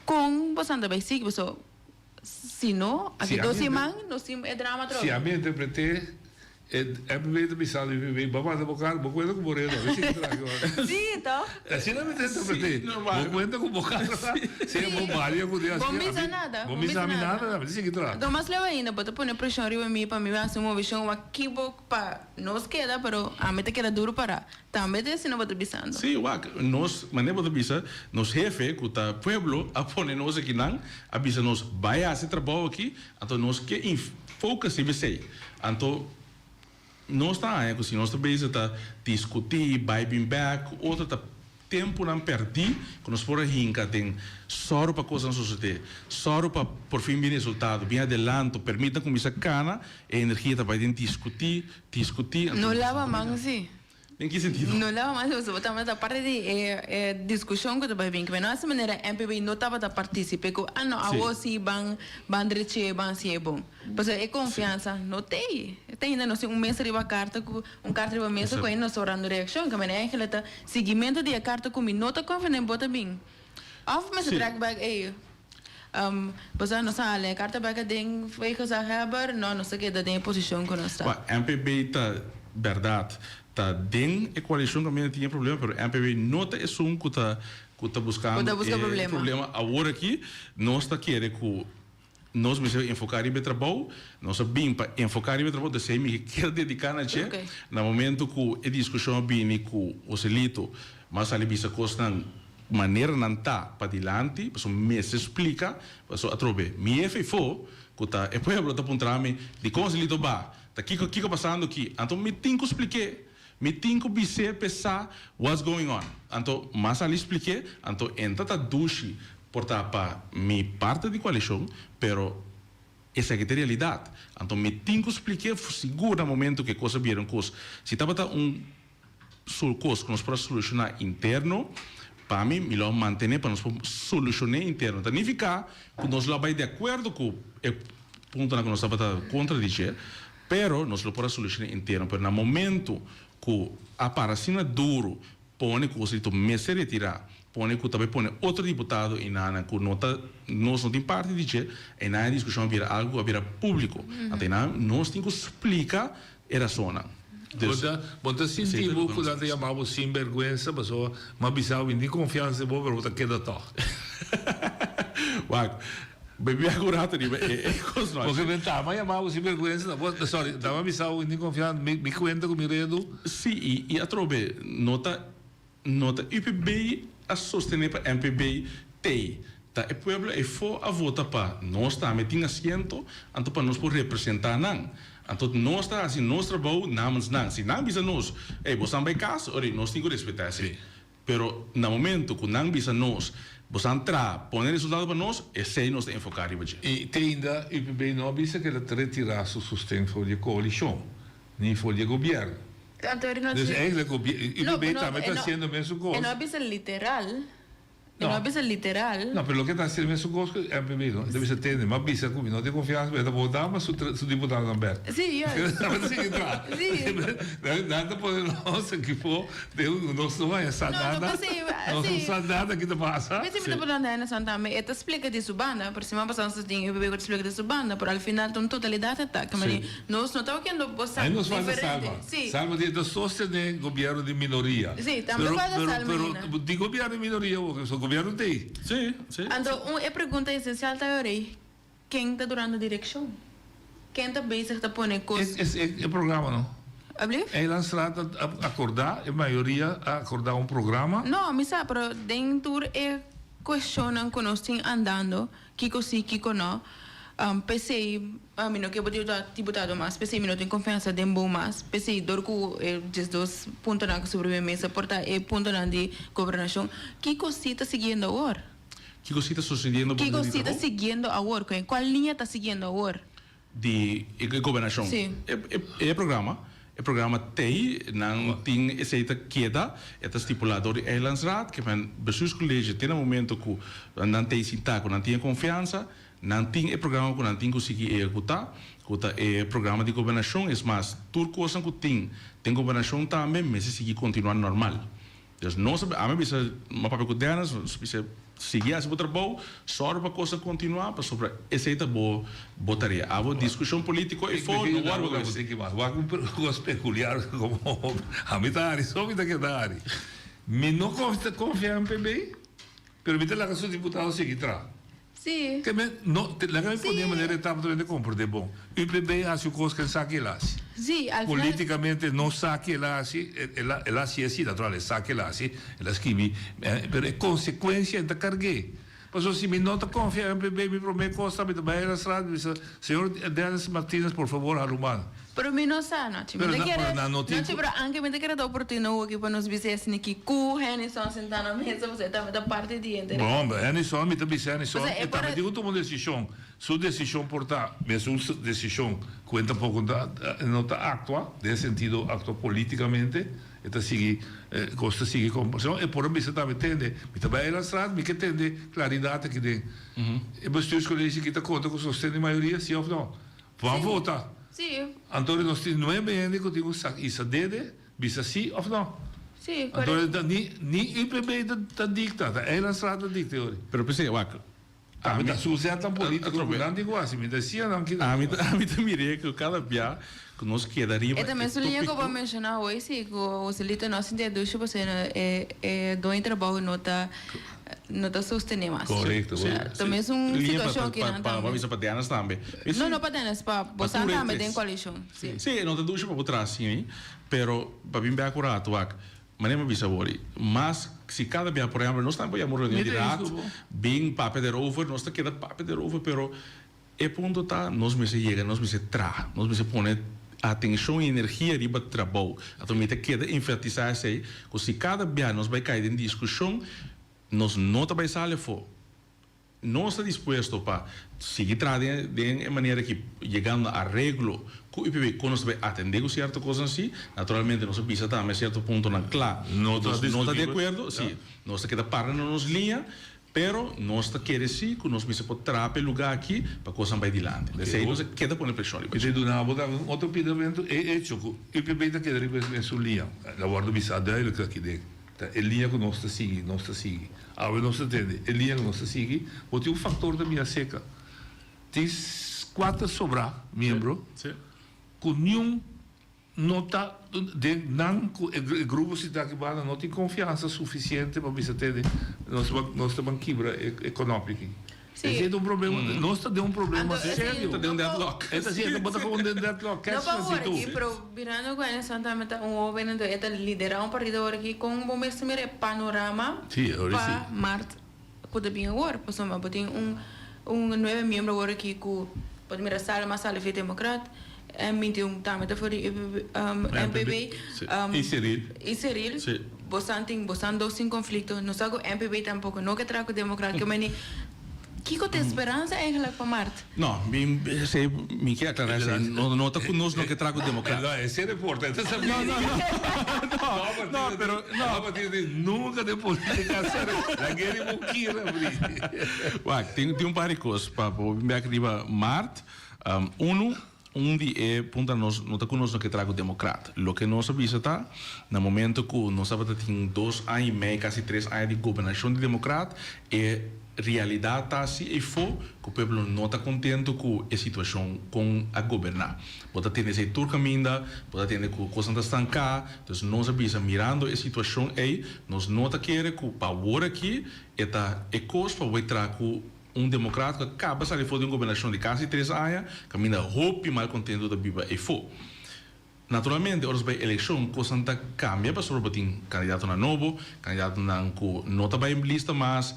kon boso ta bai sigui? Pasobra si no, aki Si dos ami siman nos tin e drama Si atrobe. ami interpreté E MPB ta bisa mi mi bo manda bo kar bo kuenta ku bo reda mi sigui traha ki ora. Sí, toch? Asina mi ta interpreté. Bo kuenta ku bo kar si bo balia ku Dios. Bo misa nada. Bo misa mi nada mi ta sigui traha. Anto mas leu ainda bo ta pone preshon riba mi pa mi hasi un movishon wak kibo pa nos keda pero ami ta keda duru para. Tambe ta asina bo ta bisando. Sí, wak nos manera bo ta bisa nos hefe ku ta pueblo a pone nos akinan a bisa nos bai hasi trabou aki anto nos ke focus riba esei. Anto nos ta haña ku si nos ta bezig ta diskutí, bai bin bèk ku otro ta tempunan pèrdí ku nos por a hinka den sòru pa kosnan sosodé, sòru pa por fin bin resultado, bin adelanto, permit nan kuminsá kana, e energia ta bai den diskutí, diskutí, anto No nos laba no man ta si. Den ki sentido? No laba man si pasobra bo tabata parti di e e diskushon ku ta bai bin. Kibé no esa manera MPB no tabata partisipé ku ah no awo si ban ban dreché ban hasié bon. Pasobra e konfiansa no t'ei. Te ainda nos tin un mes riba karta ku un karta riba mesa ku ainda nos ta orando reakshon. Kibé eigenlijk ta siguimentu di e karta ku mi no ta konfia den bo ta bin. Òf mester trèk bèk ei. Pasobra nos a hala e karta bèk aden fo'i gezaghebber, no, nos ta keda den e posishon ku nos ta. Wak, MPB ta bèrdat ta den e koalishon kaminda tin e problema, pero MPB no ta esun ku ta ku ta Ku buskando ta buska e problema. problema awor aki. Nos ta kere ku. Nos mester enfoká riba e trabou, nos a bin pa enfoká riba e trabou, desei mi kier dediká na dje. Na momento ku e diskushon a bini ku Joselito, mi a sali bisa kosnan manera nan ta padilanti, pasobra mi mester splika, pasobra atrobe mi hefe afó ku ta e pueblo ta puntra mi dikon Joselito ba, ta kiko kiko pasando aki, anto mi tin ku splik'é, mi tin ku bis'é p'e sa what's going on. Anto mi a sali splik'é, anto e ta ta dushi Por ta pa mi parti di koalishon, pero esaki ta e realidat. Anto mi tin ku splik'é sigur na momento ku e kos a bira un kos. Si tabata un sol kos ku nos por a solushoná interno, pa mi, mi lo a mantené pa nos por solushon'é interno. Ta nifiká ku nos lo a bai di akuerdo ku e puntonan ku nos tabata kontra di dje, pero nos lo por a solushoné interno. Pero na momento ku a para asina duru Pone ku Joselito mester retirá, pone ku ta bai pone otro diputado einan ku no ta, nos no tin parti di dje, einan e diskushon a bira algu ku a bira públiko. Anto einan nos tin ku splika e rasonnan. Bo ta, bo ta sinti bo ku nan ta yama bo sinbèrgwensa pasobra mi a bisa bo mi tin konfiansa den bo pero bo ta keda tòg. Wak, mi bia ku rato riba e kos no. Porque mi ta a yama bo sinbèrgwensa, sorry, ta a bisa bo mi tin konfiansa, mi kuenta ku mi redu. Sí, i i atrobe no ta no ta UPB a sostené pa MPB tei. Ta e pueblo eyfó a vota pa nos tambe tin asiento, anto pa nos por representá nan. Anto nos ta hasi nos trabou namens nan. Si nan bisa nos, ey, bosan bai kas, ori nos tin ku respetá esei. Pero na momento ku nan bisa nos, bosan traha, pone resultado pa nos, esei nos ta enfoká riba dje. I te ainda UPB no a bisa ku el a retirá su sosten for di e koalishon. Ni for di e gobierno. Tanto e no Dus eigenlijk UPB tambe ta haciendo mesun cos. E no a bisa literal. E no a bisa literal. No, pero loke ta haciendo mesun cos cu MPB no. E ta bisa tende, m'a bisa cu mi no tin confiansa pero e ta vota ma su su diputadonan bek. Si, juist. Nan ta sigui traha. Si. Nan ta pone nos ekipo den un nos no haya sa nada. No, no p'esei. Nos no sa nada ki ta pasa. P'esei mi ta pone Henderson tambe. E ta splika di su banda, pero siman pasado nos ta tin UPB cu ta splika di su banda, pero al final ta un totalidad e ta. Si. Nos no ta kendo bo sa Ahí nos falta diferente. Salma. Sí. Salma tiene ta sostené gobierno di minoria. Sí, tambe Pero, falta pero, Salma pero ainda. di gobierno di minoria bo, so gobierno ta ei. Sí, sí. Anto un e pregunta esencial ta ora ei, ken ta durando direccion? Ken ta bezig ta pone cos? Es, es e, e programa no. Ablief? Eilandstraat a, a acorda, e mayoria a acorda un programa. No, mi sa, pero den tur e cuestionnan cu nos tin andando, Kiko si, kiko no. P'esei mi no ke bo diputado mas, p'esei mi no tin konfiansa den bo mas, p'esei dor ku e diesdos puntonan ku sobre mi mesa por ta e puntonan di gobernashon. Kiko si ta siguiendo awor? Kiko si ta susediendo bo Kiko si ta siguiendo awor? Kual liña ta siguiendo awor? Di e gobernashon. Sí. E programa, e programa t'ei, nan tin esei ta keda, e ta stipulá dor di Eilandsraad, ke men bestuurscollege te na momento ku nan t'ei sintá ku nan tin e konfiansa, nan tin e programa ku nan tin ku sigui ehekutá, ku ta e programa di gobernashon, es mas, tur kosnan ku tin den gobernashon tambe mester sigui kontinuá normal. Dus nos a ami a bisa, mi a papia ku Dennis, nos a bisa, sigui hasi bo trabou, sòru pa kos a kontinuá, pasobra esei ta bo bo tarea. Abo diskushon polítiko ei for, no wòrdu bo kabesa. Wak un kos pekuliar komo ami ta hari, so mi ta keda hari. Mi no konfia MPB, pero mi ta laga su diputado sigui traha. Sí. Ke men, no, te, laga mi pone manera e tabata mende komprende bon. UPB hasi un kos ke el sa ke el hasi. Sí, al final. Politikamente no sa ke el hasi, el a, el a hasi así, natural, el sa ke el hasi, el a skibi, pero e konsekuensia e ta karg'é. Pasobra si mi no ta konfia MPB, mi promé kos ta mi ta bai na straat mi bisa, señor Dennis Martinez, por favor, hala un man. Pero mi no sa, Nochi. Mi Pero ta na, kere, pero nan no tin Nochi, ku. pero anke mi ta kere ta oportuno hoki pa nos bisa esaki ku Hennyson sentá na mesa, pasobra e tambe ta parti di henter. Bon, pero Hennyson, mi ta bisa Hennyson, Pasobra e e por tambe a. tin ku tuma un desishon. Su desishon por ta mesun desishon ku e tampoco ta, no ta aktua, den sentido aktua polítikamente, e ta sigui, kos ta sigui kon, pasobra e por a bisa tambe, tende, mi ta bai Eilandstraat, mi ke tende klaridat aki den e bestuurscollege aki ta konta ku sosten di mayoria, si òf no? Ban vota. Sí. Anto nos tin nuebe hende ku tin ku sa isa dede, bisa sí òf no. Sí, Anto korekto. ni ni UPB ta ta dikta, ta Eilandstraat ta dikta e ori. Pero p'esei, wak, Ami ta su zet tan polítiko ku nan tin ku hasi, mi ta siña nan ki Ami ta ami ta mir'é ku kada bia. ku nos keda riba E ta e mesun liña ku bo a tópiko. menshoná hoy si, ku Joselito no a sinti e dushi pasobra e e doño di trabou no ta no ta sostené mas. Korekto, Sí, korekto. Ta sí. mesun Liña pa situashon pa akinan pa tambe. bisa pa Dennis tambe. No, no pa Dennis, pa Pa bosan tur e tambe den tres. koalishon, si. Sí, no ta dushi pa bo traha asina ei, pero pa bin bek un ratu wak. Manera mi a bisa awor, mas si kada bia, por ehempel, nos tambe por yama un reunion Mi di ta raad, disculpo. bin papia derover, nos ta keda papia derover, pero e punto ta nos mester yega, nos mester traha, nos mester pone atencion y energia riba trabou. Anto mi ta keda enfatisa esey, cu si kada bia nos bay cay den discusion, nos no ta bay sali afo. Nos ta dispuesto pa sigui traha den den e manera ki yegando na areglo ku UPB kon nos ta bay atende ku sierto kosnan si. Naturalmente nos a bisa tambe sierto puntonan kla No ku ta nos no ta di discutibel. akuerdo, si. Nos ta keda para na nos liña, pero nos ta kere si ku nos mester por traha pa e luga aki pa kosnan bay dilanti. Esei nos a keda pone preshon riba Mi ta dje. duna bo tambe un otro pidamentu, e echo ku UPB ta keda riba e mesun liña, la wòrdu bisa duidelijk aki den. Ta e liña ku nos ta sigui, nos ta sigui. Awe nos ta tende, e liña ku nos ta sigui, bo tin un faktor ta mira seka. Tin kuater sobrá miembro ku niun no ta den nan ku e grupo si ta aki banda no tin konfiansa sufisiente pa bisa tende nos nos ta ban kibra e konopi aki. Esei ta un problema, nos ta den un problema serio. Ta den un deadlock. E ta si, bo ta komo den deadlock, No catch pa awor 22. aki, pero mirando ku Anderson tambe ta un hoben anto e ta lidera un partido awor aki, kon bo mester mira e panorama pa mart ku ta bin awor? Pasobra bo tin un un nuebe miembro awor aki ku bo ta mira Salma sali for di Demokrat, M21 tambe ta for di MPB, I Cyril. I Cyril. Bosan tin, bosan dos tin konflikto, no sa ku MPB tampoko no ke traha ku Demokrat, ke meni kiko ta e speransa eigenlijk pa Mart? No, mi esei mi ke aklará esei, no no ta ku nos no ke traha ku Demokrat. No, esei reporta, e ta sabí. No, no, no, no, no, pero no. No, pasobra nunka den politika a ser lagu'e riba un kira, bri. Wak, tin tin un par di kos pa bo bin bek riba Mart. Unu, Un di e puntonan nos no ta ku nos no ke traha ku demokrat. Loke nos a bisa ta, na momento ku nos tabata tin dos aña i mei, kasi tres aña di gobernashon di demokrat, e realidat ta si eyfo ku pueblo no ta kontento ku e situashon kon a goberná. Bo ta tende esei tur kaminda, bo ta tende ku kosnan ta stanká. Dus nos a bisa mirando e situashon ei, nos no ta kere ku pa awor aki e ta e kos pa bo bai traha ku Un demokrat ku a kaba sali for di un gobernashon di kasi tres aña, kaminda hopi malkontentu ta biba eyfo. Naturalmente, ora nos bai elekshon, kosnan ta kambia pasobra bo tin kandidatonan nobo, kandidatonan ku no ta bai lista mas,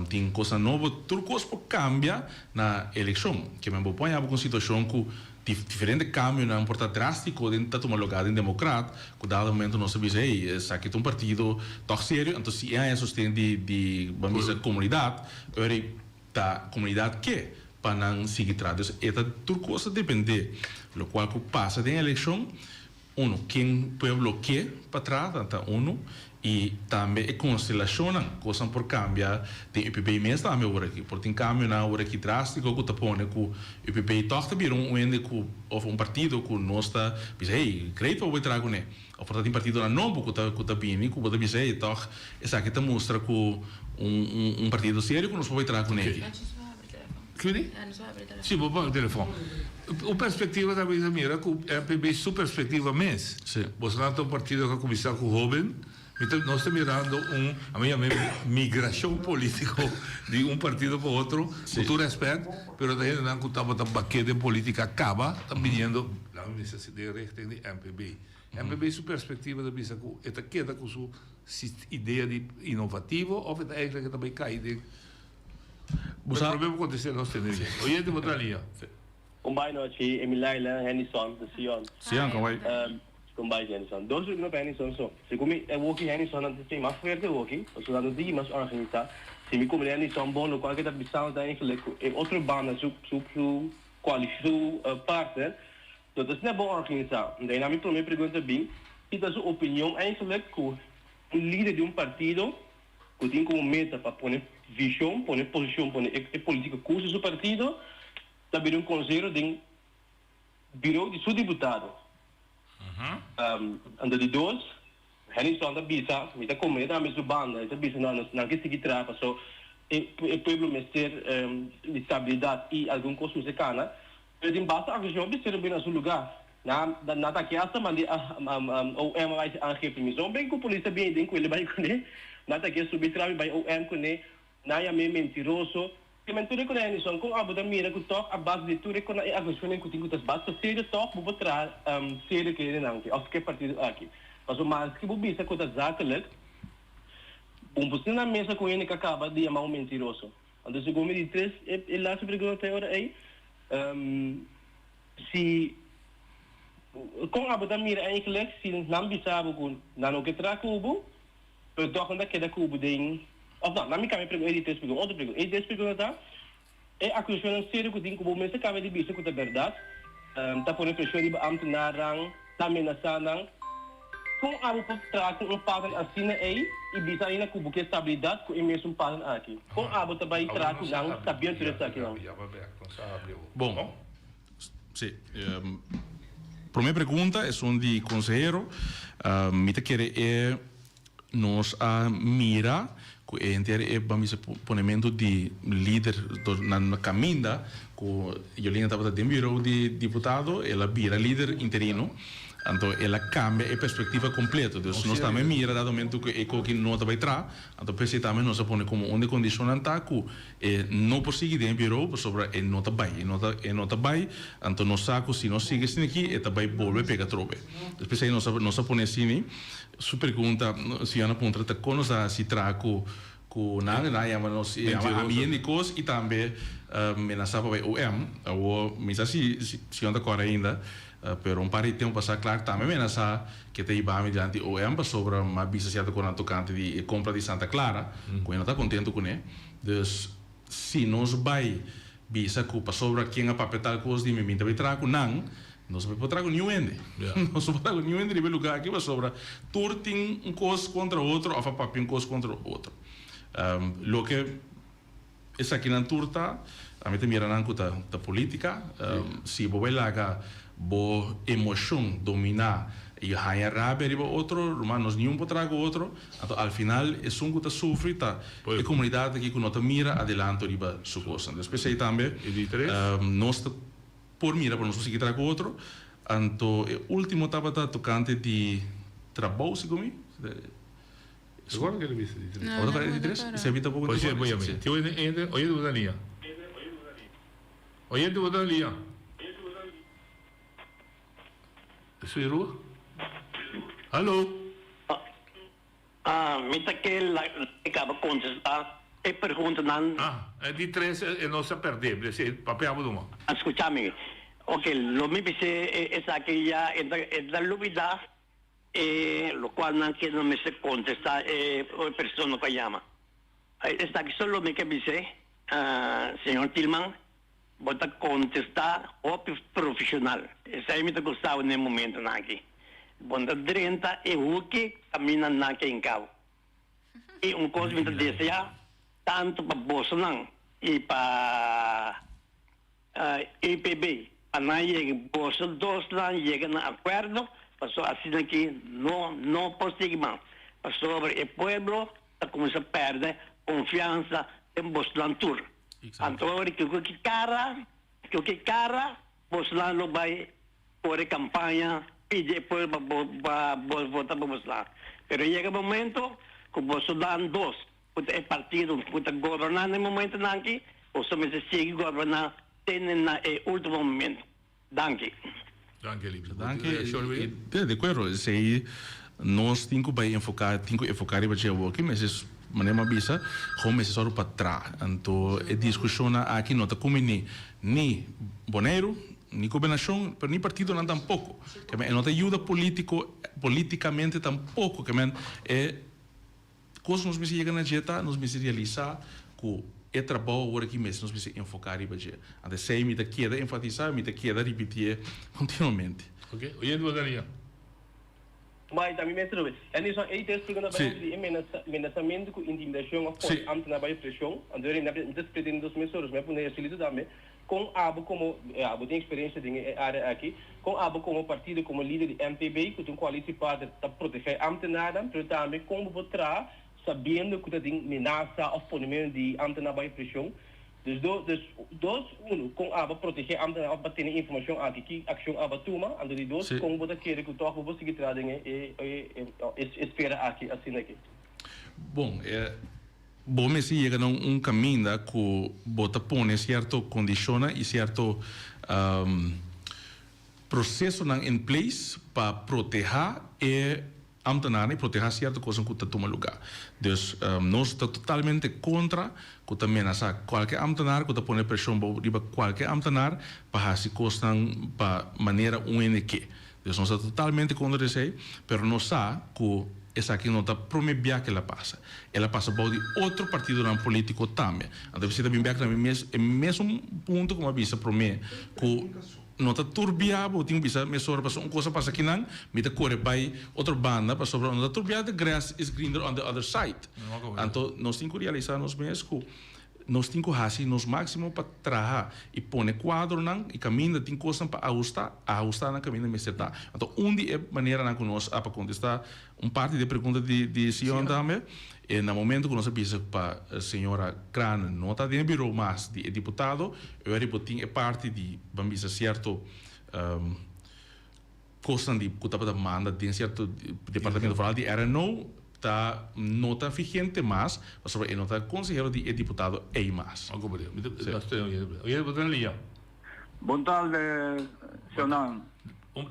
tin kosnan nobo, tur kos por kambia na elekshon. Ke men bo por haña bo ku un situashon ku diferente kambionan por ta drástiko den ta tuma lugá den demokrat, ku dado momento nos ta bisa, hey, esaki ta un partido tòg serio, anto si e haña sosten di di ban bisa komunidat, ora ei ta komunidat ke pa nan sigui traha. Dus e ta tur kos ta dependé lokual ku pasa den elekshon. Uno, ken pueblo ke pa traha ta uno y tambe e constelacionnan, cosnan por cambia den UPB mes tambe ora aki. Por tin cambionan ora aki drastico cu ta pone cu UPB toch ta bira un ende cu of un partido cu nos ta bisa hey, great pa bo bay traha cune. Of por ta tin partidonan nobo cu ta cu ta bini cu bo ta bisa hey, toch esaki ta mustra cu un un partido serio cu nos por bay traha cune aki. Kuni? Si, bo por telefon. Un perspectiva ta bisa mira cu MPB su perspectiva mes. Si. Boso ta un partido cu a cuminsa cu hoben. Mi ta, nos ta mirando un, a mi yama migracion politico di un partido pa otro, cu tur respet, pero ta hendenan cu tabata baké den politica caba ta biniendo, laga mi bisa así, den richting di MPB. MPB su perspectiva ta bisa cu e ta keda cu su idea di innovativo of e ta eigenlijk e ta bay cay den. Bo sa. Probeer contesté nos tene bien. Oyente bo ta lia. Con bai nochi, Emi Laila, Hennyson, de Sion. Sion, con bai? Con bai, Hennyson. Dos pregunta pa Hennyson so. Segun mi, e woki Hennyson nan ta tin mas fuerte woki, pasobra nan ta sigui mas organisa. Si mi comprende Hennyson bon, locual ke ta bisando ta eigenlijk cu e otro banda su su su coalicion, su partner, no ta asina bon organisa. Entonces, mi prome pregunta bin, ki ta su opinion eigenlijk cu un lider di un partido ku tin komo meta pa pone vishon, pone posishon, pone e politika kurso di su partido, ta bira un konsehero den biro di su diputado. Anto di dos, Hennyson ta bisa, mi ta komprende tambe su banda, e ta bisa nan nan ke sigui traha paso e pueblo mester di stabilidat i algun kos mester kana, pero tin basta akshon mester bini na su lugá. Nan nan ta ke hasta mandi OM a bai hasi aangifte. Mi son ben ku polis a bini den ku el a bai kuné. Nan ta ke subi trapi bai OM kuné. Nan yam'é mentiroso. Te men tur e kona Edison, kon abo ta mira ku tòg a base di tur e kona e akusashonnan ku tin ku ta basta serio tòg bo por traha serio ku hendenan aki òf ku e partido aki. Pasobra maske bo bisa ku ta zakelijk, bo no por sinta na mesa ku hende ku a kaba di yama un mentiroso. Anto segun mi di tres e laatste pregunta ta e ora ei, si kon abo ta mira eigenlijk si nan bisa bo ku nan no ke traha ku bo, Pero tòg nan ta keda ku bo den, òf no, nan mi kambia e pregunta, e di tres pregunta, otro pregunta. E di tres pregunta ta, e akusashonnan serio ku tin ku bo mester kambia di bisa ku ta bèrdat, ta pone preshon riba ámtenarnan, ta amenasá nan. Kon abo por traha ku un partner asina ei i bisa ainda ku bo ke stabilidat ku e mesun partner aki? Kon abo ta bai traha ku nan sabiendo tur esakinan? Bon, Sí. Prome pregunta esun di consehero. Mi ta kere e nos a mira cu e henter e ban bisa ponemento di lider na caminda cu Jolina tabata den bureau di diputado el a bira lider interino anto el a cambia e perspectiva completo. Dus nos tambe mira dado momento cu e koki no ta bay tra anto p'esey tambe nos a pone como un di condicionnan ta cu E no por sigui den e bureau pasobra e no ta bai. E no ta e no ta bai, anto nos sa ku si nos sigui asina aki e ta bai bolbe pega atrobe. Dus p'esei nos a nos a pone asina. Su pregunta, señor a puntra ta kon nos a hasi traha ku ku nan, nan a yama nos yama ami yen di kos i tambe menasá pa bai OM. Awor mi sa si si señor ta kòrda ainda, pero un par di tempu pasá Clark tambe menasá ke ta hiba mi dilanti OM pasobra mi a bisa sierto konan tokante di e kompra di Santa Clara ku e no ta kontentu kuné. Dus, si nos bai bisa ku pasobra ken a papia tal kos di mi, mi ta bai traha ku nan, nos no por traha ku niun hende. Nos no por traha ku niun hende riba e lugá aki pasobra tur tin un kos kontra otro òf a papia un kos kontra otro. Loke esakinan tur ta, ami ta mira nan ku ta polítika. Si bo bai laga bo emoshon dominá i haña rabia riba otro, ruman, nos niun por traha ku otro. Anto al final esun ku ta sufri ta e komunidat aki ku no ta mira adelanto riba su kosnan. Entonces p'esei tambe nos ta por mira pa nos por sigui traha ku otro. Anto e ultimo tabata tokante di trabou segun mi. Recuerdo que le viste di tres. Otro ta di tres? Esei mi tampoco Oye, voy a ver. Ti oyente, oyente bo ta lia. Oyente bo ta lia. Eso Yoruba? Hallo. Ah, mi ta ke la kaba kontestá e preguntanan. Ah, e di tres e no sa perdé, e papia bo duma. Skucha mi. Oke, lo mi bis'é esaki ya e ta e ta lubidá e lokual nan ke no mester kontestá e persona ku a yama. Esaki so lo mi ke bis'é, señor Tilman. Bo ta contesta hopi profesional. Esey mi ta gustabo n'e momentonan aki. Bo no ta drenta e hoeki caminda nan ke hincabo. Y un cos mi ta desea tanto pa bosonan y pa UPB pa nan yega boso dosnan yega na acuerdo pasobra asina aki no no por sigui mas pasobra e pueblo ta cuminsa perde confiansa den bosonan tur. Anto ora ku ki kara, ku ki kara bosnan lo bai kore kampaña pidi e pueblo pa pa bos vota pa bosnan. Pero yega momento ku boso dan dos ku ta e partido ku ta goberná na e momentonan aki, boso mester sigui goberná te na e ultimo momento. Danki. Danki Elipse. Danki. De acuerdo, esey nos tin cu bay enfoca, tin cu enfoca riba dje awoki, mester manera mi a bisa, gewoon mester sòru pa tra. Anto e discusionnan aki no ta cumini ni Boneiru, ni gobernacion, pero ni partidonan tampoco. Ke men e no ta yuda politico, politicamente tampoco. Ke men e. Kos nos mester yega na dje ta, nos mester realisá ku e trabou awor aki mester nos mester enfoká riba dje. Anto esei mi ta keda enfatisá, mi ta keda ripitié kontinuamente. Ok, oyente bo ta lia. Mai ta mi mester obe. Anderson, ei ta explica na bai di e menasamentu ku intimidashon òf pone ámtenar bai preshon. Anto mi ta split den dos mes oros, mi a pone solito tambe. Kon abo komo, abo tin eksperensia den e área aki, kon abo komo partido, komo lider di MPB ku ta un koalisiepartner ta protegé ámtenarnan, pero tambe kon bo por traha sabiendo ku ta tin menasa òf ponementu di ámtenar bai preshon. Dus do, dus dos, unu, kon abo protegé ambtenaar òf bo tene informashon aki, ki akshon abo tuma? Anto di dos, kon bo ta kere ku tòg bo por sigui traha den e e e e esfera aki asina aki? Bon, e bo mester yega na un kaminda ku bo ta pone sierto kondishonnan i sierto prosesonan in place pa protehá e Ambtenaren y proteha cierto cosnan cu ta tuma lugar. Dus nos ta totalmente contra cu ta menasa cualke ambtenaar, cu ta pone presion bou riba cualke ambtenaar pa haci cosnan pa manera un hende ke. Dus nos ta totalmente contra di esey, pero nos sa cu esaki no ta prome bia cu el a pasa. El a pasa bou di otro partidonan politico tambe. Anto esey ta bin bek na mi mes e mesun punto cu mi a bisa prome cu. No ta turbia bo tin bisa mesora pasobra un cosa pasa akinan mi ta kore bai otro banda pasobra no ta turbia the grass is greener on the other side. Anto nos tin ku realisa nos mes ku nos tin ku hasi nos maximo pa traha i pone kuadronan i kaminda tin kosnan pa ahusta, ahusta nan kaminda mester ta. Anto un di e maneranan ku nos a pa kontesta un parti di e pregunta di di Sion tambe e na momento ku nos a bisa pa señora Cranen no ta den e biro mas di e diputado e ora bo tin e parti di ban bisa sierto kosnan di ku tabata manda den sierto departamento foral di RNO ta no ta vigente mas pasobra e no ta konsehero di e diputado ei mas. Bon tarde, señornan.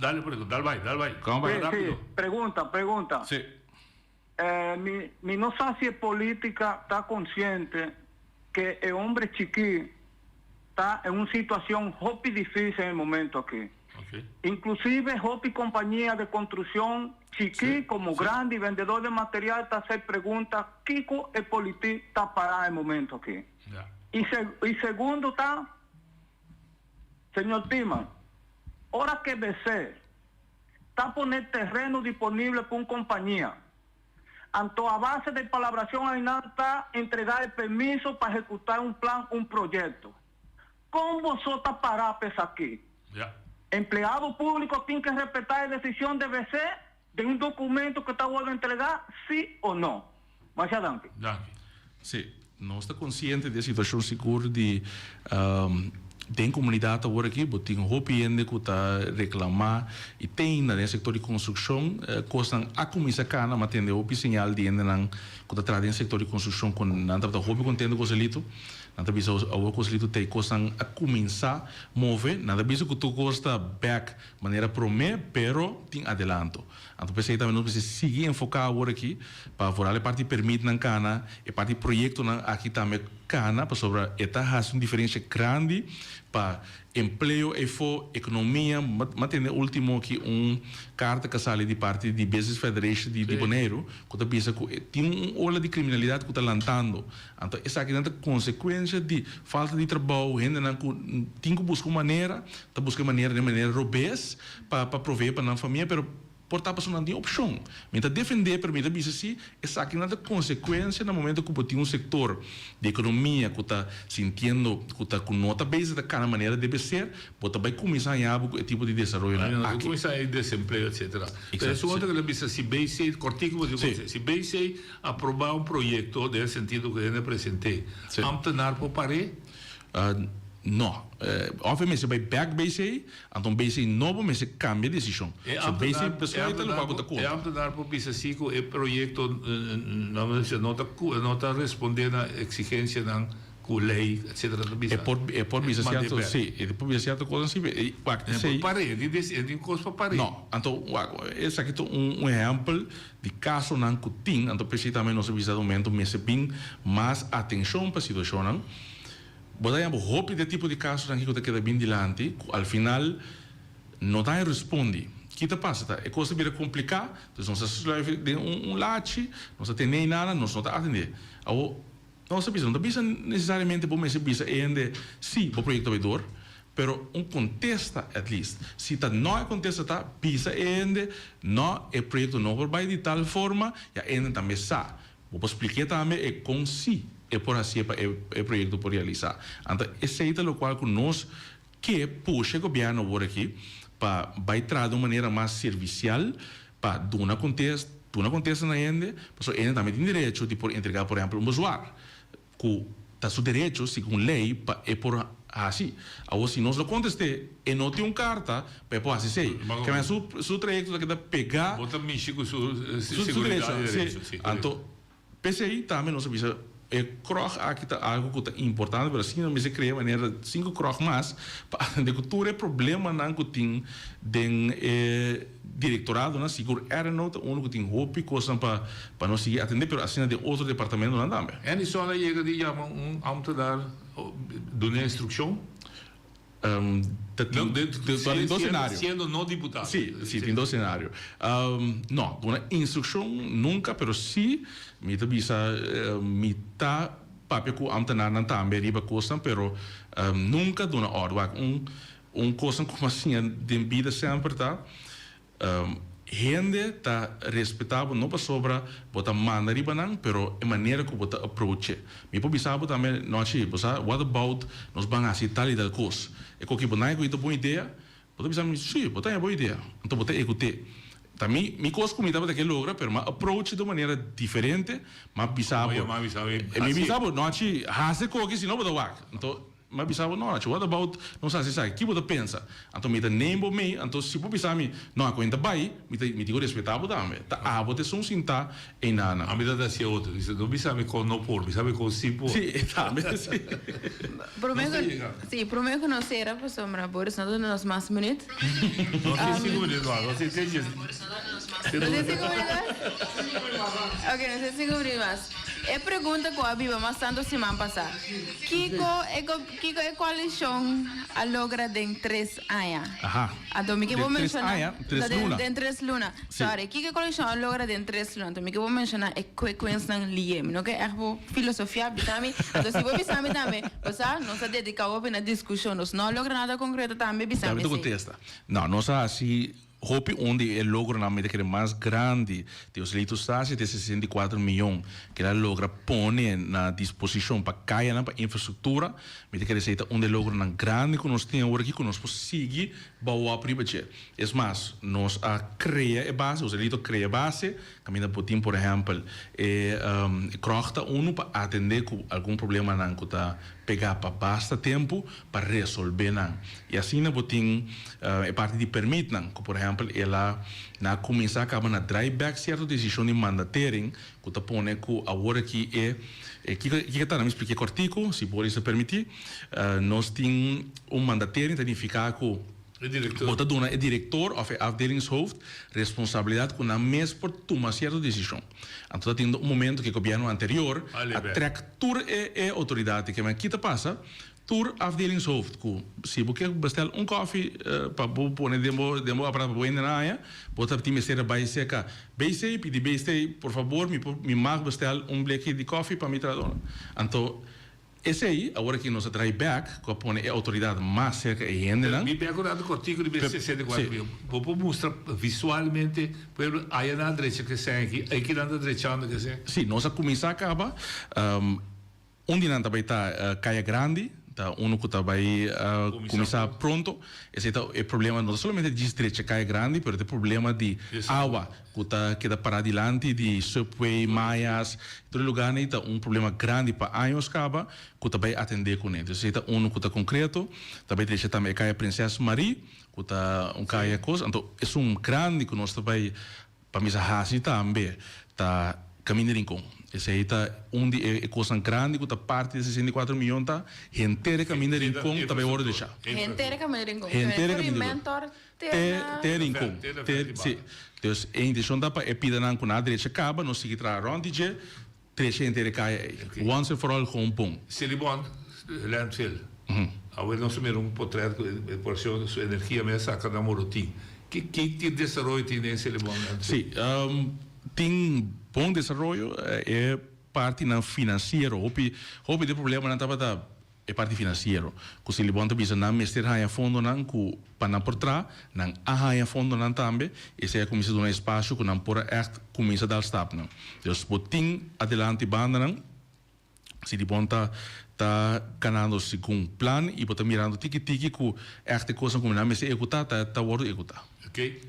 Dale, dal bai, dal bai. Sí, sí, pregunta, pregunta. Sí. Eh, mi, mi no sa si e política ta consciente que e hombre chikí ta en un situacion hopi difícil en e momento aki. Inclusive hopi compañía de construccion chikí como grandi, vendedor de material ta hacer pregunta kiko e politi ta para e momento aki. Y, se, y segundo ta, Señor Timan, ora ke BC ta pone terreno disponible pa un compañía, anto a base di palabracion aynan ta entrega e permiso pa ehecuta un plan, un proyecto. Con boso ta para pa esaki? Empleado publico tin ke respeta e decision di BC den un documento cu ta wordo entrega, si o no? Masha danki. Danki. Sí, nos ta konsiente di e situashon sigur di den komunidat awor aki bo tin hopi hende ku ta reklamá i te ainda den sektor di konstrukshon kosnan a kuminsá kana ma tende hopi señal di hendenan ku ta traha den sektor di konstrukshon ku nan tabata hopi kontento ku Joselito. Nan ta bisa awor ku Joselito ta e kosnan a kuminsá move. Nan ta bisa ku tur kos ta bèk manera promé pero tin adelanto. Anto p'esei tambe nos mester sigui enfoká awor aki pa vooral e parti permitnan kana, e parti proyektonan aki tambe kana pasobra e ta hasi un diferensha grandi pa empleo eyfo, ekonomia. M'a tende ultimo aki un karta ku a sali di parti di Business Federation di Boneiru ku ta bisa ku tin un ola di kriminalidat ku ta lantando. Anto esakinan ta konsekuensha di falta di trabou, hendenan ku tin ku buska un manera, ta buska e manera den manera robes pa pa provee pa nan famia, pero por ta pasobra nan tin opshon. Mi ta defendé, pero mi ta bisa si esakinan ta konsekuensia na momento ku bo tin un sektor di ekonomia ku ta sintiendo ku ta ku no ta bezig ta kana manera debe ser, bo ta bai kuminsá haña bo ku e tipo di desaroyonan Bo aki. kuminsá haña desempleo etcetera. Pero esun otro ku lo bisa si BC, kòrtiku bo tin ku si BC aprobá un proyekto den e sentido ku hende present'é, ámtenar por par'é? No. Of e mester bai bek BC, anto un BC nobo mester cambia decision. So BC besluit ta locual cu ta conta. E ambtenaar por bisa si cu e proyecto no ta no ta responde na exigencianan cu ley etcetera ta bisa. E por e por bisa cierto si e por bisa cierto cosnan si e wak E por pare e tin cos pa pare. No anto wak esaki ta un ehempel di casonan cu tin anto p'esey tambe nos a bisa na momento mester bin mas atencion pa situacionnan. Bo ta yama hopi di e tipo di kasonan aki ku ta keda bin dilanti ku al final no ta haña respondi. Ki ta pasa ta e kos ta bira kompliká, dus nos ta sluif den un lachi, nos ta tene nada, nos no ta atendé. Awor nos ta bisa, no ta bisa nesesariamente bo mester bisa e hende si bo proyekto ta bai dor, pero un kontesta at least. Si ta no e kontesta ta bisa e hende no e proyekto no por bai di tal forma, ya e hende tambe sa. Bo por splik'é tambe e kon si e por hasié pa e e proyekto por realisá. Anto esei ta lokual ku nos ke pusha e gobièrnu awor aki pa bai traha di un manera mas servisial pa duna kontes duna kontesta na hende pasobra hende tambe tin derecho di por entregá por ehèmpel un bezwaar ku. Ta su derecho segun ley pa e por haci. Awor si nos no contest'é, e no tin un carta pa e por haci esey. Keme su su trayecto ta keda pega. Bo ta mishi cu su Su seguridad derecho, y si. derecho, si, correcto. Anto, p'esey tambe nos a bisa e krog aki ta algo cu ta importante, pero asina mester crea manera cinco krog mas pa atende cu tur e problemanan cu tin den e Directoradonan, sigur RNO ta uno cu tin hopi cosnan pa pa nos sigui atende, pero asina den otro departamentonan tambe. Edison a yega di yama un ambtenaar duna instruccion? Ta tin dos scenario. Siendo no diputado. Si, si, tin dos scenario. No, duna instruccion nunca, pero si mi ta bisa mi ta papia cu ambtenaarnan tambe riba cosnan, pero nunca duna ordo. Wak, un Un kosnan ku mas siña den bida semper ta, hende ta respetá bo no pasobra bo ta manda riba nan, pero e manera ku bo ta approach'e. Mi por bisa bo tambe, Nochi, bo sa, what about nos ban hasi tal i tal kos? E koki bo nae ku i ta bon idea? Bo ta bisa mi, sí, bo ta haña bon idea. Anto bo ta ehekut'é. Ta mi mi kos ku mi tabata ke logra, pero m'a approach'e di un manera diferente, m'a bisa bo, mi bisa bo, Nochi, hasi e koki, si no bo ta wak. Anto. Mi a bisa bo, no, Nacho, what about nos hasi esaki? Ki bo ta pensa? Anto mi ta neem bo mee, anto si bo bisa mi, no, a cuenta bai, mi ta, mi tin cu respeta bo tambe. Ta abo ta esun sinta eynana. Ami ta haci otro. Dice, no bisa mi con no por, bisa mi con si por. Si, tambe, si. Prome Nos ta cu, yega. si, prome cu nos cera, pasobra Boris no ta duna nos mas minuut. Nos tin cinco minuut mas, nos tin dies. Nos tin cinco minuut mas? Ok, nos tin cinco minuut mas. E pregunta cu a biba mas tanto siman pasa. Kiko e kiko e koalishon a logra den tres aña? Aha. Anto mi ke bo Den tres menshoná aña, tres den luna. den tres luna. Sí. Sorry, kiko e koalishon a logra den tres luna? Anto mi ke bo menshoná e quick winsnan lié. Mi no ke ègt bo filosofiá bisa mi. Anto si bo bisa mi tambe, bo sa, nos a dediká hopi na diskushon, nos no a logra nada konkreto tambe, bisa Tambe mi ta esei. kontesta. No, nos a hasi Hopi un di e logronan mi ta kere mas grandi di Joselito Stasi ta e 64 miyon ku el a logra pone na disposishon pa kayanan, pa infrastruktura. Mi ta kere esei ta un di e logronan grandi ku nos tin awor aki ku nos por sigui bou op riba dje. Es mas, nos a krea e base, Joselito a krea e base, kaminda por tin por ehèmpel e kròg ta unu pa atendé ku algun problemanan ku ta pegá pa basta tempu pa resolvé nan. I asina bo tin e parti di permitnan, ku por ehèmpel el a na kuminsá kaba na drai bèk sierto desishon di mandatering ku ta pone ku awor aki e e kiko kiko ta? Mi spliká kòrtiku, si Boris ta permití. Nos tin un mandatering ta nifiká ku bo ta duna e direktor òf e afdelingshoofd responsabilidat ku nan mes por tuma sierto desishon. Anto ta tin un momento ku e gobièrnu anterior a trèk tur e e outoridat di kimen. Ki ta pasa? Tur afdelingshoofd ku si bo ke bestel un kòfi pa bo pone den bo den bo aparato pa bo hende nan haña, bo ta tin mester a bai serka BC pidi BC por fabor mi por mi mag bestel un bleki di kòfi pa mi trahadónan. Anto esei awor aki nos a trai bèk ku a pone e outoridat mas serka e hendenan. Mi bèk un rato kòrtiku riba e 64 mil. Bo por mustra visualmente pueblo aya nan a drecha kesen aki, aki nan ta drechando kesen? Si, nos a kuminsá kaba. Un di nan ta bai ta Kaya Grandi, ta unu ku ta bai kuminsá pronto. Esei ta e problema, no ta solamente djis drecha Kaya Grandi, pero ta e problema di awa ku ta keda pará dilanti di Subway, Maya's, tur e lugarnan ei ta un problema grandi pa años kaba ku ta bai atendé kuné. Entonces esei ta unu ku ta konkreto. Ta bai drecha tambe e Kaya Prinses Marie, ku ta un kaya kos. Anto esun grandi ku nos ta bai Pa mi sa hasi tambe ta Caminda Rincon. Esei ta un di e kosnan grandi ku ta parti di e 64 miyon ta henter e Caminda Rincon ta bai wòrdu deshá. Henter e Caminda Rincon. Henter e Caminda Rincon. Te te Rincon. Te si. Dus e inteshon ta pa e pidanan ku nan a drecha kaba nos sigui traha rònt di dje trece henter e kaya ei. Once and for all gewoon bon. Silibon landfill. Awe nos a mira un potret ku e porcion su energia mes saka na Morotin. Ki ki desaroyo tin den Silibon landfill? Si, tin bon desaroyo. E partinan finansiero hopi hopi di e problemanan tabata E parti finansiero, ku Silibon ta bisa nan mester haña fondonan ku pa nan por traha, nan a haña fondonan tambe, esei a kuminsá duna espasio ku nan por a ègt kuminsá dal stapnan. Dus bo tin adelanti bandanan, Silibon ta. ta kanando segun plan i bo ta mirando tiki tiki ku ègt e kosnan ku nan mester ehekutá ta ta wòrdu ehekutá. Oké,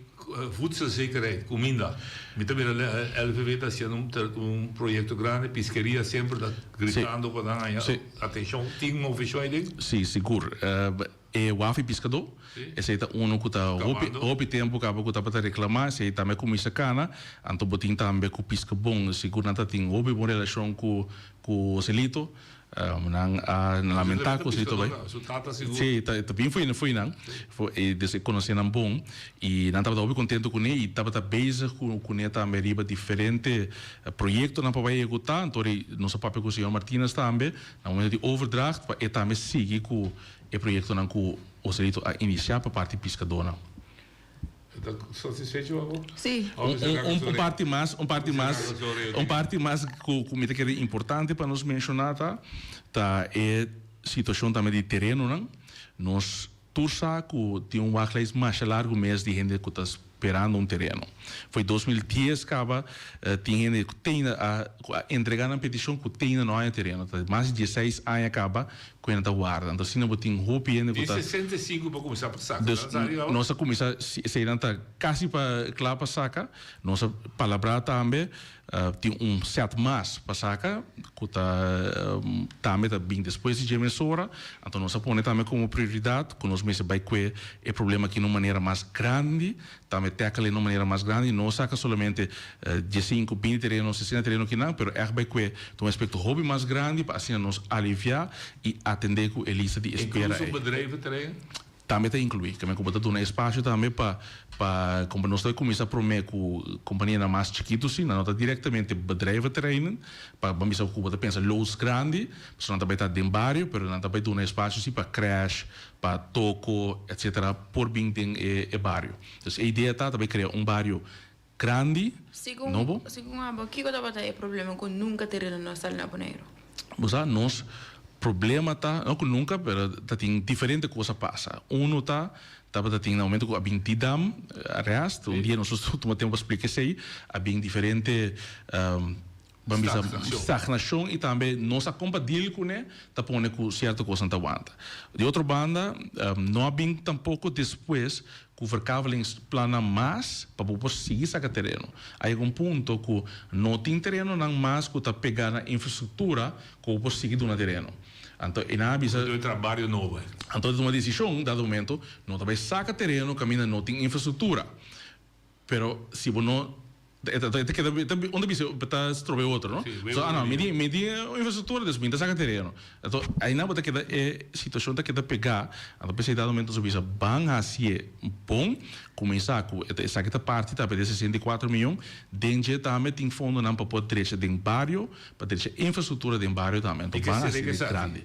voedselzekerheid, kuminda. Mi ta mira LVV ta hasiendo un un proyekto grandi, piskeria semper ta gritando pa nan haña atenshon. Tin moveshon ei den? Sí, sigur. E waf i piskadó, esei ta unu ku ta hopi hopi tempu kaba ku tabata reklamá, esei tambe a kuminsá kana. Anto bo tin tambe ku piska bon, sigur nan ta tin hopi bon relashon ku ku Joselito. Nan a lamentá ku Joselito bai. Sí, ta ta bin fo'i fo'i nan, e des e konosé nan bon i nan tabata hopi kontentu kuné i tabata bezig ku kuné tambe riba diferente proyektonan pa bai ehekutá. Anto nos a papia ku señor Martinez tambe na momento di overdracht pa e tambe sigui ku E proyektonan ku Joselito a inisiá pa parti piskadónan. E ta satisfecho abo? Sí. Un parti mas, un parti mas, un parti mas ku mi ta kere importante pa nos menshoná ta, ta e situashon tambe di terenonan. Nos tur sa ku tin un wachtlijst masha largu mes di hende ku ta sperando un tereno. Fo'i 2010 kaba tin hende ku te ainda a ku a entrega nan petishon ku te ainda no haña tereno. Ta mas di dieseis aña kaba ku hende ta warda. Anto asina bo tin hopi hende ku Tin ta. 65 pa kuminsá pa saka. Dus nos a kuminsá eseinan ta kasi pa kla pa saka. Nos a palabrá tambe Tin un set mas pa saca cu ta tambe ta bin despues di dje mesora. Anto nos a pone tambe como prioridad cu nos mester bay cue e problema aki na un manera mas grandi, tambe tackle e na un manera mas grandi, no saca solamente diesinco, binti tereno, sesenta tereno kinan, pero echt bay cue ta un aspecto hopi mas grandi pa asina nos alivia y atende cu e lista di espera Incluso ey. bedrijventerrein? Tambe ta inclui. Keme ku bo ta duna espasio tambe pa pa kompa nos ta kuminsa prome ku kompanianan mas chikitu si, nan no ta direktamente bedrijventerreinen, pa ban bisa ku bo ta pensa loods grandi, pasobra nan ta bai ta den bario, pero nan ta bai duna espasio si pa crèsh, pa toko, etcetera por bin den e e bario. Dus e idea ta ta bai krea un bario grandi, Segun nobo. segun abo, kiko tabata e problema ku nunka tereno no a sali na Boneiru? Bo sa, nos problema ta, no ku nunka, pero ta tin diferente kos a pasa. Uno ta, tabata tin na momento ku a bin Didam arrest, un dia nos tuma tempu pa splika esei, a bin diferente Ban bisa stagnashon i tambe nos a kompa deal kuné ta pone ku sierto kosnan ta wanta. Di otro banda no a bin tampoko despues ku verkavelingsplannan mas pa bo por sigui saka tereno. A yega un punto ku no tin terenonan mas ku ta pega na infrastruktura ku bo por sigui duna tereno. Anto e nan a bisa. Anto e traha bario nobo. Anto a tuma desishon dado momento no ta bai saka tereno kaminda no tin infrastruktura. Pero si bo no e ta e ta keda e ta un ta bisa e ta stroba e otro no. So ah no mi tin mi tin infrastructura dus mi ta saka tereno. Anto ainan bo ta keda e situacion ta keda pega anto p'esei dado momento nos a bisa ban hacié bon cuminsa cu esaki ta parti tambe di e 64 miyon den dje tambe tin fondonan pa por drecha den bario pa drecha infrastructura den bario tambe anto ban haci grandi.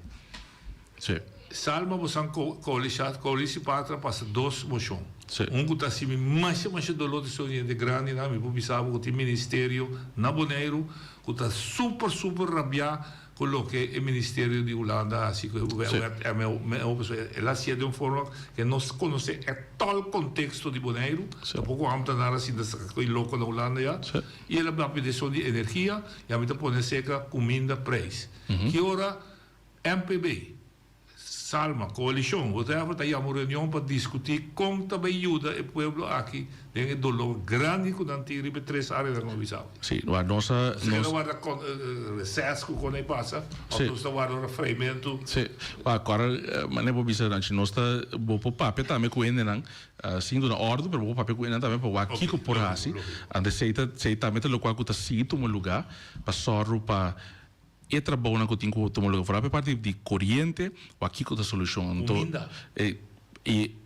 Sí. Salma bosan koalisha koalisi patra pasa dos moshon. Un ku ta hasi mi masha masha doló di so hende grandinan mi por bisa bo ku tin ministerio na Boneiru ku ta super super rabiá ku loke e ministerio di Hulanda a hasi ku e wet MO pasobra el a hasié den un forma ke no konosé etòl konteksto di Boneiru tampoko ambtenar a sinta saka ko'i loko na Hulanda ya i el a papia di esun di energia i ami ta pone aserka kuminda preis ki ora MPB, Salma, coalicion, whatever, ta yama un reunion pa discuti con ta bay yuda e pueblo aki den e dolor grandi cu nan tin riba e tres areanan cu mi a bisa awe. Sí, maar nos a. Nos keda warda reces cu con ey pasa, of nos ta warda ora freimento. Sí, maar awor manera bo bisa Ranchi, nos ta, bo por papia tambe cu hendenan, sin duna ordo, pero bo por papia cu hendenan tambe pa wak kico por haci. Anto esey ta, esey tambe ta locual cu ta sigui tuma lugar pa sòru pa E trabounan ku tin ku tuma luga foral pa e parti di koriente wak kiko ta solushon. Anto Kuminda. e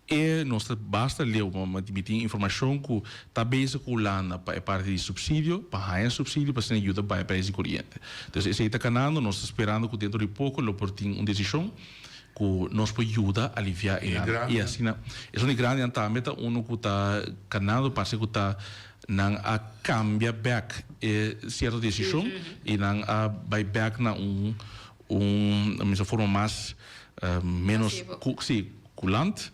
e nos ta basta leu ma mi tin informashon ku ta bezig ku Hulanda pa e parti di supsidio pa haña supsidio pa asina yuda bai prijs di koriente. Entonces esei ta kanando nos ta sperando ku dentro di poko lo por tin un desishon ku nos por yuda alivia e E i asina esun di grandinan tambe ta unu ku ta kanando parse ku ta Nan a cambia bek e cierto decision y nan a bay bek na un un mester forma mas menos si culant.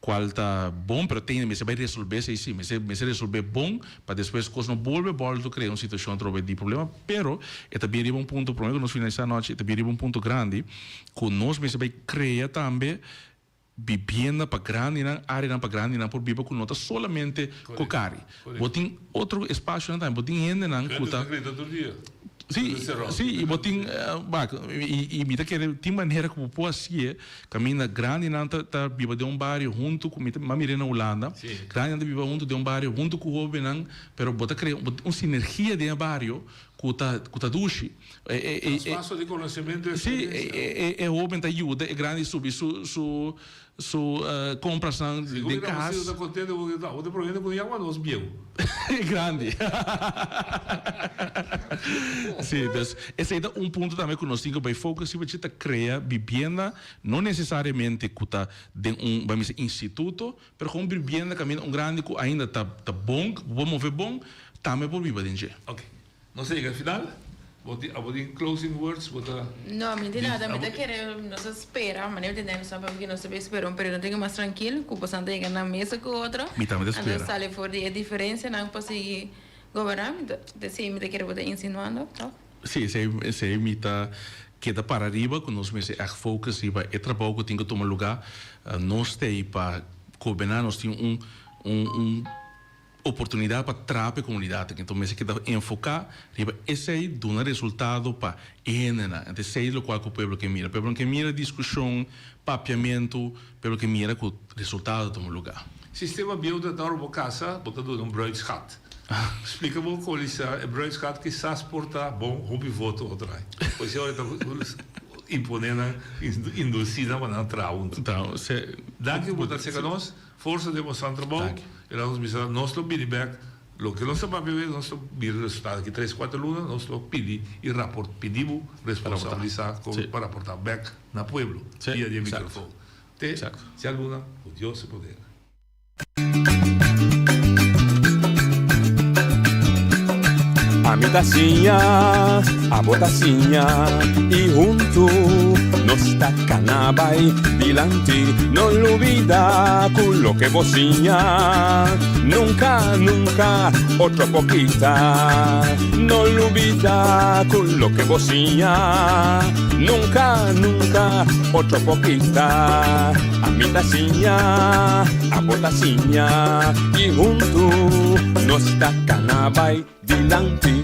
Cual ta bon pero tende mester bay resolve esey si, mester mester resolve bon pa despues cos no bolbe bolto crea un situacion atrobe di problema, pero e ta bien riba un punto prome cu nos finalisa anochi e ta bien riba un punto grandi cu nos mester bay crea tambe bibienda pa grandinan, areanan pa grandinan por biba cu no ta solamente Cocari. Bo tin otro espacionan tambe, bo tin hendenan cu ta. Sí, sí, y bo tin, wak, y mi ta kere tin manera cu bo por hacié caminda grandinan ta ta biba den un bario hunto cu, mi ta mi a mira na Hulanda, grandinan ta biba hunto den un bario hunto cu hobennan, pero bo ta crea un sinergia den e bario cu ta cu ta dushi. Traspaso di conocemento y experiencia. Sí, e hoben ta yuda e grandi subi su su Su comprasnan den cas. Sigur ta contento porque ta otro provincia cu yama nos bieu. Grandi. Si, dus esey ta un punto tambe cu nos tin cu bay focus riba dje ta crea bibienda, no necesariamente cu ta den un, bay mester instituto, pero con bibienda caminda un grandi cu ainda ta ta bon, cu por move bon, tambe por biba den dje. Ok. Nos a yega e final. Bo tin abo tin closing words? Bo ta. No, mi tin nada. Mi ta kere nos a spera, manera mi ta tende nos papia nos ta bay spera un periodo un tiki mas trankil ku boso ta yega na mesa ku otro. Mi tambe ta spera. Anto sali for di e diferencianan pa sigui goberna. Mi ta esei mi ta kere bo ta insinuando, toch? Si, esei esei mi ta keda para riba ku nos mester ègt focus riba e trabou ku tin ku tuma luga. Nos ta ei pa goberna, nos tin un un un. Oportunidat pa traha pa e komunidat aki. Enton mester keda enfoká riba esei, duna resultado pa e hendenan. Enta esei lokual ku pueblo ke mira. Pueblo no ke mira diskushon, papiamentu, pueblo ke mira ku resultado ta tuma lugá. Sistema bieu ta ora bo kasa bo ta duna un bruidsschat. Splika bo kon lisa e bruidsschat kisas por ta bon hopi voto otro ai. Pues e ora ta impone nan, indusi nan pa nan traha huntu. Danki ku bo ta seka nos. Forsa den boso trabou i laga nos bisa nos lo bini bek loke nos ta papia awe nos lo mira resultado aki tres kuater luna nos lo pidi i raport pidi bo responsabilisa kon pa raporta bek na pueblo via di e microfon te si luna ku Dios su poder. Ami ta siña, abo ta siña i huntu nos ta kana bai dilanti. No lubida ku loke bo siña nunka, nunka otro por kita. No lubida ku loke bo siña nunka, nunka otro por kita. Ami ta siña, abo ta siña i huntu nos ta kana bai dilanti.